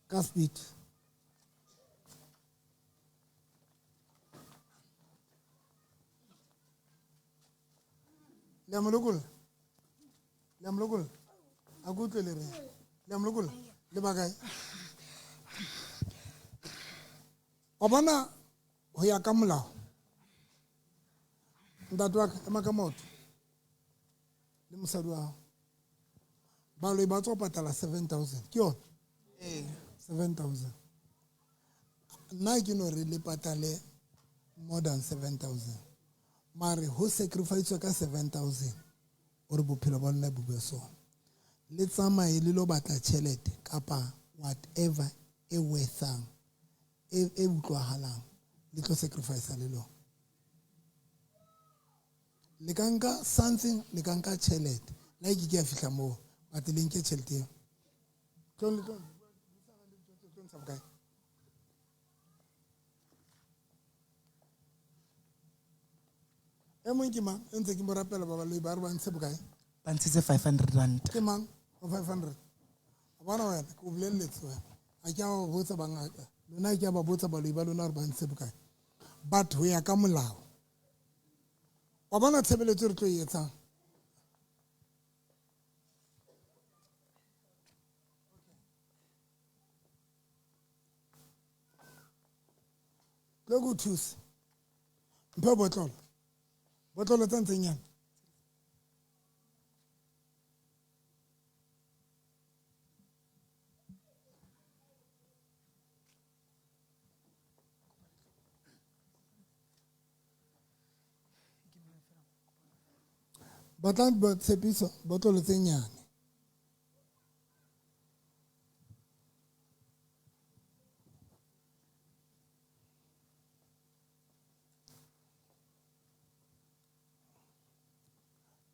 Ka speed. Le a mo lokolla? Le a mo lokolla? A ke utlwe le reng? Le a mo lokolla? Le ba kae? Wa bona ho ya ka molao. Ntate wa ka, ema ka maoto. Le mosadi wa hao. Baloi ba tswa patala 7,000. Ke yona? Ee. 7,000. Nna ke no re le patale more than 7,000. Mare ho sacrifice ka 7,000 hore bophelo ba lona bo be so. Le tsamaye le lo batla tjhelete kapa whatever e worthang, e utlwahalang, le tlo sacrifice le lona. Le ka nka something, le ka nka tjhelete. La ke ke a fihla moo, but le nke tjhelete eo. Tlo le tlo, tlo ntsha bokae? E mong ke mang? E ntse ke mo rapela ba baloi ba re ba ntshe bokae? Ba ntshitse 500 rand. Ke mang? O 500. O bona wena, ke o bolelletse wena. Ha ke a ba botsa bangaka. Lona ke a ba botsa baloi ba lona hore ba ntshe bokae. But ho ya ka molao. Wa bona tshebeletso re tlo e etsang? Tlo ke o thuse. Mphe botlolo. Botlolo tsa ntseng yana. Batlang bo tshepiso botlolo tse nyane.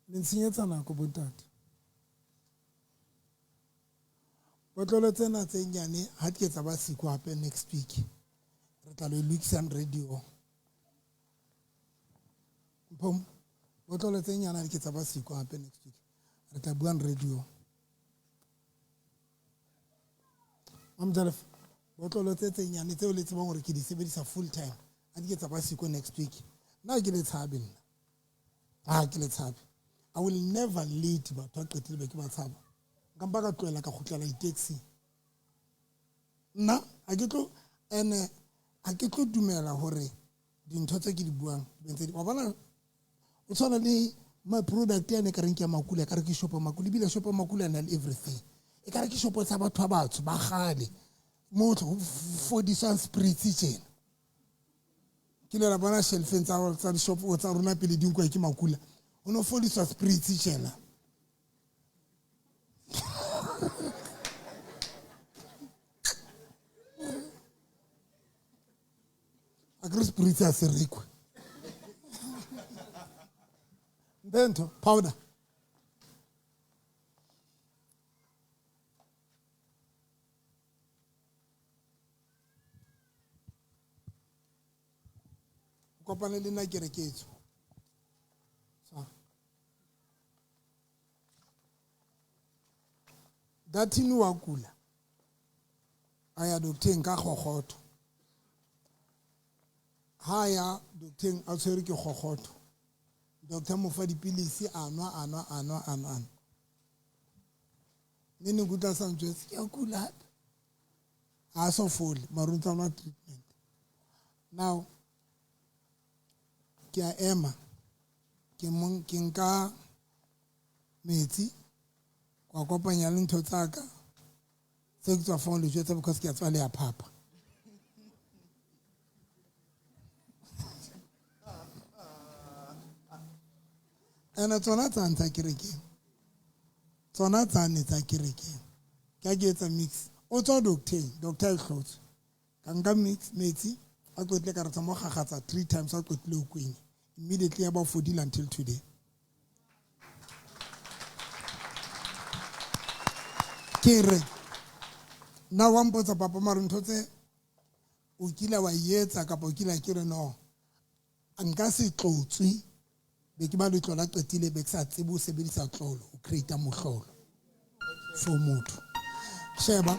Le ntshenyetsa nako bontate. Botlolo tsena tse nyane ha di ke tsa ba siko hape next week. Re tla lo lokisang radio. Mpho, botlolo tse nyane ha di ke tsa ba siko hape next week. Re tla buang radio. Mamjalef, botlolo tse nyane tseo le tsebang hore ke di sebedisa full time. Ha di ke tsa ba siko next week. Nna ke le tshabe nna. Ha ke le tshabe. I will never lead batho ba qetile be ke ba tshaba. Nka mpa ka tlohela ka kgutlela di-taxi. Nna ha ke tlo ene ha ke tlo dumela hore dintho tse ke di buang di ntse di wa bona o tshwana le my product ya ne ka reng ke ya makula, ka re ke shopo makula, ebile shopo makula na le everything. E ka re ke shopo tsa batho ba batsho ba kgale. Motho ho fodiswang spirits tjena. Ke le ra bona shelfeng tsa dishopo tsa rona pele di nkwa ke makula. O no fodiswa spirits tjena. A kere spirits a se rekwe. Mphe powder. O kopane le nna kereketso. Datini wa kula. A ya docteng ka kgokgotho. Ha ya docteng a tshwere ke kgokgotho. Doctor mo fa dipilisi a nwa a nwa a nwa a nwa. Ne ne kutla sa ntjwetse ke a kula hape. Ha so fole mara o ntsa nwa treatment. Now ke a ema ke mong ke nka metsi kwa kopanya le ntho tsa ka tse ke tswa fong le jwetsa because ke a tswa le ya phapa. Ene tsona tsa ntsa kerekeng. Tsona tsa ne tsa kerekeng. Ke a ke etsa mix. O tswa docteng, doctor e hlotse. Ka nka metsi a qetile ka re tsa mo gagatsa 3 times a qetile o kwenya. Immediately about fodile until today. Ke re nna wa mpotsa papa mare ntho tse o kile wa etsa kapa o kile ke re no nka se tlotswe be ke ba le tlola qetile be ke sa tsebe ho sebedisa tlolo o create mohlolo for motho. Sheba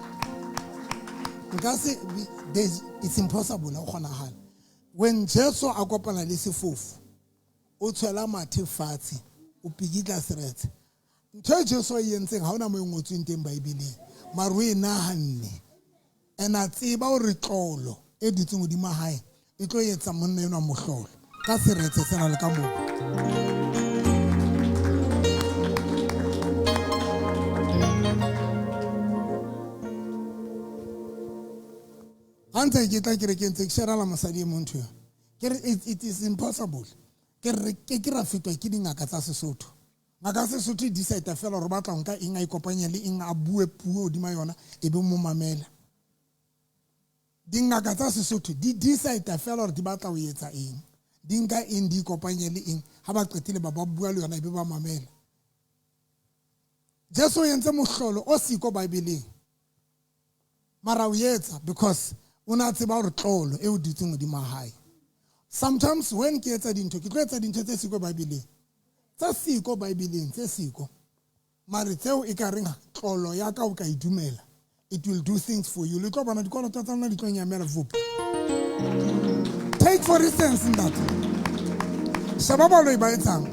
nka se, it's impossible ho kgonahala. When Jesu a kopana le sefofu o tshwela mathe fatshe o pikitla seretse. Ntho e Jesu a e entseng ha hona moo e ngotsweng teng Bibeleng, mare o e nahanne and a tseba hore tlolo e dutseng hodima hae e tlo etsa monna enwa mohlolo ka seretse sena le ka moo. Ha ntse ke tla kerekeng ntse ke sherela mosadi e mong ntho eo. Ke re it is impossible. Ke re ke ke ra fetwa ke dingaka tsa Sesotho. Ngaka ya Sesotho e decide fela hore ba tla nka eng a ikopanye le eng a bue puo hodima yona e be mo mamela. Dingaka tsa Sesotho di decide fela hore di batla ho etsa eng. Di nka eng di ikopanye le eng ha ba qetile ba ba bua le yona e be ba mamela. Jesu o entse mohlolo o siko Bibeleng. Mara o etsa because o na tseba hore tlolo e o dutseng hodima hae. Sometimes when ke etsa dintho ke tlo etsa dintho tse siko Bibeleng. Tse siko Bibeleng tse siko. Mare tseo e ka reng tlolo ya ka o ka e dumela. It will do things for you. Le tlo bona dikoloto tsa lona di tlo nyamela vup. Take for instance ntate. Sheba baloi ba etsang.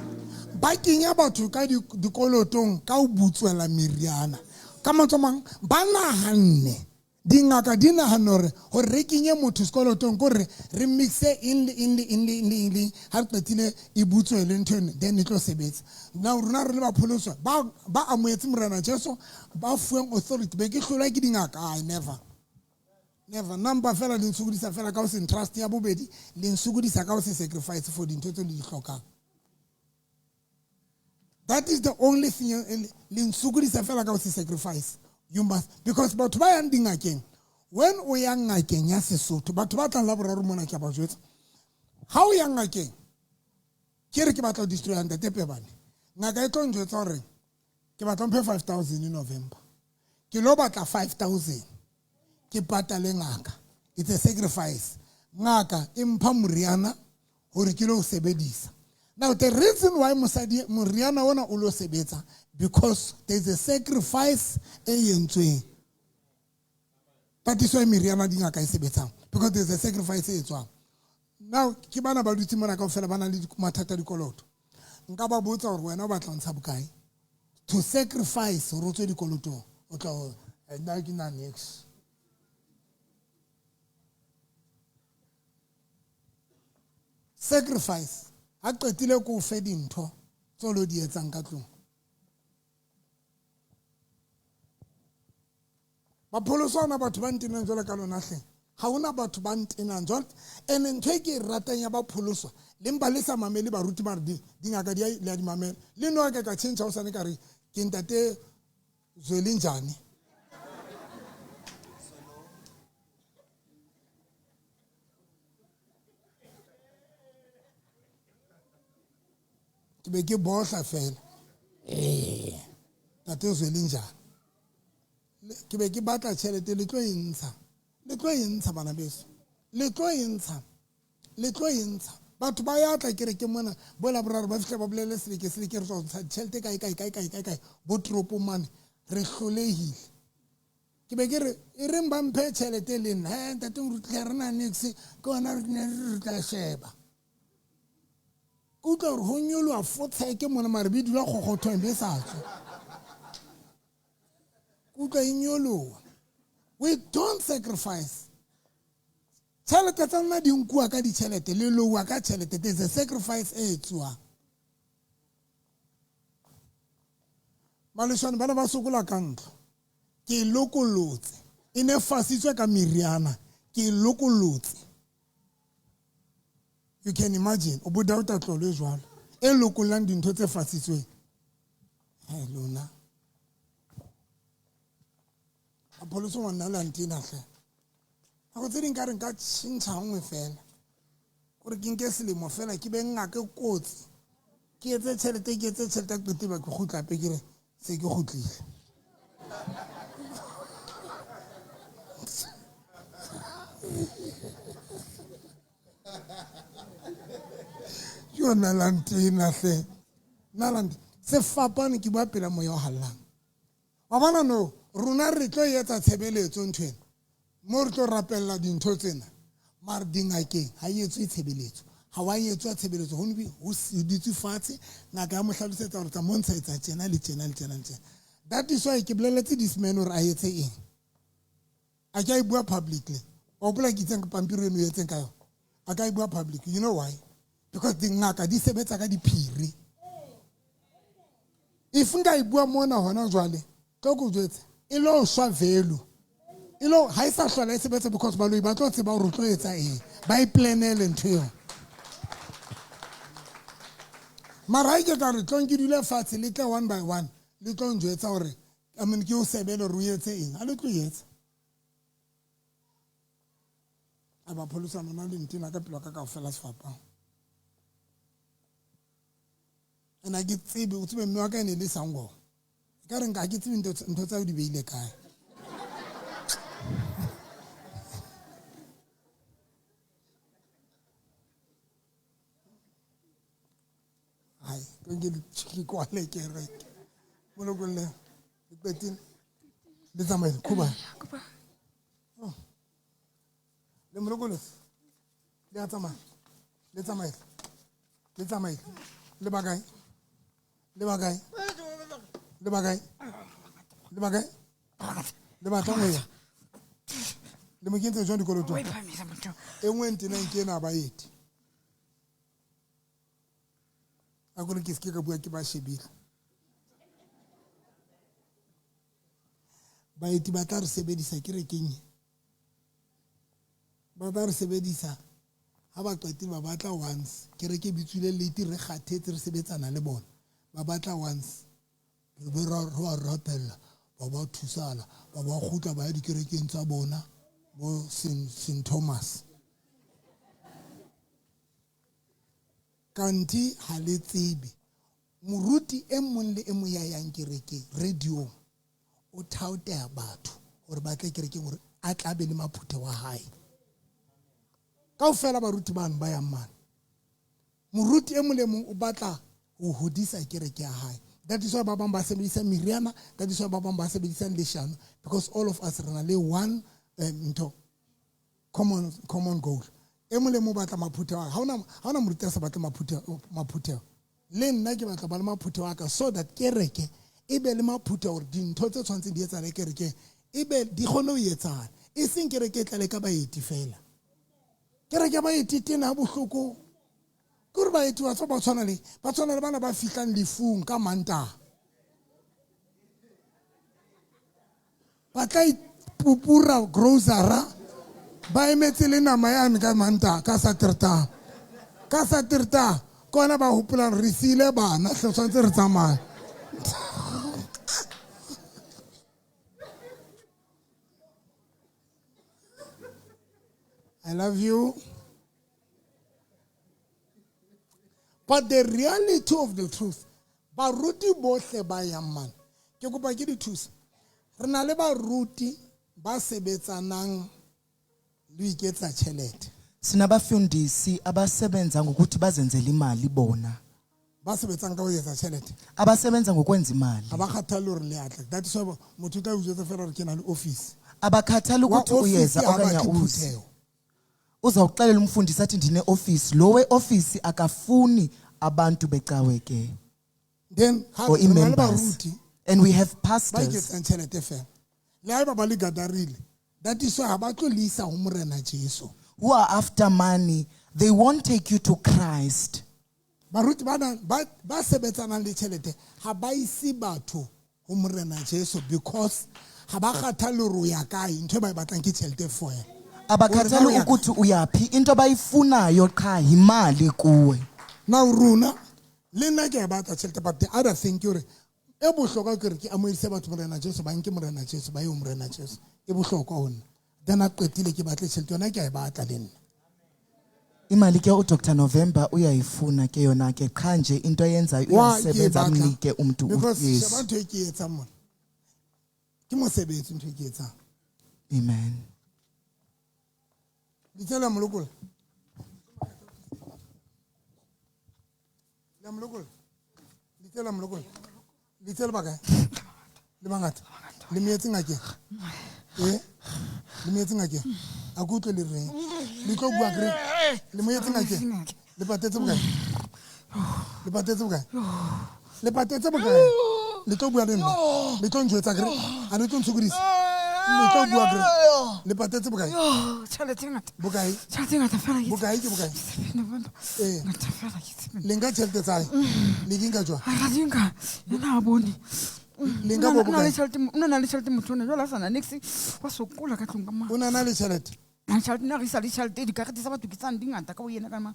Ba kenya batho ka dikolotong ka ho butswela meriana. Ka mantswe a mang ba nahanne. Dingaka di nahanne hore hore re kenye motho sekolotong ke hore re mixe eng le eng le eng le eng le eng le eng, ha re qetile e butswele ntho eno, then e tlo sebetsa. Now rona re le bapholoswa ba amohetse Morena Jesu, ba fuweng authority, be ke hlolwa ke dingaka, I never. Never. Number fela le nsokodisa fela ka ho se trust ya bobedi, le nsokodisa ka ho se sacrifice for dintho tseo le di hlokang. That is the only thing le nsokodisa fela ka ho se sacrifice. You must, because batho ba yang dingakeng, when o ya ngakeng ya Sesotho, batho ba tlang la boraro mona ke a ba jwetsa. Ha o ya ngakeng, ke re ke batla ho destroy ntate Pebane. Ngaka e tlo njwetsa hore ke batla mphe 5,000 in November. Ke lo batla 5,000. Ke patale ngaka. It's a sacrifice. Ngaka e mpha moriana hore ke lo sebedisa. Now the reason why mosadi moriana ona o lo sebetsa because there's a sacrifice e entsweng. That is why meriana dingaka e sebetsang, because there's a sacrifice e etswang. Now ke bana ba dutse mona kaofela ba na le mathata a dikoloto. Nka ba botsa hore wena o batla ho ntsha bokae to sacrifice hore o tswe dikolotong. O tla ho nna ke na next. Sacrifice. Ha qetile ko o fe dintho tseo lo di etsang ka tlung. Bapholoswa hona batho ba ntenang jwalo ka lona hle. Ha hona batho ba ntenang jwalo. Ene ntho e ke e ratang ya bapholoswa, le mpa le sa mamele baruti ba re dingaka di a, le a di mamela. Le nna ka tjhentjha hosane ka re ke ntate Zweli njani. Ke be ke bohla fela. Ntate Zweli njani. Ke be ke batla tjhelete le tlo e ntsha. Le tlo e ntsha bana beso. Le tlo e ntsha. Le tlo e ntsha. Batho ba ya tla kerekeng mona, bo la boraro ba fihla ba bolele seleke, seleke re tswa ntsha tjhelete kae, kae, kae, kae, kae, kae, bo toropong mane, re hlolehile. Ke be ke re, e reng ba mphe tjhelete le nna, he, ntate o rutlile re na niks, ke hona re ne re tla sheba. Ke utlwa hore ho nyoloha fotsheke mona, mare be dula kgokgothong be sa tswe. Ke utlwa e nyoloha. We don't sacrifice. Tjhelete tsa lona di nkuwa ka ditjhelete, le lowa ka tjhelete. There's a sacrifice e etsuwang. Maleshwane bana ba sokola ka ntlo. Ke e lokolotse. E ne fasitswe ka meriana. Ke e lokolotse. You can imagine, o bo doubta tlolo e jwalo. E lokollang dintho tse fasitsweng. Hai lona. Pholoso ngwana le antena hle. Nako tse ding ka re nka tjhentjha nngwe fela. Gore ke nke selemo fela ke be ngaka kotsi. Ke etse tjhelete, ke etse tjhelete qete ba ke kgutla hape ke re se ke kgutlile. Yona lantena hle. Nna lante se fapane ke bua pela moya o hallang. Wa bona no rona re tlo etsa tshebeletso nthwena. Mo re tlo rapella dintho tsena. Mare dingakeng ha e etswe tshebeletso. Ha wa etswa tshebeletso ho nbe ho ditswe fatshe ngaka ya mo hlalosetsa hore tsa montsha etsa tjena le tjena le tjena le tjena. That is why ke boleletse this man hore a etse eng. A ke a e bua publicly. Wa hopola ke itseng pampiri eno e etseng ka yona. A ka e bua publicly. You know why? Because dingaka di sebetsa ka diphiri. If nka e bua mona hona jwale, tlo ke o jwetse, e lo shwa value. E lo ha e sa hlola e sebetsa because baloi ba tlo tseba hore o tlo etsa eng. Ba e planele ntho eo. Mara ha ke ka re tlong ke dule fatshe le tle one by one, le tlo njwetsa hore I mean ke o sebele hore o etse eng. Ha le tlo etsa. A ba pholosa lona le ntena ka pelo ka kaofela sefapano. And ha ke tsebe, o tsebe mme wa ka e ne le sangoma. Ka re nka ha ke tsebe ntho tsa di beile kae. Hai, ke ke kwale kereke. Molokolle, le qetile. Le tsamaile, khuba. Oh. Le molokolle. Le a tsamaya. Le tsamaile. Le tsamaile. Le ba kae? Le ba kae? Le ba kae? Le ba kae? Le batla ho ya. Le mo kentse jwang dikolotong? E nngwe ntenang ke ena ba ete. A ko re ke se ke ka bua ke ba shebile. Baeti ba tla re sebedisa kerekeng e. Ba tla re sebedisa ha ba qetile ba batla once. Kereke e bitswile late re kgathetse re sebetsana le bona. Ba batla once. Re be ra re wa rapella, ba ba thusala, ba ba kgutla ba ya dikerekeng tsa bona bo Saint Thomas. Kanti ha le tsebe moruti e mong le e mong ya yang kerekeng radio o thaoteha batho hore ba tle kerekeng hore a tla be le maphuthe wa hae. Kaofela baruti bano ba yang mane. Moruti e mong le mong o batla ho hodisa kereke ya hae. That is why ba bang ba sebedisa meriana, that is why ba bang ba sebedisa leshano, because all of us re na le one ntho common goal. E mong le mong o batla maphuthe wa hae. Ha hona moruti a sa batle maphuthe. Le nna ke batla ba le maphuthe wa ka so that kereke e be le maphuthe hore dintho tse tshwantseng di etsahale kerekeng e be di kgone ho etsahala. E seng kereke e tlale ka baeti fela. Kereke ya baeti tena ha bohloko. Ke hore baeti ba tswa ba tshwana le, ba tshwana le bana ba fihlang lefung ka Mantaha. Ba tla ipupura grocery ba emetse le nama yane ka Mantaha, ka Satertaha. Ka Satertaha ke hona ba hopolang re siile bana, hle tshwanetse re tsamaye. I love you. But the reality of the truth, baruti bohle ba yang mane, ke kopa ke di thuse. Re na le baruti ba sebetsanang le ho iketsa tjhelete. Sinabafundisi abasebenza ngokuthi bazenzele imali bona. Ba sebetsang ka ho etsa tjhelete. Abasebenza ngokwenza imali. Ha ba kgathale hore le atla. That is why motho o tla o jwetsa fela hore ke na le office. Abakhathali Wa ukuthi uyeza office ha okanye batle awuzi. phutheho. Uzawuxelela umfundisi athi ndine office. Lo we-office akafuni abantu becawe ke. Then ha Or re na le i-members. baruti. And we have Ba pastors. iketsang tjhelete fela. Le haeba ba le gadarile. That is why ha ba tlo le isa ho Morena Jesu. Who are after money, they won't take you to Christ. Baruti ba na, ba sebetsanang le tjhelete ha ba ise batho ho Morena Jesu because ha ba kgathale hore o ya kae, ntho e ba e batlang ke tjhelete feela. Abakhathali Hore na o ya ukuthi uyaphi, into abayifunayo qha yimali kuwe. Now rona le nna ke a batla tjhelete, but the other thing ke hore E bohlokwa ke re ke amohedise batho Morena Jesu, ba nke Morena Jesu, ba ye ho Morena Jesu. E bohlokwa ho nna. Then a qetile ke batle tjhelete yona ke a e batla le nna. Imali ke uDr November uyayifuna ke yona ke qha nje into ayenzayo Why ke e uyasebenza batla? amnike umntu Because uYesu. sheba ntho e ke e etsang mona. Ke mosebetsi ntho e ke e etsang. Amen. Litsela molokola. La molokola. Litsela molokola. Litsela ba kae? Le bangata. Le meetse ngakeng. Eh? Le meetse ngakeng. A ke utlwe le reng. Le tlo bua ke reng? Le moetse ngakeng. Le patetse bokae? Le patetse bokae? Le patetse bokae? Le tlo bua le nna. Le tlo njwetsa ke reng? A le tlo ntshokodisa? Le tlo bua ke reng? Le patetse bokae? Tjhelete e ngata. Bokae? Tjhelete e ngata fela ke Bokae ke bokae? November. Eh. Ngata fela ke tsebe. Le nka tjhelete tsa hae? Le di nka jwang? Ha ra di nka. Yena ha bone. Le nka bo O na le bokae? tjhelete, o na le tjhelete motho ona jwale a sa na niks. Wa sokola ka tlung ka ma. O na na le tjhelete? Na le tjhelete, nna re isa le tjhelete, dikarete tsa batho ke tsane di ngata ka ho yena ka ma.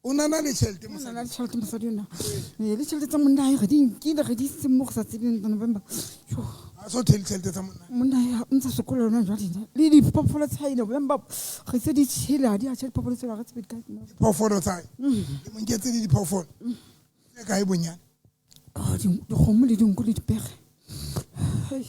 O na na le tjhelete O na mosadi? le tjhelete mosadi ona. Ee, le tjhelete tsa monna hae re di nkile, re di isitse moo re sa tsebeng November. Yo. Ha so thele tjhelete tsa monna. Monna hae o ntsa sokola yona jwale. Le diphoofolo tsa hae November, re se di tjhele, ha di a tjha diphoofolo tseo, ha re tsebe di kae. Diphoofolo tsa hae? Le mo nketse le diphoofolo? Tse kae bonyane? Oh, dikgomo le dinku le dipere. Hei.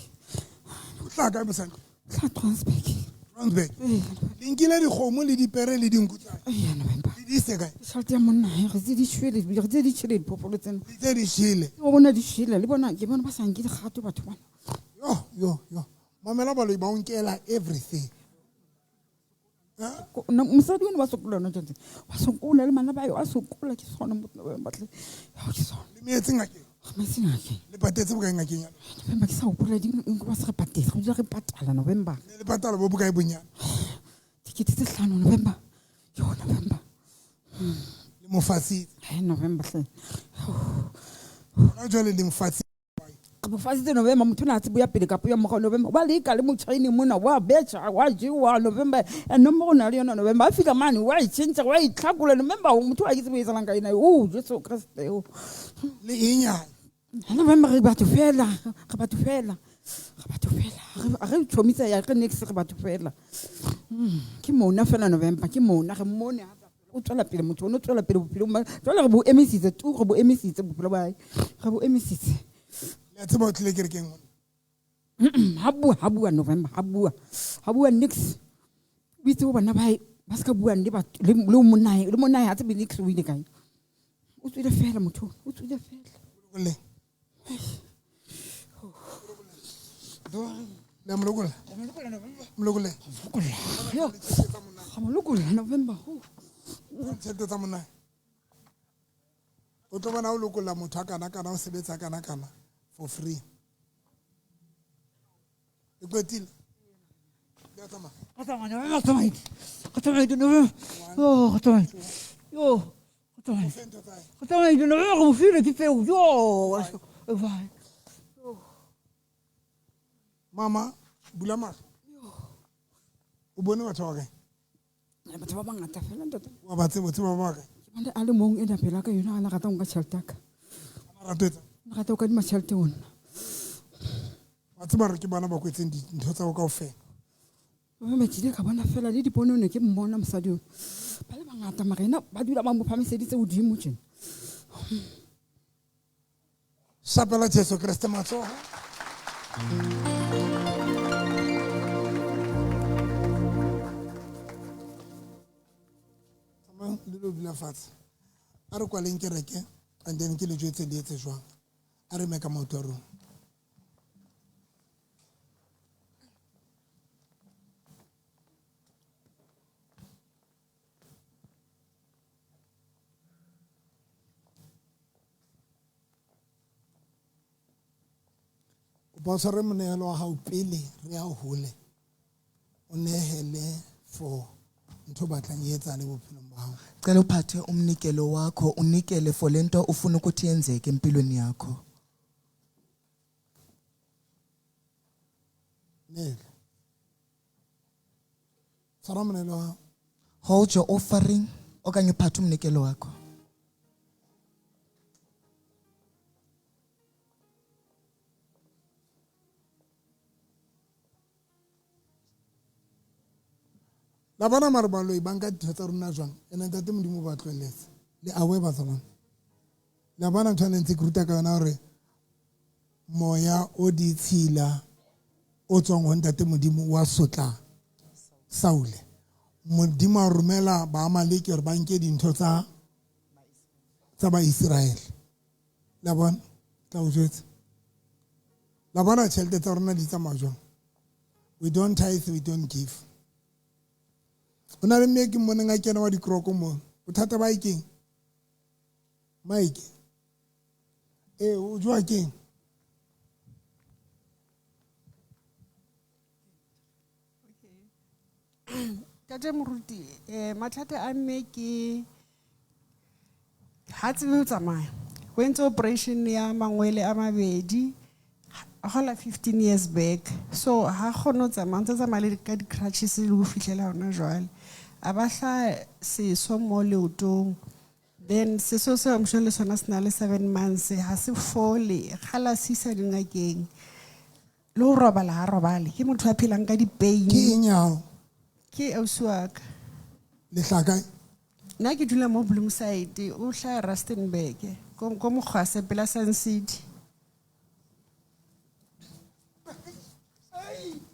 O tla kae mosadi? O tla Trompsburg. Trompsburg? Ee. Le nkile dikgomo le dipere le dinku tsa hae? Ee, November. Le di ise kae? Tjhelete ya monna hae, re tse di shwele, re tse di tjhele diphoofolo tsena. Le tse di shwele? O bona di shwele, le bona, ke bona ba sa nke dikgato batho bana. Yo, yo, yo. Mamela baloi ba o nkela everything. Ko-, mosadi ona wa sokola yona tjhelete. Wa sokola le bana ba hae, wa sokola ke sona motho wa batle. Yo, ke sona. Le meetse ngakeng? Re meetse ngakeng. Le patetse bokae ngakeng ya? November ke sa hopola di nko ba se re patetse, re dula re patala November. Le patala bo bokae bonyane? Dikete tse hlano November. Yo, November. Le mo fasitse. Hai, November hle. Hona jwale le mo fasitse. Re mo fasitse November, motho ona ha tsebe ho ya pele kapa ho ya morao November. Wa leka le motjhaine mona, wa betjha, wa jewa November. And nomoro o na le yona November. Ha fihla mane, wa e tjhentjha, wa e tlhakola November. Motho ha ke tsebe ho etsahalang ka ena. Oh, Jesu Kreste, oh. Le eng ya hae? Ha November re batho fela, re batho fela, re batho fela. Re tjhomitsa ya re next re batho fela. Ke mona fela November, ke mona, re mmone ha o tswela pele motho, o no tswela pele bophelong ba. Jwale re bo emisitse tu, re bo emisitse bophelo ba hae. Re bo emisitse. Le a tseba o tlile kerekeng mona? Ha bua, ha bua November, ha bua. Ha bua nix. O itse ho bana ba hae, ba ska bua le batho, le monna hae, le monna hae ha tsebe nix o ile kae. O tswile fela motho, o tswile fela. Le. Le molokola. Molokola. Yo. Ga molokola November. Tjhelete tsa monna. O tlo bona o lokolla motho a kana kana o sebetsa kana kana for free. E qetile. Le a tsamaya. Re tsamaya, November, re tsamaya. Re tsamaya, November. Oh, re tsamaya. Yo, re tsamaya. Re tsamaya, November, re mo file ke tseo. Yo. Bye. Mama, bula mahlo. O bone batho ba kae? Batho ba bangata fela ntate. Wa ba tseba, o tseba ba kae? Ke bone a le mong ena pela ka yona, a na rata ho nka tjhelete ya ka. A na rata ho etsa? A rata ho kadima tjhelete ho nna. Wa tseba hore ke bona ba kwetseng dintho tsa hao kaofela. November ke ile ka bona fela le dipono ne ke mmona mosadi ona. Ba le bangata mara ena ba dula ba mo phamiseditse hodimo tjena. Shapela Jesu Kreste matsoho. Tsamayang le lo dula fatshe. A re kwaleng kereke and then ke le jwetse le etse jwang. A re me ka maoto a rona. Kopa o tshware monehelo wa hao pele re ya hole. O nehele for ntho o batlang e etsahale bophelong ba hao. Cela uphathe umnikelo wakho, unikele for lento ufuna ukuthi yenzeke empilweni yakho. Nehela. Tshwara monehelo wa hao. Hold your offering okanye uphathe umnikelo wakho. La bona mare baloi ba nka dintho tsa rona jwang? Ene ntate Modimo ba tlohelletse. Le awe batsalwane. La bona ntho e ntse ke ruta ka yona hore moya o ditshila o tswang ho ntate Modimo wa sotla Saule. Modimo a romela Baamaleke hore ba nke dintho tsa Baiseraele. La bona tla o jwetsa. La bona tjhelete tsa rona di tsamaya jwang? We don't tithe, we don't give. O na le mme ke mmoneng a kena wa dikroko mo. Bothata ba keng? Mike. O jwa keng? Tate Moruti, mathata a mme ke ha tsebe ho tsamaya. O entse operation ya mangwele a mabedi hola 15 years back. So ha kgone ho tsamaya, ntse tsamaya le ka di-crutches le ho fihlela hona jwale. A ba hlaha seso mo leotong. Then seso seo I'm sure le sona se na le 7 months, ha se fole, kgala se isa dingakeng. Le ho robala ha robale. Ke motho a phelang ka di-pain. Ke eng ya hao? Ke ausi wa ka. Le hlaha kae? Nna ke dula mo Bloomside, o hlaha Rustenburg, ko Mokgwase pela Sun City.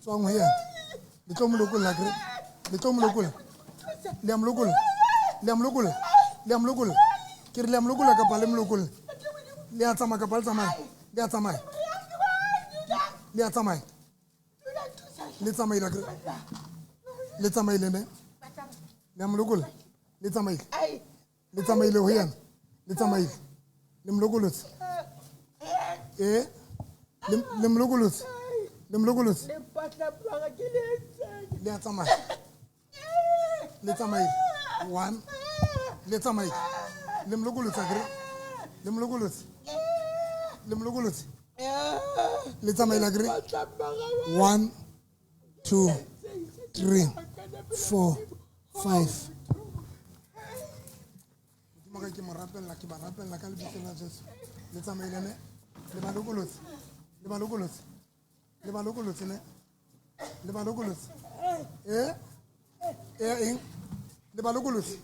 Tswang ho yena. Le tlo mo lokolla akere? Le tlo mo lokolla. Le a mo lokolla. Le a mo lokolla. Le a mo lokolla. Ke re le a mo lokolla kapa le mo lokolla? Le a tsamaya kapa le tsamaya? Le a tsamaya. Le a tsamaya. Le tsamaile akere? Le tsamaile ne? Le a mo lokolla. Le tsamaile. Le tsamaile ho yena. Le tsamaile. Le mo lokolotse. Le mo lokolotse. Le mo lokolotse. Le a tsamaya. Le tsamaile. 1. Le tsamaile. Le mo lokolotse akere? Le mo lokolotse. Le mo lokolotse. Le tsamaile akere? 1 2 3 4 5. Modimo ka ke mo rapella, ke ba rapella ka lebitso la Jesu. Le tsamaile ne? Le ba lokolotse. Le ba lokolotse. Le ba lokolotse ne? Le ba lokolotse. Eng? Le ba lokolotse.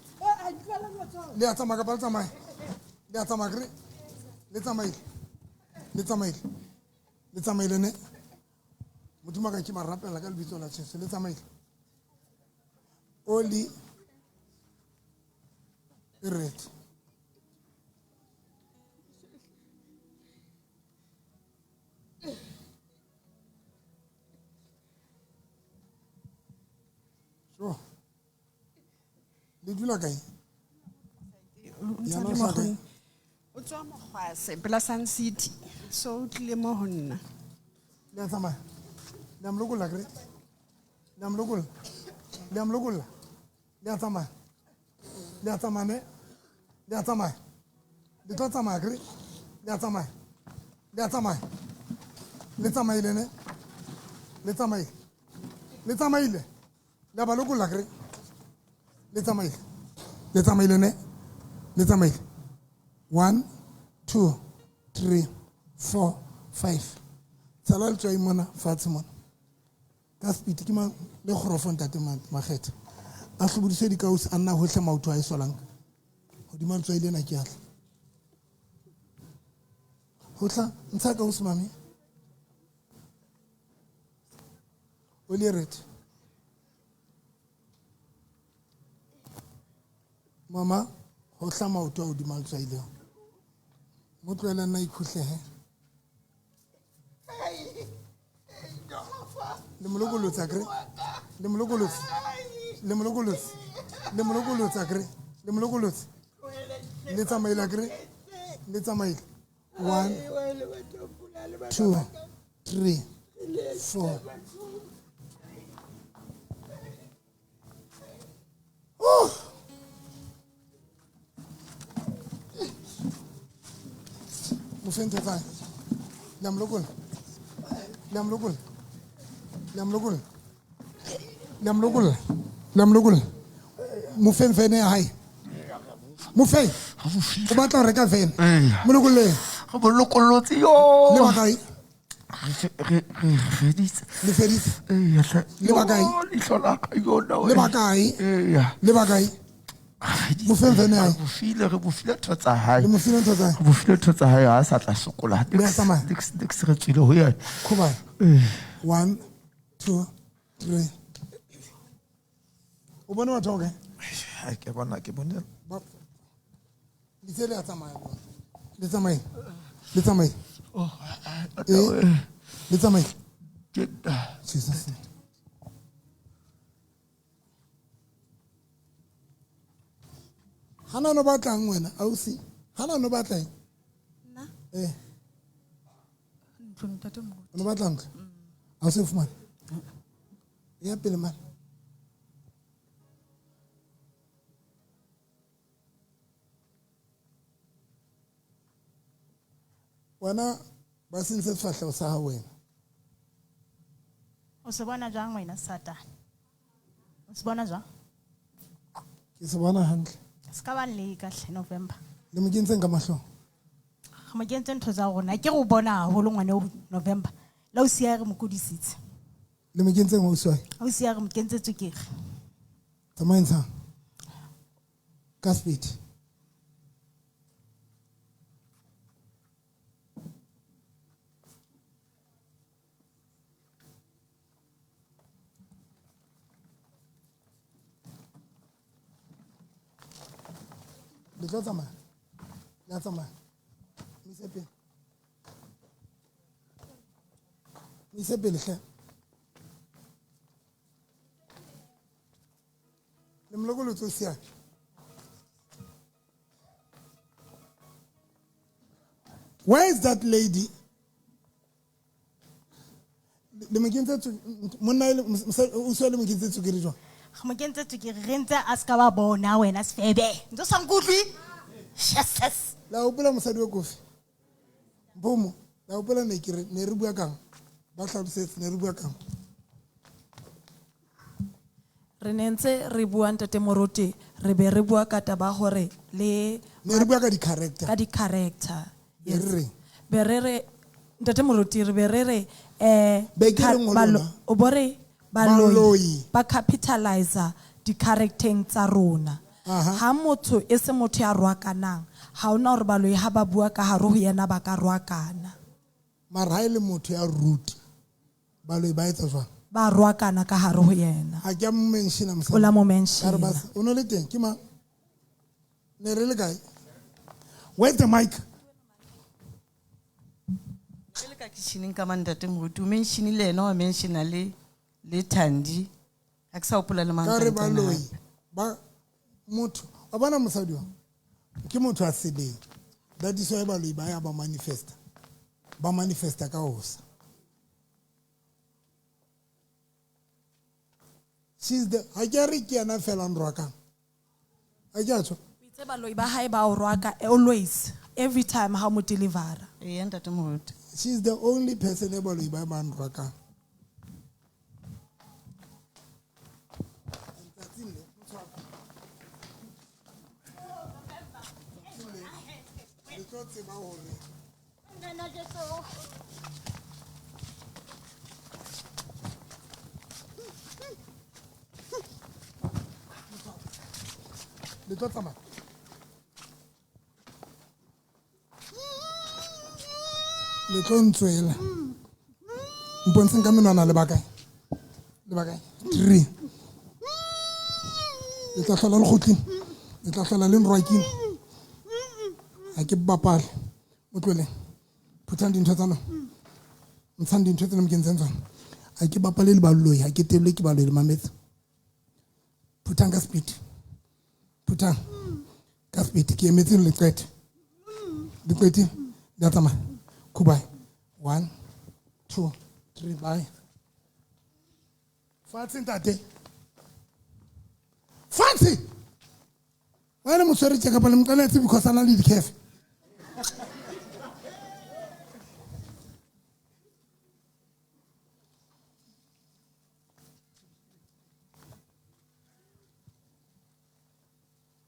Le a tsamaya kapa le tsamaya? Le a tsamaya akere? Le tsamaile. Le tsamaile. Le tsamaile ne? Modimo ka ke ba rapella ka lebitso la Jesu. Le tsamaile. Oli e ready. Sure. Le dula kae? Yana o hlaha kae? O tswa Mokgwase pela Sun City. So o tlile mo ho nna. Le a tsamaya. Le a mo lokolla akere? Le a mo lokolla. Le a mo lokolla. Le a tsamaya. Le a tsamaya ne? Le a tsamaya. Le tlo tsamaya akere? Le a tsamaya. Le a tsamaya. Le tsamaile ne? Le tsamaile. Le tsamaile. Le a ba lokolla akere? Le tsamaile. Le tsamaile ne? Le tsamaile. 1 2 3 4 5. Tsala letswai mona fatshe mona. Ka speed ke mang le kgorofo ntate Makgetha. A hlobodiswe dikausi a nna hohle maoto a e solang. Hodima letswai lena ke atla. Ho tla ntsha kausi mami. O le ready. Mama, ho tla maoto a hodima letswai leo. Mo tlohele nna ikhuhlehe. Le mo lokolotse akere? Le mo lokolotse. Le mo lokolotse. Le mo lokolotse akere? Le mo lokolotse. Le tsamaile akere? Le tsamaile. 1 2 3 4. Oh! Mo fe ntho tsa. Le a mo lokolla. Le a mo lokolla. Le a mo lokolla. Le a mo lokolla. Le a mo lokolla. Mo fe vene ya hae. Mo fe. O batla ho reka vene. Mo lokolleng. Re mo lokollotse yo. Le ba kae? Re feditse. Le feditse? Eya hle. Le ba kae? Yo, leihlo la ka yona, Le ba kae? Eya. Le ba kae? Mo feng vene ya hae? Re mo file, re mo file ntho tsa hae. Le mo file ntho tsa hae? Re mo file ntho tsa hae, ha a sa tla sokola. Le a tsamaya? Nix re tswile ho yena. Khoba. Ee. 1 2 3. O bone batho ba kae? Ha ke bona, ke bone. Litse le a tsamaya bona. Le tsamaye. Le tsamaye. Oh, Le tsamaye. Ke Jesus. Hana no batlang wena, ausi. Hana no batlang. Nna? Eh. Ntlo ntate Moruti. No batlang ntlo? Ha se fumane. Ya pele mane. Wena ba sentse sefahleho sa hao wena. O se bona jwang wena Satane? O se bona jwang? Ke se bona hantle. Se ka ba leka hle November. Le mo kentseng ka mahlong? Re mo kentse ntho tsa rona. Ke re o bona haholo ngwane o November. La o siya re mo kodisitse. Le mo kentseng o siya? O siya re mo kentse tswekere. Tsamayeng tshang. Ka speed. Le tlo tsamaya? Le a tsamaya? Mo ise pele. Mo ise pele hle. Le molokolotse o siame. Where is that lady? Le mo kentse monna e le, mosadi, o siwa le mo kentse tswekere jwang? Re mo kentse tswekere, re ntse a se ka ba bona wena sefebe. Ntse o sa nkutlwe? Jesus. La hopola mosadi wa kofi? Mpomo, la hopola ne ke re, ne re bua kang? Ba hlalosetse, ne re bua kang? Re ne ntse re bua ntate Moruti, re be re bua ka taba hore le Ne re bua ka di-character. Ka di-character. Be re reng? Be re re, ntate Moruti, re be re re, Be ke reng ho lona? o bo re baloi Baloi. ba capitalizer di-characteng tsa rona. Aha. Ha motho e se motho ya rwakanang, ha hona hore baloi ha ba bua ka hare ho yena ba ka rwakana. Mara ha e le motho ya rude, baloi ba etsa jwang? Ba rwakana ka hare ho yena. Ha ke a mo mention-a mosadi. O la mo mention-a. Ka re ba se, o no le teng, ke mang? Ne re le kae? Where's the mic? Ke le ka kitchen-eng ka mane ntate Moruti, o mention-ile yena, wa mention-a le Thandi. Ha ke sa hopola le mang Ka re ka ntlong baloi, hape. ba motho, wa bona mosadi wa? Ke motho a seleng. That is why baloi ba ya ba manifesta. Ba manifesta ka hosa. She's the, ha ke re ke yena fela nrwakang. Ha ke a tjho? O itse baloi ba hae ba o rwaka always, every time ha o mo deliver-a. Eya, ntate Moruti. She's the only person e baloi ba ba nrwakang. Tlo tseba hore Le tlo tsamaya. Le tlo ntswela. Mpontsheng ka menwana le bakae? Le bakae? 3. Le tla hlola le kgutlile. Le tla hlola le nrwakile. Ha ke bapale. O tlohele. Phuthang dintho tsa lona. Ntshang dintho tse le mo kentseng tsona. Ha ke bapale le baloi, ha ke tebele ke baloi le mametse. Phuthang ka speed. Phuthang ka speed ke emetse le qete. Le qete le a tsamaya. Khubai. 1 2 3 bye. Fatshe ntate. Fatshe. Wena mo tshwere tje kapa le mqaletse because a na le dikefe.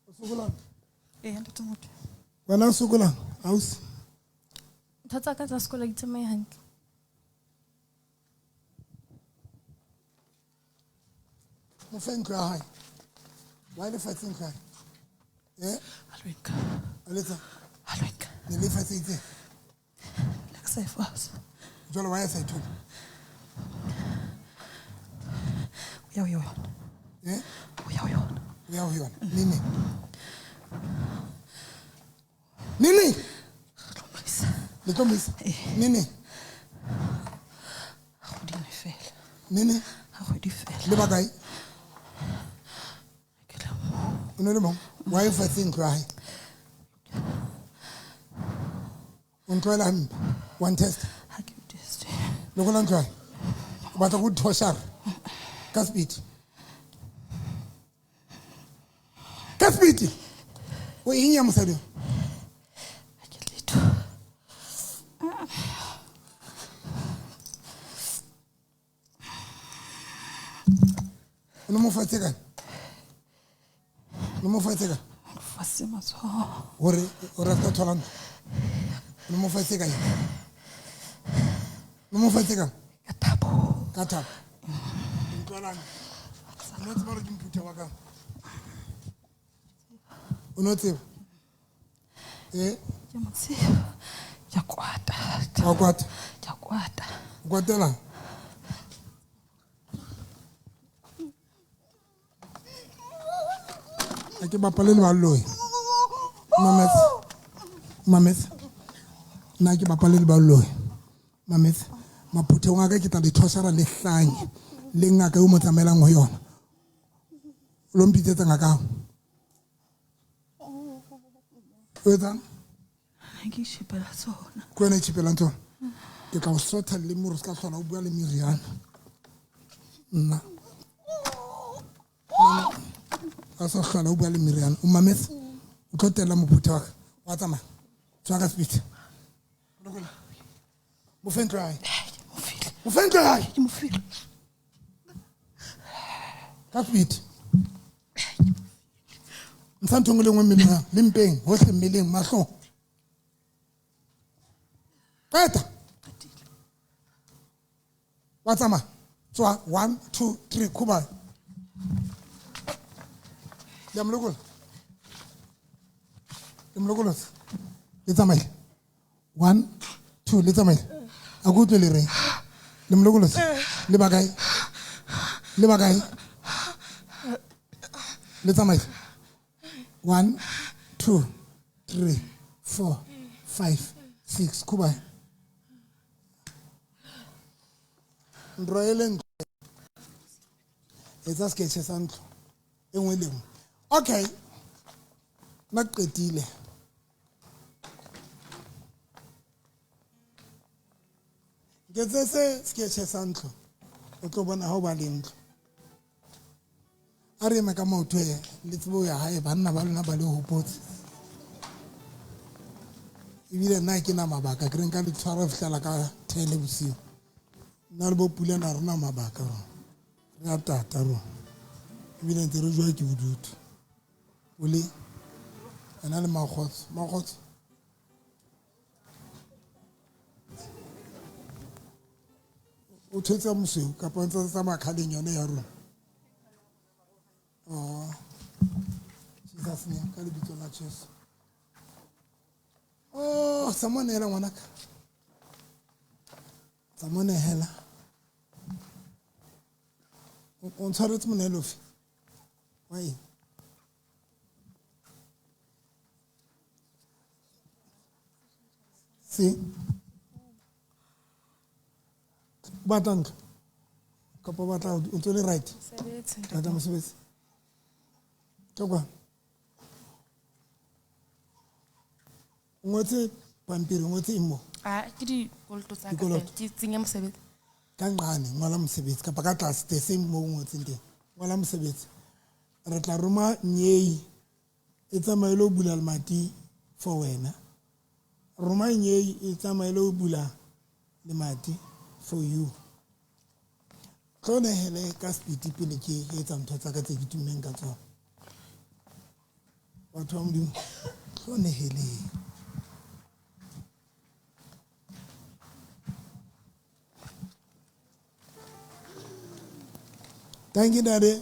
O sokolang? Ee, ntate Moruti. Wena o sokolang, ausi? Ntho tsa ka tsa sekolo di tsamaye hantle. Mo fe ntlo ya hae. Wa le fatshe ntlo ya hae? Eh? A letsa? Ne le fatshe itse? Ne ke sa e fasa. Jwale wa ya sa e thola? O ya ho yona. Eh? O ya ho yona. O ya ho yona. Nene. Nene. Le tlo mo isa. Nene. Kgwedi ena e fela. Nene. Ha kgwedi fela. Le bakae? O ne le mong? Wa e fatshe ntlo ya hae? O ntlwaela hampe? Wa ntesta? Ha ke o teste. Lokola ntlo ya hae? O batla go thoshara? Ka speed. Ka speed. O eng ya mosadi o? Ha ke letho. O no mo fatshe kae? O no mo fatshe kae? Fatshe matsoho. Hore o rata thola ntlo. O no mo fatshe kae? O no mo fatshe kae? Ka thapo. Ka thapo. Ntlwalang. O no tseba hore ke mphuthe wa ka. O no tseba? Eh? Ke mo tseba. Ke a kwata. Wa kwata? Ke a kwata. O kwatelang? Ha ke bapale le baloi. Mametse. Mametse. Nna ke bapale le baloi. Mametse. Maphuthong a ka ke tla le thoshara le hlanye le ngaka eo mo tsamaelang ho yona. O lo mpitsetsa ngaka hao. O etsang? Ha ke itjhepela tsona. Ke wena itjhepelang tsona? Ke tla o sotha le moro se ka hlola o bua le meriana. Nna. A sa hlola o bua le meriana. O mametse? O tlo tella mophutha wa ka. Wa tsamaya. Tswa ka speed. Lokola. Mo fe ntlo ya hae. Mo fe ntlo ya hae. Ke mo file. Ka speed. Ntsha ntho nngwe le nngwe mmeleng ya, le mpeng, hohle mmeleng, mahlong. Qeta. Wa tsamaya. Tswa 1 2 3 khuba. Le a mo lokola. Le mo lokolotse. Le tsamaile. 1 2 le tsamaile. A ke utlwe le reng? Le mo lokolotse. Le bakae? Le bakae? Le tsamaile. 1 2 3 4 5 6 khuba. Ntlo e le ntlo. Etsa sketch sa ntlo. E nngwe le nngwe. Okay. Nna qetile. Nketsetse sketch sa ntlo. O tlo bona ha o ba le ntlo. A re eme ka maoto e le tsebo ya hae banna ba lona ba le hopotse. Ebile nna ke na mabaka ke re nka le tshwara ho fihlela ka 10 bosiu. Nna le bo Pula na rena mabaka rona. Re a tata rona. Ebile ntse re jowa ke bodutu. Ole ena le Makgotso. Makgotso. O thotse mosweu kapa o ntse tsamaya kgaleng yone ya rona. Oh. Jesus name, ka lebitso la Jesu. Oh, tsa mo nehela ngwanaka. Tsa mo nehela. O ntshwaretse monehelo ofe? Wa eng? Se. O batla ntlo? Kapa o batla o ntse le right? Mosebetsi. Batla mosebetsi. Tlo kwa. O ngotse pampiri, o ngotse eng mo? Ah, ke dikoloto tsa ka Dikoloto. fela, ke tsenye mosebetsi. Ka nqane, ngola mosebetsi kapa ka tlase the same mo o ngotseng teng. Ngola mosebetsi. Re tla roma nyei e tsamaye le ho bula lemati for wena. Roma nyei e tsamaye le ho bula lemati for you. Tlo nehele ka speed pele ke etsa ntho tsa ka tse ke tummeng ka tsona. Batho ba Modimo, tlo neheleng. Thank you, Daddy.